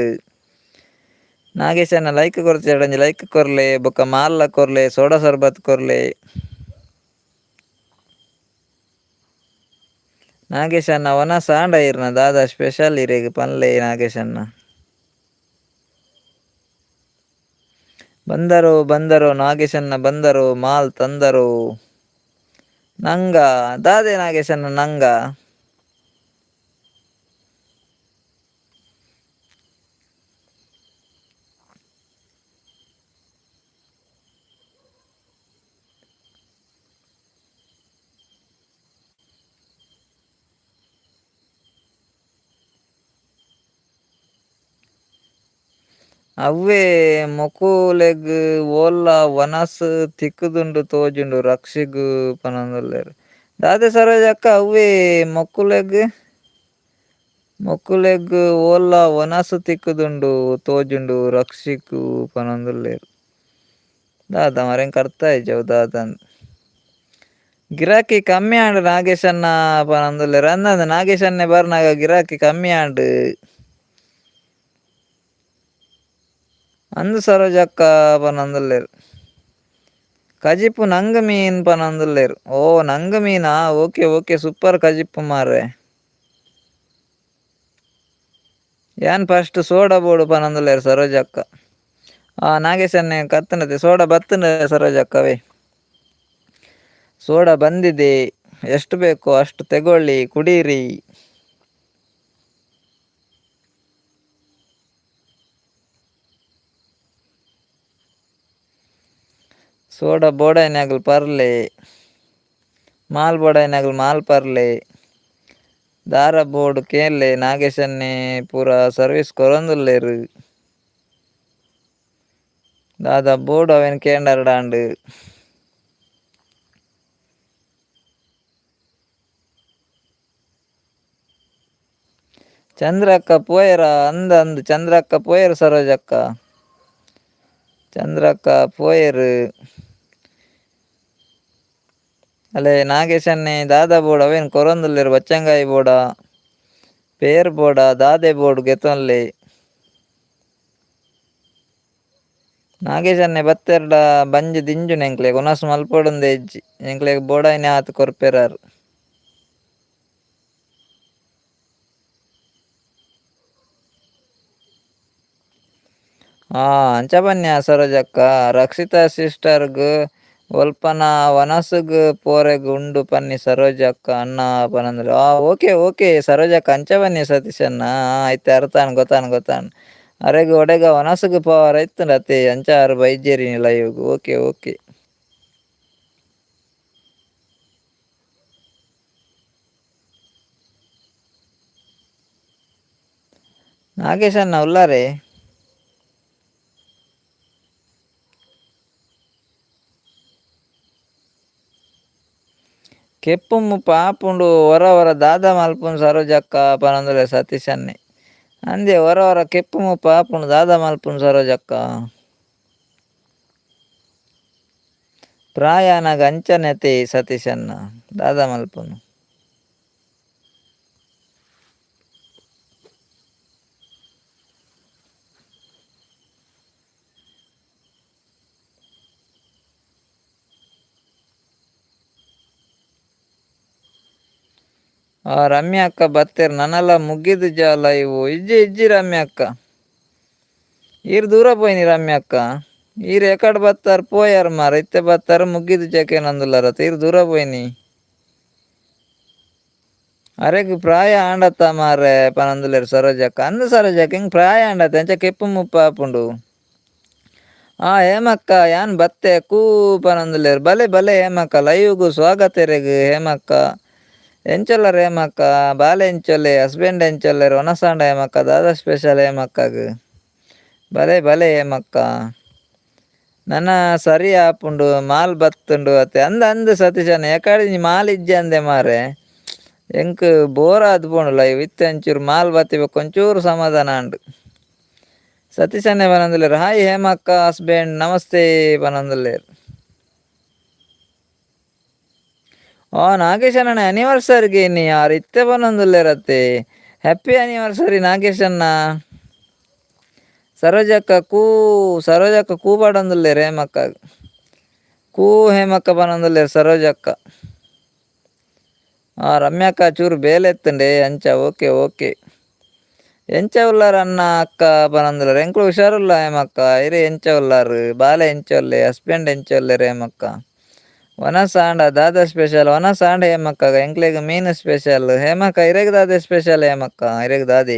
ನಾಗೇಶಣ್ಣ ಲೈಕ್ ಕೊರ್ಚೆಡ ಒಂಜಿ ಲೈಕ್ ಕೊರ್ಲೆ, ಬೊಕ್ಕ ಮಾಲ್ಲ ಕೊರ್ಲೆ, ಸೋಡಾ ಸರ್ಬತ್ ಕೊರ್ಲೆ. ನಾಗೇಶಣ್ಣ ವನಸಾಂಡ ಇರ್ನ ದಾದ ಸ್ಪೆಷಲ್ ಇರೆಗ್ ಪನ್ಲೆ ನಾಗೇಶಣ್ಣ. ಬಂದರು ಬಂದರು ನಾಗೇಶಣ್ಣ ಬಂದರು, ಮಾಲ್ ತಂದರು. ನಂಗ ದಾದೆ ನಾಗೇಶಣ್ಣ ನಂಗ? ಅವ್ವೇ ಮೊಕುಲೆಗ್ ಓಲ್ಲ ವನಸ್ ತಿಕ್ಕುದುಂಡು ತೋಜುಂಡು ರಕ್ಷಿಗ್ ಪನೊಂದುಲ್ಲೆರ್. ದಾದೆ ಸರೋಜಕ್ಕ ಅವ್ವೇ ಮೊಕುಲೆಗ್ ಮೊಕುಲೆಗ್ ಓಲ್ಲ ವನಸ್ ತಿಕ್ಕುದುಂಡು ತೋಜುಂಡು ರಕ್ಷಿಗ್ ಪನೊಂದುಲ್ಲೆರ್. ದಾದ ಮಾರ್ರೆ ಎಂಕ್ ಅರ್ಥ ಆಯಿಜಿ ಅವು ದಾದಂದ್. ಗಿರಾಕಿ ಕಮ್ಮಿ ಆಂಡ್ ನಾಗೇಶಣ್ಣ ಪನೊಂದುಲ್ಲೆರ್. ಅಂದಂದ್ ನಾಗೇಶಣ್ಣೆ ಬರ್ನಗ ಗಿರಾಕಿ ಕಮ್ಮಿ ಆಂಡ್. ಅಂದ್ ಸರೋಜಕ್ಕ ಪನೊಂದುಲ್ಲೆರ್. ಕಜಿಪು ನಂಗ್ ಮೀನ್ ಪನೊಂದುಲ್ಲೆರ್. ಓ ನಂಗ್ ಮೀನಾ, okay okay super ಕಜಿಪು ಮಾರ್ರೆ. ಯಾನ್ ಫಸ್ಟ್ ಸೋಡಾ ಬೋಡು ಪನೊಂದುಲ್ಲೆರ್ ಸರೋಜಕ್ಕ. ನಾಗೇಶಣ್ಣೆ ಕತ್ತಂಡತೆ ಸೋಡಾ ಬತ್ತುಂಡು ಸರೋಜಕ್ಕವೇ. ಸೋಡಾ ಬಂದಿದೆ, ಎಷ್ಟು ಬೇಕೋ ಅಷ್ಟು ತೆಗೊಳ್ಳಿ ಕುಡೀರಿ. ಸೋಡಾ ಬೋಡಾಯಿನಾಗಲ್ ಪರ್ಲೆ, ಮಾಲ್ ಬೋಡಾಯಿನಾಗಲ್ ಮಾಲ್ ಪರ್ಲೆ. ದಾರ ಬೋರ್ಡ್ ಕೇನ್ಲೆ ನಾಗೇಶಣ್ಣೆ ಪೂರ ಸರ್ವಿಸ್ ಕೊರೊಂದುಲ್ಲೆರ್. ದಾದ ಬೋರ್ಡ್ ಅವೆನ್ ಕೇಂಡರ್ಡಾಂಡ್. ಚಂದ್ರಕ್ಕ ಪೋಯೆರಾ? ಅಂದ್ ಅಂದ್ ಚಂದ್ರಕ್ಕ ಪೋಯೆರ್ ಸರೋಜಕ್ಕ. ಚಂದ್ರಕ್ಕ ಪೋಯೆರ್. ಅಲೆ ನಾಗೇಶಣ್ಣೆ ದಾದ ಬೋಡು ಅವೇನ್ ಕೊರೊಂದುಲ್ಲೆರ್, ಬಚ್ಚಂಗಾಯಿ ಬೋಡ ಪೇರ್ ಬೋಡ ದಾದೆ ಬೋಡು ಗೆತೊನ್ಲೆ. ನಾಗೇಶಣ್ಣೆ ಬತ್ತೆರ್ಡ ಬಂಜಿ ದಿಂಜುನೆ ಎಂಕ್ಲೆಗ್ ವನಸ್ ಮಲ್ಪೊಡುಂದೇ ಇಜ್ಜಿ, ಎಂಕ್ಲೆಗ್ ಬೋಡಾಯಿನೆ ಆತ್ ಕೊರ್ಪೆರಾರ್. ಅಂಚ ಪನ್ಯ ಸರೋಜಕ್ಕ, ರಕ್ಷಿತಾ ಸಿಸ್ಟರ್ಗ್ ಒಲ್ಪನ ವನಸ್ಗ್ ಪೋರೆಗ್ ಉಂಡು ಪನ್ನಿ ಸರೋಜಕ್ಕ ಅಣ್ಣ ಪನೊಂದುಲ್ಲೆರ್. ಓಕೆ ಓಕೆ ಸರೋಜಕ್ಕ ಅಂಚ ಪನ್ನಿ ಸತೀಶಣ್ಣ. ಇತ್ತೆ ಅರ್ಥ ಆಂಡ್ ಗೊತ್ತಾಂಡ್ ಗೊತ್ತಾಂಡ್. ಅರೆಗ್ ಒಡೆಗ ವನಸ್ಗ್ ಪೋವರೆ ಇತ್ತುಂಡು ಅತೆ, ಅಂಚ ಆರ್ ಬೈಜೆರಿನಿ ಲೈವ್ಗ್. Okay okay. ನಾಗೇಶಣ್ಣ ಉಲ್ಲಾರೆ? ಕೆಪ್ಪು ಮುಪ್ಪ ಆಪುಂಡು ಒರ ಒರ ದಾದ ಮಲ್ಪುನು ಸರೋಜಕ್ಕ ಪನೊಂದುಲ್ಲೆರ್ ಸತೀಶ್ ಅಣ್ಣೆ. ಅಂದೆ ಒರ ಒರ ಕೆಪ್ಪು ಮುಪ್ಪ ಆಪುಂಡು ದಾದ ಮಲ್ಪುನು ಸರೋಜಕ್ಕ. ಪ್ರಾಯಾನಗ ಅಂಚನೆ ಸತೀಶ್ ಅಣ್ಣ ದಾದ ಮಲ್ಪುನು. ಆ ರಮ್ಯಾ ಅಕ್ಕ ಬತ್ತೆರ್ ನನಲ ಮುಗಿದುಜ ಲೈವ್. ಇಜ್ಜಿ ಇಜ್ಜಿ ರಮ್ಯಾ ಅಕ್ಕ, ಈರ್ ದೂರ ಪೋಯಿನಿ ರಮ್ಯಾ ಅಕ್ಕ. ಈರ್ ಎಕಡ್ ಬತ್ತಾರ್ ಪೋಯಾರ್ ಮಾರ, ಇತ್ತೆ ಬತ್ತಾರ್ ಮುಗಿದುಜ ಕೇನೊಂದುಲ್ಲರತ, ಈರ್ ದೂರ ಪೋಯಿನಿ. ಅರೆಗ್ ಪ್ರಾಯ ಆಂಡತ್ತ ಮಾರ್ರೆ ಪನೊಂದುಲ್ಲೆರ್ ಸರೋಜಕ್ಕ. ಅಂದ್ ಸರೋಜಕ್ಕ, ಇಂಗ್ ಪ್ರಾಯ ಆಂಡತ್ತ ಅಂಚ ಕೆಪ್ಪು ಮುಪ್ಪ ಆಪುಂಡು. ಆ ಹೇಮಕ್ಕ ಯಾನ್ ಬತ್ತೆ ಕೂ ಪನೊಂದುಲ್ಲೆರ್. ಬಲೆ ಬಲೆ ಹೇಮಕ್ಕ, ಲೈವ್ಗ್ ಸ್ವಾಗತ ಇರೆಗ್ ಹೇಮಕ್ಕ. ಎಂಚೊಲ್ಲರ್ ಹೇಮಕ್ಕ? ಬಾಲೆ ಎಂಚೊಲ್ಲೆ? ಹಸ್ಬೆಂಡ್ ಎಂಚೊಲ್ಲೆರ್? ವನಸಾಂಡ ಹೇಮಕ್ಕ? ದಾದ ಸ್ಪೆಷಲ್ ಹೇಮಕ್ಕಗ್? ಬಲೆ ಬಲೆ ಹೇಮಕ್ಕ. ನನ ಸರಿ ಆಪುಂಡು ಮಾಲ್ ಬತ್ತುಂಡು ಅತ್ತೆ. ಅಂದ್ ಅಂದ್ ಸತೀಶಣ್ಣ, ಎಕಾಡಿ ಮಾಲ್ ಇಜ್ಜಿ ಅಂದೆ ಮಾರ್ರೆ. ಎಂಕ್ ಬೋರ್ ಆದ್ ಪೋಂಡು ಲೈವ್. ಇತ್ತೆ ಒಂಚೂರು ಮಾಲ್ ಬತ್ತಿ ಬೊಕ್ಕ ಒಂಚೂರು ಸಮಾಧಾನ ಆಂಡ್. ಸತೀಶಣ್ಣೆ ಪನೊಂದುಲ್ಲೆರ್ ಹಾಯ್ ಹೇಮಕ್ಕ ಹಸ್ಬೆಂಡ್ ನಮಸ್ತೆ ಪನೊಂದುಲ್ಲೆರ್. ಆ ನಾಗೇಶಣ್ಣನ ಆನಿವರ್ಸರಿಗೆ ಇನ್ನಿ ಯಾರು ಇತ್ತೆ ಪನೊಂದುಲ್ಲೆರತ್ತೆ. Happy anniversary ನಾಗೇಶಣ್ಣ. ಸರೋಜಕ್ಕ ಕೂ, ಸರೋಜಕ್ಕ ಕೂ ಪಾಡೊಂದುಲ್ಲೆರ್ ಹೇಮಕ್ಕ. ಕೂ ಹೇಮಕ್ಕ ಪನೊಂದುಲ್ಲೆರ್ ಸರೋಜಕ್ಕ. ಆ ರಮ್ಯಕ್ಕ ಚೂರು ಬೇಲೆ ಇತ್ತುಂಡೆ ಅಂಚ. Okay okay. ಎಂಚ ಉಲ್ಲಾರ್ ಅಣ್ಣ ಅಕ್ಕ ಪನೊಂದುಲ್ಲೆರ್. ಎಂಕ್ಲು ಹುಷಾರುಲ್ಲ ಹೇಮಕ್ಕ. ಇರೆ ಎಂಚ ಉಲ್ಲಾರ್? ಬಾಲೆ ಎಂಚ ಉಲ್ಲೆ? ಹಸ್ಬೆಂಡ್ ಎಂಚ ಉಲ್ಲೆರ್ ಹೇಮಕ್ಕ? ವನಸ್ ಆಂಡ ದಾದ ಸ್ಪೆಷಲ್? ವನಸ್ ಆಂಡ ಹೇಮಕ್ಕ, ಎಂಕ್ಲೆಗ್ ಮೀನು ಸ್ಪೆಷಲ್ ಹೇಮಕ್ಕ. ಇರೆಗ್ ದಾದ ಸ್ಪೆಷಲ್ ಹೇಮಕ್ಕ? ಇರೆಗ್ ದಾದೆ?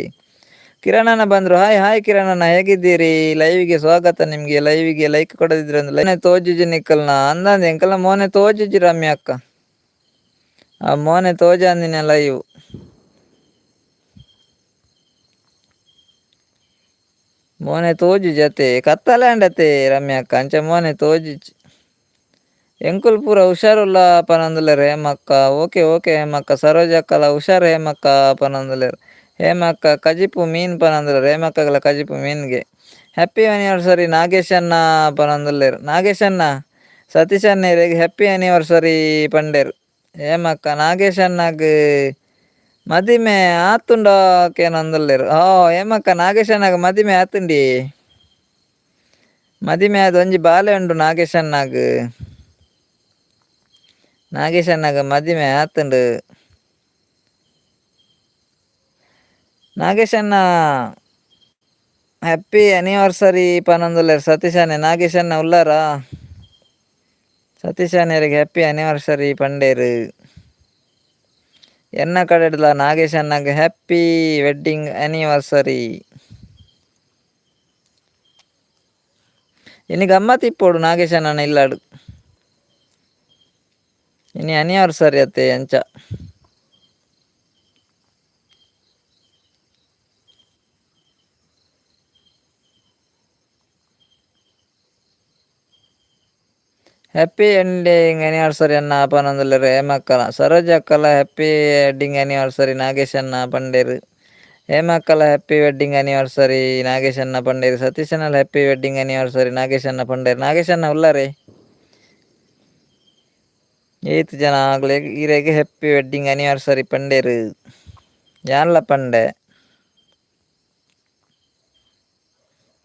ಕಿರಣಣ್ಣ ಬಂದ್ರು. ಹಾಯ್ ಹಾಯ್ ಕಿರಣಣ್ಣ, ಹೇಗಿದ್ದೀರಿ? ಲೈವ್ಗೆ ಸ್ವಾಗತ ನಿಮ್ಗೆ. ಲೈವ್ಗೆ ಲೈಕ್ ಕೊಡದಿದ್ರೆ ಒಂದು ಲೈನ್ ತೋಜುಜಿ ನಿಕ್ಕಲ್ನ ಅಂದಂದೆ. ಎಂಕಲ್ನ ಮೋನೆ ತೋಜುಜಿ ರಮ್ಯ ಅಕ್ಕ. ಆ ಮೋನೆ ತೋಜಂದಿನ ಲೈವ್ ಮೋನೆ ತೋಜುಜಿ ಅತ್ತೆ. ಕತ್ತಲೆ ಅಂಡತೆ ರಮ್ಯ ಅಕ್ಕ, ಅಂಚ ಮೋನೆ ತೋಜುಜಿ. ಎಂಕುಲು ಪೂರ ಹುಷಾರುಲ್ಲ ಪನೊಂದುಲ್ಲೆರ್ ಹೇಮಕ್ಕ. Okay okay ಹೇಮಕ್ಕ. ಸರೋಜಕ್ಕಲ ಹುಷಾರ್ ಹೇಮಕ್ಕ ಪನೊಂದುಲ್ಲೆರ್. ಹೇಮಕ್ಕ ಕಜಿಪು ಮೀನ್ ಪನೊಂದುಲ್ಲೆರ್. ಹೇಮಕ್ಕಗಲ ಕಜಿಪು ಮೀನ್ಗೆ. Happy anniversary ನಾಗೇಶಣ್ಣ ಪನೊಂದುಲ್ಲೆರ್. ನಾಗೇಶಣ್ಣ, ಸತೀಶಣ್ಣ ಇರೆಗ್ ಹ್ಯಾಪಿ ಆನಿವರ್ಸರಿ ಪಂಡೆರ್ ಹೇಮಕ್ಕ. ನಾಗೇಶಣ್ಣಗ್ ಮದಿಮೆ ಆತುಂಡ ಕೇನೊಂದುಲ್ಲೆರ್. ಓ ಹೇಮಕ್ಕ, ನಾಗೇಶಣ್ಣಗ್ ಮದಿಮೆ ಆತುಂಡಿ. ಮದಿಮೆ ಆದ್ ಒಂಜಿ ಬಾಲೆ ಉಂಡು ನಾಗೇಶಣ್ಣಗ್. ನಾಗೇಶಣ್ಣಗ್ ಮದಿಮೆ ಆತುಂಡು. ನಾಗೇಶಣ್ಣ ಹ್ಯಾಪಿ ಆನಿವರ್ಸರಿ ಪನೊಂದುಲ್ಲೆರ್ ಸತೀಶಣ್ಣೆ. ನಾಗೇಶಣ್ಣ ಉಲ್ಲಾರಾ? ಸತೀಶಣ್ಣೆರೆಗ್ ಹ್ಯಾಪಿ ಆನಿವರ್ಸರಿ ಪಂಡೆರ್. ಎನ್ನ ಕಡೆಡ್ಲ ನಾಗೇಶಣ್ಣಗ್ happy wedding anniversary. ಇನಿ ಗಮ್ಮತ್ ಇಪ್ಪೊಡು ನಾಗೇಶಣ್ಣನ ಇಲ್ಲಾಡು. ಇನಿ ಆನಿವರ್ಸರಿ ಅತ್ತೆ ಅಂಚ. Happy ending anniversary ಅಣ್ಣ ಪನೊಂದುಲ್ಲೆರ್ ಹೇಮಕ್ಕಲ. ಸರೋಜಕ್ಕಲ happy wedding anniversary ನಾಗೇಶಣ್ಣ ಪಂಡೆರ್. ಹೇಮಕ್ಕಲ happy wedding anniversary ನಾಗೇಶಣ್ಣ ಪಂಡೆರ್. ಸತೀಶಣ್ಣಲ happy wedding anniversary ನಾಗೇಶಣ್ಣ ಪಂಡೆರ್. ನಾಗೇಶಣ್ಣ ಉಲ್ಲಾರೆ? ಏತ್ ಜನ ಆಗ್ಲೆ ಇರೆಗ್ happy wedding anniversary ಪಂಡೆರ್. ಯಾನ್ಲ ಪಂಡೆ.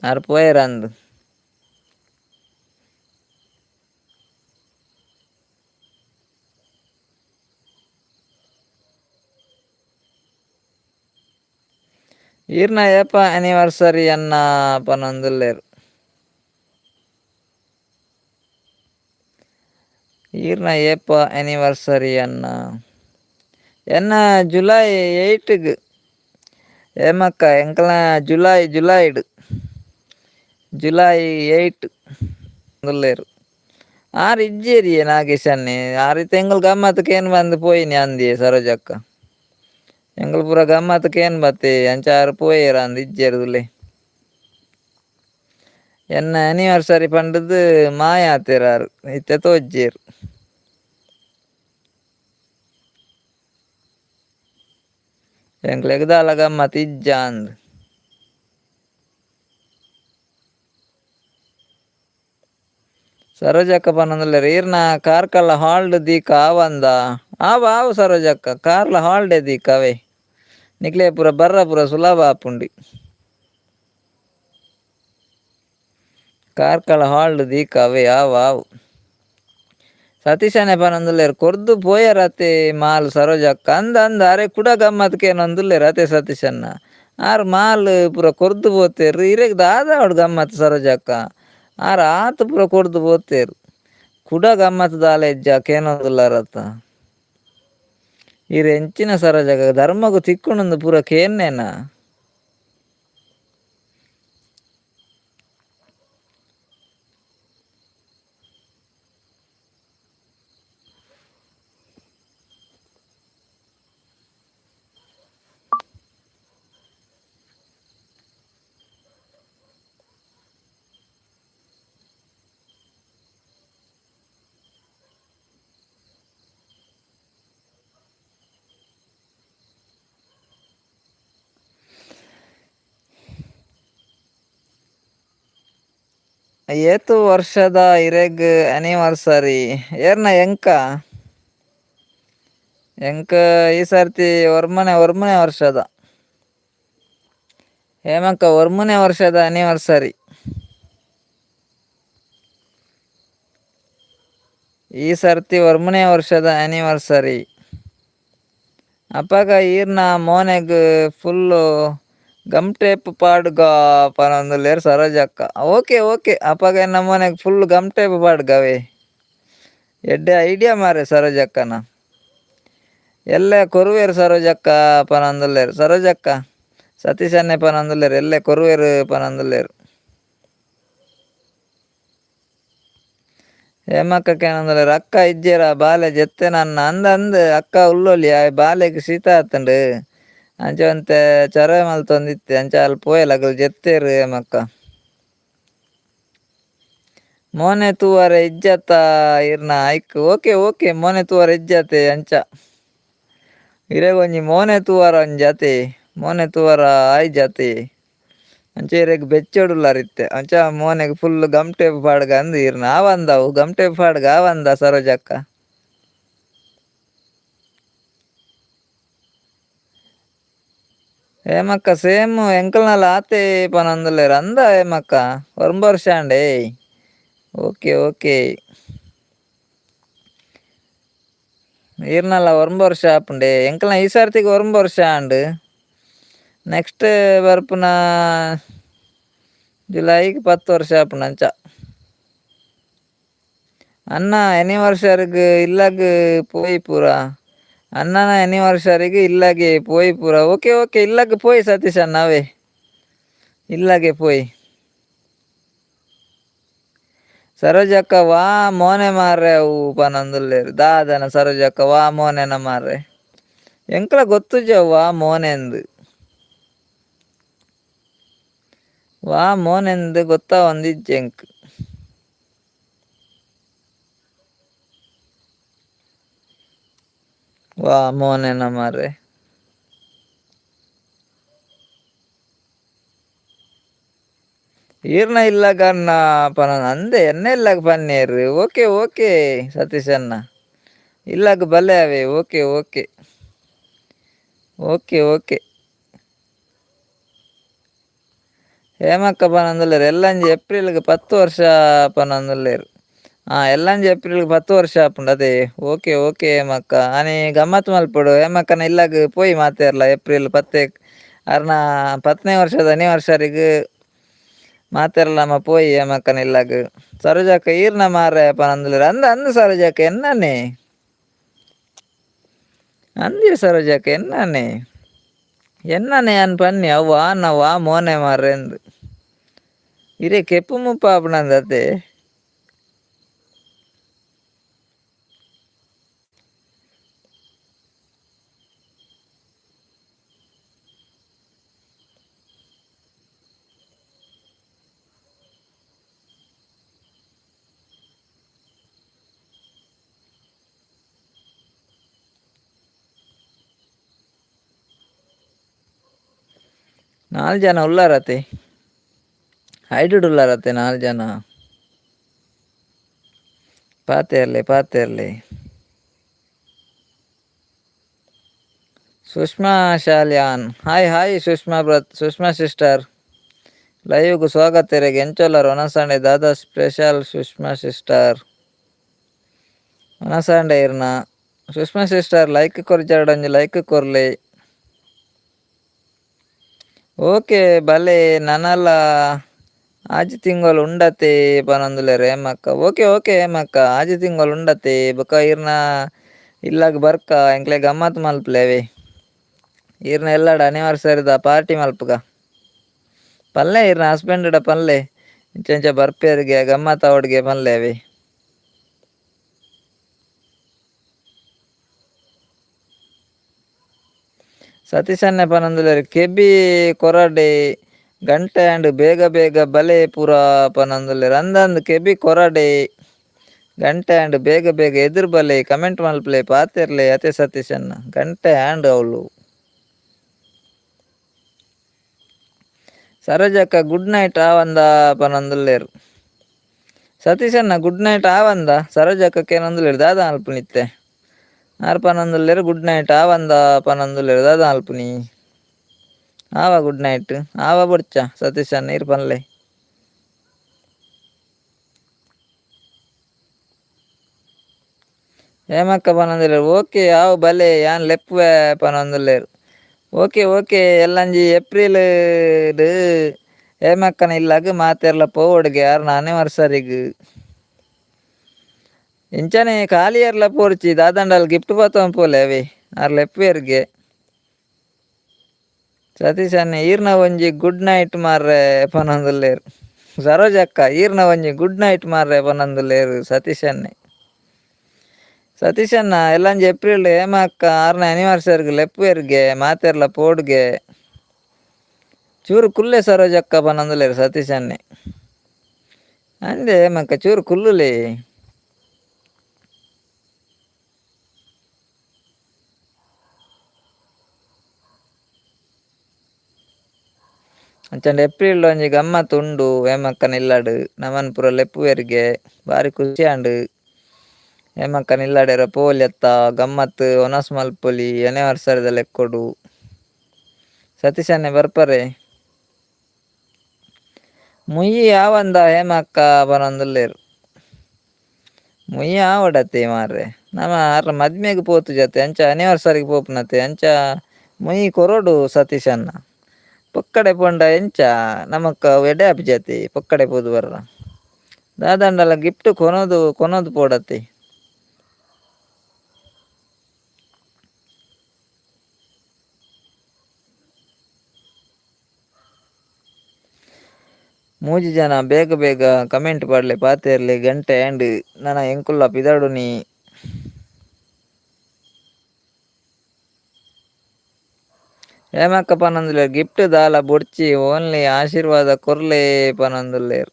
ಆರ್ ಪೋಯೆರಂದ್. ಈರ್ನ ಏಪ ಆನಿವರ್ಸರಿ ಅಣ್ಣ ಪನೊಂದುಲ್ಲೆರ್. ಈರ್ನ ಏಪ ಆನಿವರ್ಸರಿ ಅಣ್ಣ? ಎನ್ನ ಜುಲೈ 8ಗ್ ಹೇಮಕ್ಕ. ಎಂಕಲ್ನ ಜುಲೈ ಜುಲೈಡ್ ಜುಲೈ 8 ಉಲ್ಲೆರ್. ಆರ್ ಇಜ್ಜೇರಿಯೆ ನಾಗೇಶಣ್ಣೆ. ಆರ್ ಇತ್ತೆ ಎಂಕುಲು ಗಮ್ಮತ್ ಕೇನ್ ಬಂದ್ ಪೋಯಿನಿ ಅಂದಿಯೆ ಸರೋಜಕ್ಕ. ಎಂಕುಲು ಪೂರ ಗಮ್ಮತ್ ಕೇನ್ ಬತ್ತೆ ಅಂಚಾರು ಪೋಯೆರ್ ಅಂದ್ ಇಜ್ಜೆರ್ ಎನ್ನ ಆನಿವರ್ಸರಿ ಪಂಡದು ಮಾಯ ಆತೇರಾರು ಇತ್ತೆ ತೋಜ್ಜೇರು. ಎಂಕ್ಲೆಗ್ ದಾಲ ಗಮ್ಮತ್ ಇಜ್ಜಾಂದ್. ಸರೋಜಕ್ಕ ಪನೊಂದುಲ್ಲೆರ್ ಈರ್ನ ಕಾರ್ಕಳ ಹಾಲ್ಡ್ ದೀಕ ಆವಂದ ಆವು ಆವು ಸರೋಜಕ್ಕ ಕಾರ್ಲ ಹಾಲ್ಡೆ ದೀಕ ಅವೇ ನಿಕ್ಲೆ ಪೂರ ಬರ್ರ ಪೂರ ಸುಲಭ ಆಪುಂಡು. ಕಾರ್ಕಳ ಹಾಲ್ಡ್ ದೀಕ ಅವೇ ಆವು ಆವು. ಸತೀಶನೇ ಪನೊಂದುಲ್ಲೆರ್ ಕೊರ್ದು ಪೋಯೆರತೆ ಮಾಲ್ ಸರೋಜಕ್ಕ ಅಂದ್ ಅಂದ್ ಅರೆ ಕುಡ ಗಮ್ಮತ್ ಕೇನೊಂದುಲ್ಲೆರ್ ಅತೆ ಸತೀಶಣ್ಣ ಆರ್ ಮಾಲ್ ಪೂರ ಕೊರ್ದು ಪೋತೆರ್ ಇರೆಗ್ ದಾದ ಆವಡ್ ಗಮ್ಮತ್ ಸರೋಜಕ್ಕ ಆರ್ ಆತ್ ಪೂರ ಕೊರ್ದು ಪೋತೆರ್ ಕುಡ ಗಮ್ಮತ್ ದಾಲ ಇಜ್ಜ ಕೇನೊಂದುಲ್ಲರತ ಈರ್ ಎಂಚಿನ ಸರೋಜಕ್ಕ ಧರ್ಮಗ್ ತಿಕ್ಕುಂಡುಂದು ಪೂರ ಕೇನ್ನೇನ. ಏತು ವರ್ಷದ ಇರೆಗ್ ಆನಿವರ್ಸರಿ ಏರ್ನ ಎಂಕ ಎಂಕ್ ಈ ಸರ್ತಿ ಒರ್ಮನೆ ಒರ್ಮನೆ ವರ್ಷದ ಹೇಮಕ್ಕ ಒರ್ಮನೆ ವರ್ಷದ ಆನಿವರ್ಸರಿ ಈ ಸರ್ತಿ ಒರ್ಮನೆ ವರ್ಷದ ಆನಿವರ್ಸರಿ. ಅಪಗ ಈರ್ನ ಮೋನೆಗ್ ಫುಲ್ಲು ಗಮ್ ಟೇಪ್ ಪಾಡ್ಗ ಪನೊಂದುಲ್ಲೆರ್ ಸರೋಜಕ್ಕ. ಓಕೆ ಓಕೆ ಅಪಗ ಎನ್ನ ಮೋನೆಗ್ ಫುಲ್ ಗಮ್ ಟೇಪ್ ಪಾಡ್ಗವೇ ಎಡ್ಡೆ ಐಡಿಯಾ ಮಾರೆ ಸರೋಜಕ್ಕನ. ಎಲ್ಲೆ ಕೊರುವೆರ್ ಸರೋಜಕ್ಕ ಪನೊಂದುಲ್ಲೆರ್ ಸರೋಜಕ್ಕ ಸತೀಶನ್ನೆ ಪನೊಂದುಲ್ಲೆರ್ ಎಲ್ಲೆ ಕೊರುವೆರ್ ಪನೊಂದುಲ್ಲೆರ್. ಹೇಮಕ್ಕ ಕೇನೊಂದುಲ್ಲೆರ್ ಅಕ್ಕ ಇಜ್ಜೆರ ಬಾಲೆ ಜೆತ್ತೆನನ್ನ ಅಂದ್ ಅಂದ್ ಅಕ್ಕ ಉಲ್ಲೊಲಿ ಆಯೆ ಬಾಲೆಗ್ ಶೀತ ಆತುಂಡು ಅಂಚ ಒಂತೆ ಚೊರೆ ಮಲ್ತೊಂದಿತ್ತೆ ಅಂಚ ಅಲ್ ಪೋಯೆಲ್ ಅಕುಲು ಜೆತ್ತೆರ್ ಹೇಮಕ್ಕ. ಮೋನೆ ತೂವರೆ ಇಜ್ಜತ್ತ ಇರ್ನ ಐಕ್ ಓಕೆ ಓಕೆ ಮೋನೆ ತೂವರೆ ಇಜ್ಜತೆ ಅಂಚ ಇರೆಗ್ ಒಂಜಿ ಮೋನೆ ತೂವರ ಒಂಜತೆ ಮೋನೆ ತೂವರ ಆಯ್ಜತೆ ಅಂಚ ಇರೆಗ್ ಬೆಚ್ಚೊಡುಲ್ಲರ್ ಇತ್ತೆ ಅಂಚ ಮೋನೆಗ್ ಫುಲ್ ಗಮ್ ಟೇಪ್ ಪಾಡ್ಗ ಅಂದ್ ಇರ್ನ ಆವಂದವು ಗಮ್ ಟೇಪ್ ಪಾಡ್ಗ ಆವಂದ ಸರೋಜಕ್ಕ. ಹೇಮಕ್ಕ ಸೇಮ್ ಎಂಕಲ್ನಲ ಆತೆ ಪನೊಂದುಲ್ಲೆರ್ ಅಂದ ಹೇಮಕ್ಕ ಒರ್ಂಬ ವರ್ಷ ಆಂಡೇ ಓಕೆ ಓಕೆ. ಈರ್ನಲ ಒರ್ಂಬ ವರ್ಷ ಆಪುಂಡೆ ಎಂಕಲ್ನ ಈ ಸರ್ತಿಗ್ ಒರ್ಂಬ ವರ್ಷ ಆಂಡ್ ನೆಕ್ಸ್ಟ್ ಬರ್ಪುನ ಜುಲೈಗ್ 10 ವರ್ಷ ಆಪುಂಡು ಅಂಚ. ಅಣ್ಣ ಆನಿವರ್ಸರಿಗ್ ಇಲ್ಲಗ್ ಪೋಯಿ ಪೂರ ಅಣ್ಣನ ಆನಿವರ್ಸರಿಗ್ ಇಲ್ಲಗೆ ಪೋಯಿ ಪೂರ ಓಕೆ ಓಕೆ ಇಲ್ಲಗ್ ಪೋಯಿ ಸತೀಶ್ ಅಣ್ಣ ಅವೇ ಇಲ್ಲಗೆ ಪೋಯಿ. ಸರೋಜಕ್ಕ ವಾ ಮೋನೆ ಮಾರ್ರೆ ಅವು ಪನೊಂದುಲ್ಲೆರ್ ದಾದನ ಸರೋಜಕ್ಕ ವಾ ಮೋನೆನ ಮಾರ್ರೆ ಎಂಕ್ಲ ಗೊತ್ತುಜಿ ಅವು ವಾ ಮೋನೆಂದ್ ವಾ ಮೋನೆಂದ್ ಗೊತ್ತಾವೊಂದಿಜ್ಜಿ ಎಂಕ್. ವಾ ಮೋನೆನ ಮಾರ್ರೆ. ಈರ್ನ ಇಲ್ಲಗ್ ಅಣ್ಣ ಪನ ಅಂದೆ ಎನ್ನ ಇಲ್ಲಗ್ ಪನ್ನೇರ್ ಓಕೆ ಓಕೆ ಸತೀಶ್ ಅಣ್ಣ ಇಲ್ಲಗ್ ಬಲ್ಲೆ ಅವೇ ಓಕೆ ಓಕೆ ಓಕೆ ಓಕೆ. ಹೇಮಕ್ಕ ಪನೊಂದುಲ್ಲೆರ್ ಎಲ್ಲಂಜಿ ಏಪ್ರಿಲ್ಗ್ 10 ವರ್ಷ ಪನೊಂದುಲ್ಲೆರ್ ಎಲ್ಲಂಜಿ ಏಪ್ರಿಲ್ಗ್ 10 ವರ್ಷ ಆಪುಂಡು ಅದೇ ಓಕೆ ಓಕೆ ಹೇಮಕ್ಕ ಆನಿ ಗಮ್ಮತ್ ಮಲ್ಪೊಡು ಹೇಮಕ್ಕನ ಇಲ್ಲಗ್ ಪೋಯಿ ಮಾತೆರ್ಲ ಏಪ್ರಿಲ್ 10 ಅರ್ನ 10ನೇ ವರ್ಷದ ಆನಿವರ್ಸರಿಗ್ ಮಾತೆರ್ಲ ನಮ ಪೋಯಿ ಹೇಮಕ್ಕನ ಇಲ್ಲಗ್. ಸರೋಜಕ್ಕ ಈರ್ನ ಮಾರ್ರೆ ಪನೊಂದುಲ್ಲೆರ್ ಅಂದ್ ಅಂದ್ ಸರೋಜಕ್ಕ ಎನ್ನನೆ ಅಂದೆ ಸರೋಜಕ್ಕ ಎನ್ನನೆ ಎನ್ನನೆ ಯಾನ್ ಪನ್ನಿ ಅವು ಆನ ವಾ ಮೋನೆ ಮಾರ್ರೆಂದ್ ಇರೆ ಕೆಪ್ಪು ಮುಪ್ಪ ಆಪುನಂದ್ ಅತೆ. ನಾಲ್ ಜನ ಉಲ್ಲಾರತೆ ಹೈಡ್ಡ್ ಉಲ್ಲಾರತೆ ನಾಲ್ ಜನ ಪಾತೆರ್ಲೆ ಪಾತೆರ್ಲೆ. Sushma Shalyan hi hi Sushma Sushma sister ಲೈವ್ಗೆ ಸ್ವಾಗತ ಇರೆಗ್ ಎಂಚೊಲ್ಲರ್ ಒನಸಂಡೆ ದಾದಾ ಸ್ಪೆಷಲ್ ಸುಷ್ಮಾ ಸಿಸ್ಟರ್ ಒನಸಂಡೆ ಇರ್ನ ಸುಷ್ಮಾ ಸಿಸ್ಟರ್ ಲೈಕ್ ಕೊರ್ಜಾಡೊಂಜಿ ಲೈಕ್ ಕೊರ್ಲೆ. ಓಕೆ ಬಲೆ ನನಲ ಆಜಿ ತಿಂಗೊಲು ಉಂಡತೆ ಪನೊಂದುಲ್ಲೆರ್ ಹೇಮಕ್ಕ. ಓಕೆ ಓಕೆ ಹೇಮಕ್ಕ ಆಜಿ ತಿಂಗೊಲು ಉಂಡತೆ ಬೊಕ ಇರ್ನ ಇಲ್ಲಗ್ ಬರ್ಕ ಎಂಕ್ಲೆ ಗಮ್ಮತ್ ಮಲ್ಪುಲೆವೆ ಇರ್ನ ಎಲ್ಲಡ ಅನಿವರ್ಸರಿದ ಪಾರ್ಟಿ ಮಲ್ಪುಗ ಪಲ್ಲೆ ಇರ್ನ ಹಸ್ಬೆಂಡ್ ಪಲ್ಲೆ ಇಂಚ ಇಂಚ ಬರ್ಪೇರಿಗೆ ಗಮ್ಮತ್ ಅವಡ್ಗೆ ಪಲ್ಲೆವೆ. ಸತೀಶನ್ನೆ ಪನೊಂದುಲ್ಲೆರ್ ಕೆಬಿ ಕೊರಡೆ ಗಂಟೆ ಆಂಡ್ ಬೇಗ ಬೇಗ ಬಲೆ ಪೂರ ಪನೊಂದುಲ್ಲೆರ್ ಅಂದಂದ್ ಕೆಬಿ ಕೊರಡೆ ಗಂಟೆ ಆಂಡ್ ಬೇಗ ಬೇಗ ಎದುರು ಬಲೆ ಕಮೆಂಟ್ ಮಲ್ಪಲೆ ಪಾತೆರ್ಲೆ ಅತೆ ಸತೀಶನ್ನ ಗಂಟೆ ಆಂಡ್ ಅವಳು. ಸರೋಜಕ್ಕ ಗುಡ್ ನೈಟ್ ಆವಂದ ಪನೊಂದುಲ್ಲೆರ್ ಸತೀಶನ್ನ ಗುಡ್ ನೈಟ್ ಆವಂದ ಸರೋಜಕ್ಕ ಕೇನೊಂದುಲ್ಲೆರ್ ದಾದ ಮಲ್ಪುನಿತ್ತೆ ಆರ್ ಪನೊಂದುಲ್ಲೆರ್ ಗುಡ್ ನೈಟ್ ಆವಂದ ಪನೊಂದುಲ್ಲೆರ್ ದಾದ ಮಲ್ಪುನಿ ಆವ ಗುಡ್ ನೈಟ್ ಆವ ಬೊಡ್ಚ ಸತೀಶನ್ನ ಇರ್ ಪನ್ಲೆ. ಹೇಮಕ್ಕ ಪನೊಂದುಲ್ಲೆರ್ ಓಕೆ ಆವು ಬಲೆ ಯಾನ್ ಲೆಪ್ಪುವೆ ಪನೊಂದುಲ್ಲೆರ್. ಓಕೆ ಓಕೆ ಎಲ್ಲಂಜಿ ಏಪ್ರಿಲ್ ಹೇಮಕ್ಕನ ಇಲ್ಲಗ್ ಮಾತೆರ್ಲ ಪೋವೊಡುಗೆ ಆರ್ನ ಅನಿವರ್ಸರಿಗ್ ಇಂಚನೆ ಖಾಲಿಯರ್ಲ ಪೋರ್ಚಿ ದಾದಂಡಲ್ ಗಿಫ್ಟ್ ಪತೊಂದು ಪೋಲೆ ಅವೇ ಆರ್ ಲೆಪ್ಪುವೆರ್ಗೆ. ಸತೀಶ್ ಅಣ್ಣೆ ಈರ್ನ ಒಂಜಿ ಗುಡ್ ನೈಟ್ ಮಾರ್ರೆ ಪನೊಂದುಲ್ಲೆರ್. ಸರೋಜಕ್ಕ ಈರ್ನ ಒಂಜಿ ಗುಡ್ ನೈಟ್ ಮಾರ್ರೆ ಪನೊಂದುಲ್ಲೆರ್ ಸತೀಶ್ ಅಣ್ಣೆ. ಸತೀಶ್ ಅಣ್ಣ ಎಲ್ಲಂಜಿ ಏಪ್ರಿಲ್ ಹೇಮಕ್ಕ ಆರ್ನ ಆನಿವರ್ಸರಿಗ್ ಲೆಪ್ಪುವೆರ್ಗೆ ಮಾತೆರ್ಲ ಪೋಡುಗೆ ಚೂರು ಕುಲ್ಲೆ ಸರೋಜಕ್ಕ ಪನೊಂದುಲ್ಲೆರ್ ಸತೀಶ್ ಅಣ್ಣೆ. ಅಂದೆ ಹೇಮಕ್ಕ ಚೂರು ಕುಲ್ಲುಲೆ. ಅಂಚಂಡ ಏಪ್ರಿಲ್ ಒಂಜಿ ಗಮ್ಮತ್ ಉಂಡು ಹೇಮಕ್ಕನ ಇಲ್ಲಡ್ ನಮನ್ ಪೂರ ಲೆಪ್ಪುವೆರ್ಗೆ ಬಾರಿ ಖುಷಿ ಆಂಡ್. ಹೇಮಕ್ಕನ ಇಲ್ಲಡೆರ ಪೋವೊಲಿ ಗಮ್ಮತ್ ಒನಸ್ ಮಲ್ಪೊಲಿ ಆನಿವರ್ಸರಿದ ಲೆಕ್ಕೊಡು. ಸತೀಶ್ ಅಣ್ಣೆ ಬರ್ಪರೆ ಮುಯ್ಯಿ ಆವಂದ ಹೇಮಕ್ಕ ಪನೊಂದುಲ್ಲೆರ್. ಮುಯ್ಯಿ ಆವಡತೆ ಮಾರ್ರೆ ನಮ ಆರ್ನ ಮದ್ಮೆಗ್ ಪೋತುಜತೆ ಅಂಚ ಆನಿವರ್ಸರಿಗ್ ಪೋಪುನತೆ ಅಂಚ ಮುಯ್ಯಿ ಕೊರೊಡು ಸತೀಶ್ ಅಣ್ಣ. ಪೊಕ್ಕಡೆ ಪೋಂಡ ಎಂಚ ನಮಕ್ ಅವು ಎಡ್ಡೆ ಆಪುಜತೆ ಪೊಕ್ಕಡೆ ಪೋದು ಬರ್ರ ದಾದಾಂಡಲ ಗಿಫ್ಟ್ ಕೊನೊದು ಕೊನೊದು ಪೋಡತೆ. ಮೂಜಿ ಜನ ಬೇಗ ಬೇಗ ಕಮೆಂಟ್ ಪಾಡ್ಲೆ ಪಾತೆರ್ಲೆ ಗಂಟೆ ಆಂಡ್ ನನ ಎಂಕುಲ್ಲ ಪಿದಡುನಿ. ಹೇಮಕ್ಕ ಪನೊಂದುಲ್ಲೆರ್ ಗಿಫ್ಟ್ ದಾಲ ಬೊಡ್ಚಿ ಓನ್ಲಿ ಆಶೀರ್ವಾದ ಕೊರ್ಲೆ ಪನೊಂದುಲ್ಲೆರ್.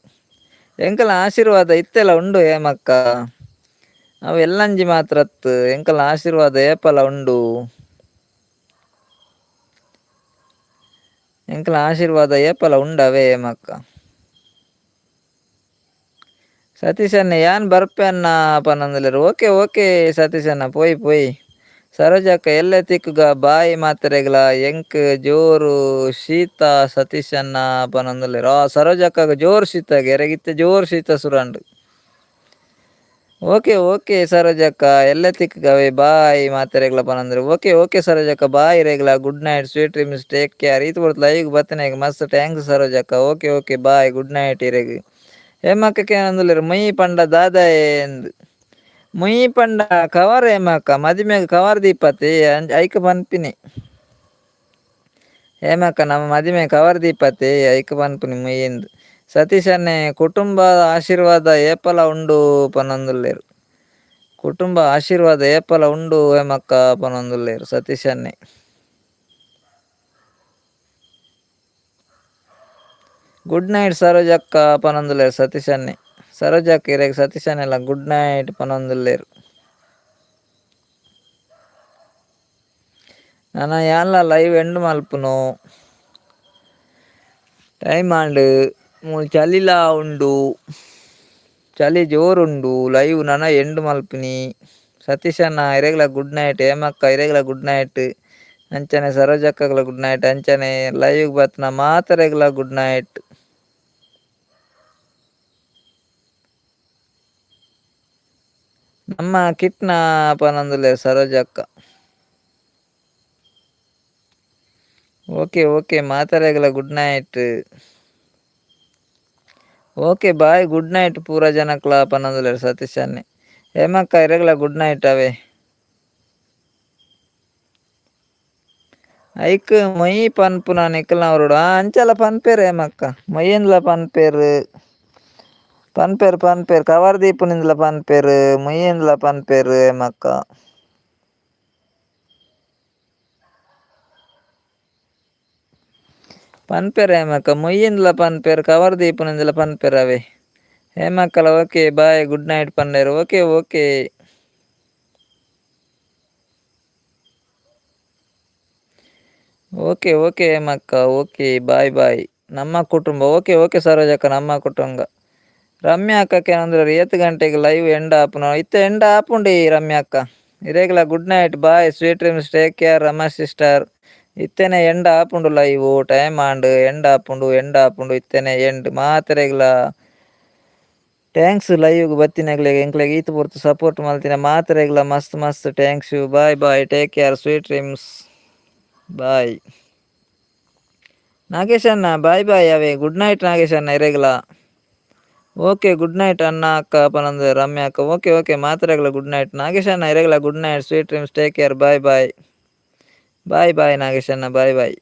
ಎಂಕಲ್ನ ಆಶೀರ್ವಾದ ಇತ್ತೆಲ ಉಂಡು ಹೇಮಕ್ಕ ಅವು ಎಲ್ಲಂಜಿ ಮಾತ್ರ ಅತ್ತ್ ಎಂಕಲ್ನ ಆಶೀರ್ವಾದ ಏಪಲ ಉಂಡು. ಎಂಕಲ್ನ ಆಶೀರ್ವಾದ ಏಪಲ ಉಂಡವೇ ಹೇಮಕ್ಕ. ಸತೀಶ್ ಅಣ್ಣ ಯಾನ್ ಬರ್ಪೆ ಅಣ್ಣ ಪನೊಂದುಲ್ಲೆರ್. ಓಕೆ ಓಕೆ ಸತೀಶ್ ಅಣ್ಣ ಪೋಯಿ ಪೋಯಿ. ಸರೋಜಕ್ಕ ಎಲ್ಲೆ ತಿಕ್ಕುಗ ಬಾಯಿ ಮಾತೆರೆಗ್ಲ ಎಂಕ್ ಜೋರು ಶೀತ ಸತೀಶ್ ಅಣ್ಣ ಪನೊಂದುಲ್ಲೆರ್. ಆ ಸರೋಜಕ್ಕಗ್ ಜೋರು ಶೀತ ಎರೆಗಿತ್ತೆ ಜೋರು ಶೀತ ಸುರಾಂಡ್. ಓಕೆ ಓಕೆ ಸರೋಜಕ್ಕ ಎಲ್ಲೆ ತಿಕ್ಕುಗವೆ ಬಾಯ್ ಮಾತೆರೆಗ್ಲ ಪನೊಂದುಲ್ಲೆರ್. ಓಕೆ ಓಕೆ ಸರೋಜಕ್ಕ ಬಾಯ್ ರೇಗ್ಲ good night sweet dreams take care. ಈತ್ ಪೊರ್ತು ಲೈವ್ ಬತ್ತಿನೆಗ್ ಮಸ್ತ್ thanks ಸರೋಜಕ್ಕ. Okay okay bye good night ಇರೆಗ್. ಹೇಮಕ್ಕ ಕೇನೊಂದುಲ್ಲೆರ್ ಮುಯ್ಯಿ ಪಂಡ ದಾದಾಯೆ ಮುಯ್ಯಿ ಪಂಡ ಕವರ್ ಹೇಮಕ್ಕ ಮದಿಮೆಗ್ ಕವರ್ ದೀಪತೆ ಐಕ್ ಪನ್ಪಿನಿ. ಹೇಮಕ್ಕ ನಮ್ಮ ಮದಿಮೆ ಕವರ್ ದೀಪತೆ ಐಕ್ ಪನ್ಪಿನಿ ಮುಯ್ಯಿಂದ್. ಸತೀಶ್ ಅಣ್ಣೆ ಕುಟುಂಬ ಆಶೀರ್ವಾದ ಏಪಲ ಉಂಡು ಪನೊಂದುಲ್ಲೆರ್. ಕುಟುಂಬ ಆಶೀರ್ವಾದ ಏಪಲ ಉಂಡು ಹೇಮಕ್ಕ ಪನೊಂದುಲ್ಲೆರ್ ಸತೀಶ್ ಅಣ್ಣೆ. ಗುಡ್ ನೈಟ್ ಸರೋಜಕ್ಕ ಪನೊಂದುಲ್ಲೆರ್ ಸತೀಶ್ ಅಣ್ಣೆ. ಸರೋಜಕ್ಕ ಇರೆಗ್ ಸತೀಶ್ ಅಣ್ಣೆಲ ಗುಡ್ ನೈಟ್ ಪನೊಂದುಲ್ಲೆರ್. ನನ ಯಾನ್ಲ ಲೈವ್ ಎಂಡ್ ಮಲ್ಪುನು. ಟೈಮ್ ಆಂಡ್. ಮೂಲು ಚಳಿಲಾ ಉಂಡು, ಚಳಿ ಜೋರುಂಡು. ಲೈವ್ ನನ ಎಂಡ್ ಮಲ್ಪಿನಿ. ಸತೀಶಣ್ಣ ಇರೆಗ್ಲ ಗುಡ್ ನೈಟ್. ಹೇಮಕ್ಕ ಇರೆಗ್ಲ ಗುಡ್ ನೈಟ್. ಅಂಚನೆ ಸರೋಜಕ್ಕಗ್ಲ ಗುಡ್ ನೈಟ್. ಅಂಚನೆ ಲೈವ್ ಬತ್ನ ಮಾತೆರೆಗ್ಲ ಗುಡ್ ನೈಟ್. ನಮ್ಮ ಕಿಟ್ನ ಪನೊಂದುಲ್ಲೆರ್ ಸರೋಜಕ್ಕ. ಓಕೆ ಓಕೆ, ಮಾತೆರೆಗ್ಲ good night. Okay bye, good night ಪೂರ ಜನಕ್ಲ ಪನೊಂದುಲ್ಲೆರ್ ಸತೀಶ್ ಅಣ್ಣೆ. ಹೇಮಕ್ಕ ಇರೆಗ್ಲ ಗುಡ್ ನೈಟ್ ಅವೇ. ಐಕ್ ಮೊಯಿ ಪನ್ಪುನ ನಿಕಲ್ನವರೋಡು ಅಂಚಲ ಪನ್ಪೆರ್ ಹೇಮಕ್ಕ. ಮೊಯ್ಯನ್ಲ ಪನ್ಪೆರ್ ಪನ್ಪೆರ್ ಪನ್ಪೆರ್, ಕವರ್ ದೀಪುನಿಂದ್ಲ ಪನ್ಪೆರ್, ಮೊಯ್ಯನ್ಲ ಪನ್ಪೆರ್ ಹೇಮಕ್ಕ. ಪನ್ಪೆರ್ ಹೇಮಕ್ಕ, ಮೊಯ್ಯನ್ಲ ಪನ್ಪೆರ್, ಕವರ್ ದೀಪುನಿಂದ್ಲ ಪನ್ಪೆರ್ ಅವೇ. ಹೇಮಕ್ಕಲ okay bye good night ಪಂಡೆರ್. Okay okay okay okay Hemakka, okay bye bye. ನಮ್ಮ ಕುಟುಂಬ ಓಕೆ ಓಕೆ ಸರೋಜಕ್ಕ, ನಮ್ಮ ಕುಟುಂಬ. ರಮ್ಯಾ ಅಕ್ಕಕ್ಕೆ ಏನಂದ್ರೆ ಏತ್ ಗಂಟೆಗೆ ಲೈವ್ ಎಂಡ್ ಆಪುನ? ಇತ್ತೆ ಎಂಡ್ ಆಪುಂಡಿ ರಮ್ಯಾ ಅಕ್ಕ. ಇರೆಗ್ಲ good night, bye, sweet dreams, take care Rama sister. ಇತ್ತೆನೆ end ಆಪುಂಡು ಲೈವ್, ಟೈಮ್ ಆಂಡ್, ಎಂಡ್ ಆಪುಂಡು ಎಂಡ್ ಆಪುಂಡು ಇತ್ತೆನೆ ಎಂಡ್. ಮಾತೆರೆಗ್ಲ thanks. ಲೈವ್ಗ್ ಬತ್ತಿನಗ್ಲೆಗ್ ಎಂಕ್ಲೆಗ್ ಈತ್ ಪೊರ್ತು ಸಪೋರ್ಟ್ ಮಲ್ತಿನ ಮಾತೆರೆಗ್ಲ ಮಸ್ತ್ ಮಸ್ತ್ thanks. Bye bye, take care, sweet dreams, bye. Nagesh ಅಣ್ಣ ಬಾಯ್ ಬಾಯ್ ಅವೇ, ಗುಡ್ ನೈಟ್ ನಾಗೇಶ್ ಅಣ್ಣ ಇರೆಗ್ಲ. Okay good night ಅಣ್ಣ ಅಕ್ಕ ಪನಂದು ರಮ್ಯಾ ಅಕ್ಕ. ಓಕೆ ಓಕೆ, ಮಾತೆರೆಗ್ಲ ಗುಡ್ ನೈಟ್. ನಾಗೇಶ್ ಅಣ್ಣ ಇರೆಗ್ಲ good night, sweet dreams, take care, bye bye. Bye bye Nagesh ಅಣ್ಣ, ಬಾಯ್ ಬಾಯ್.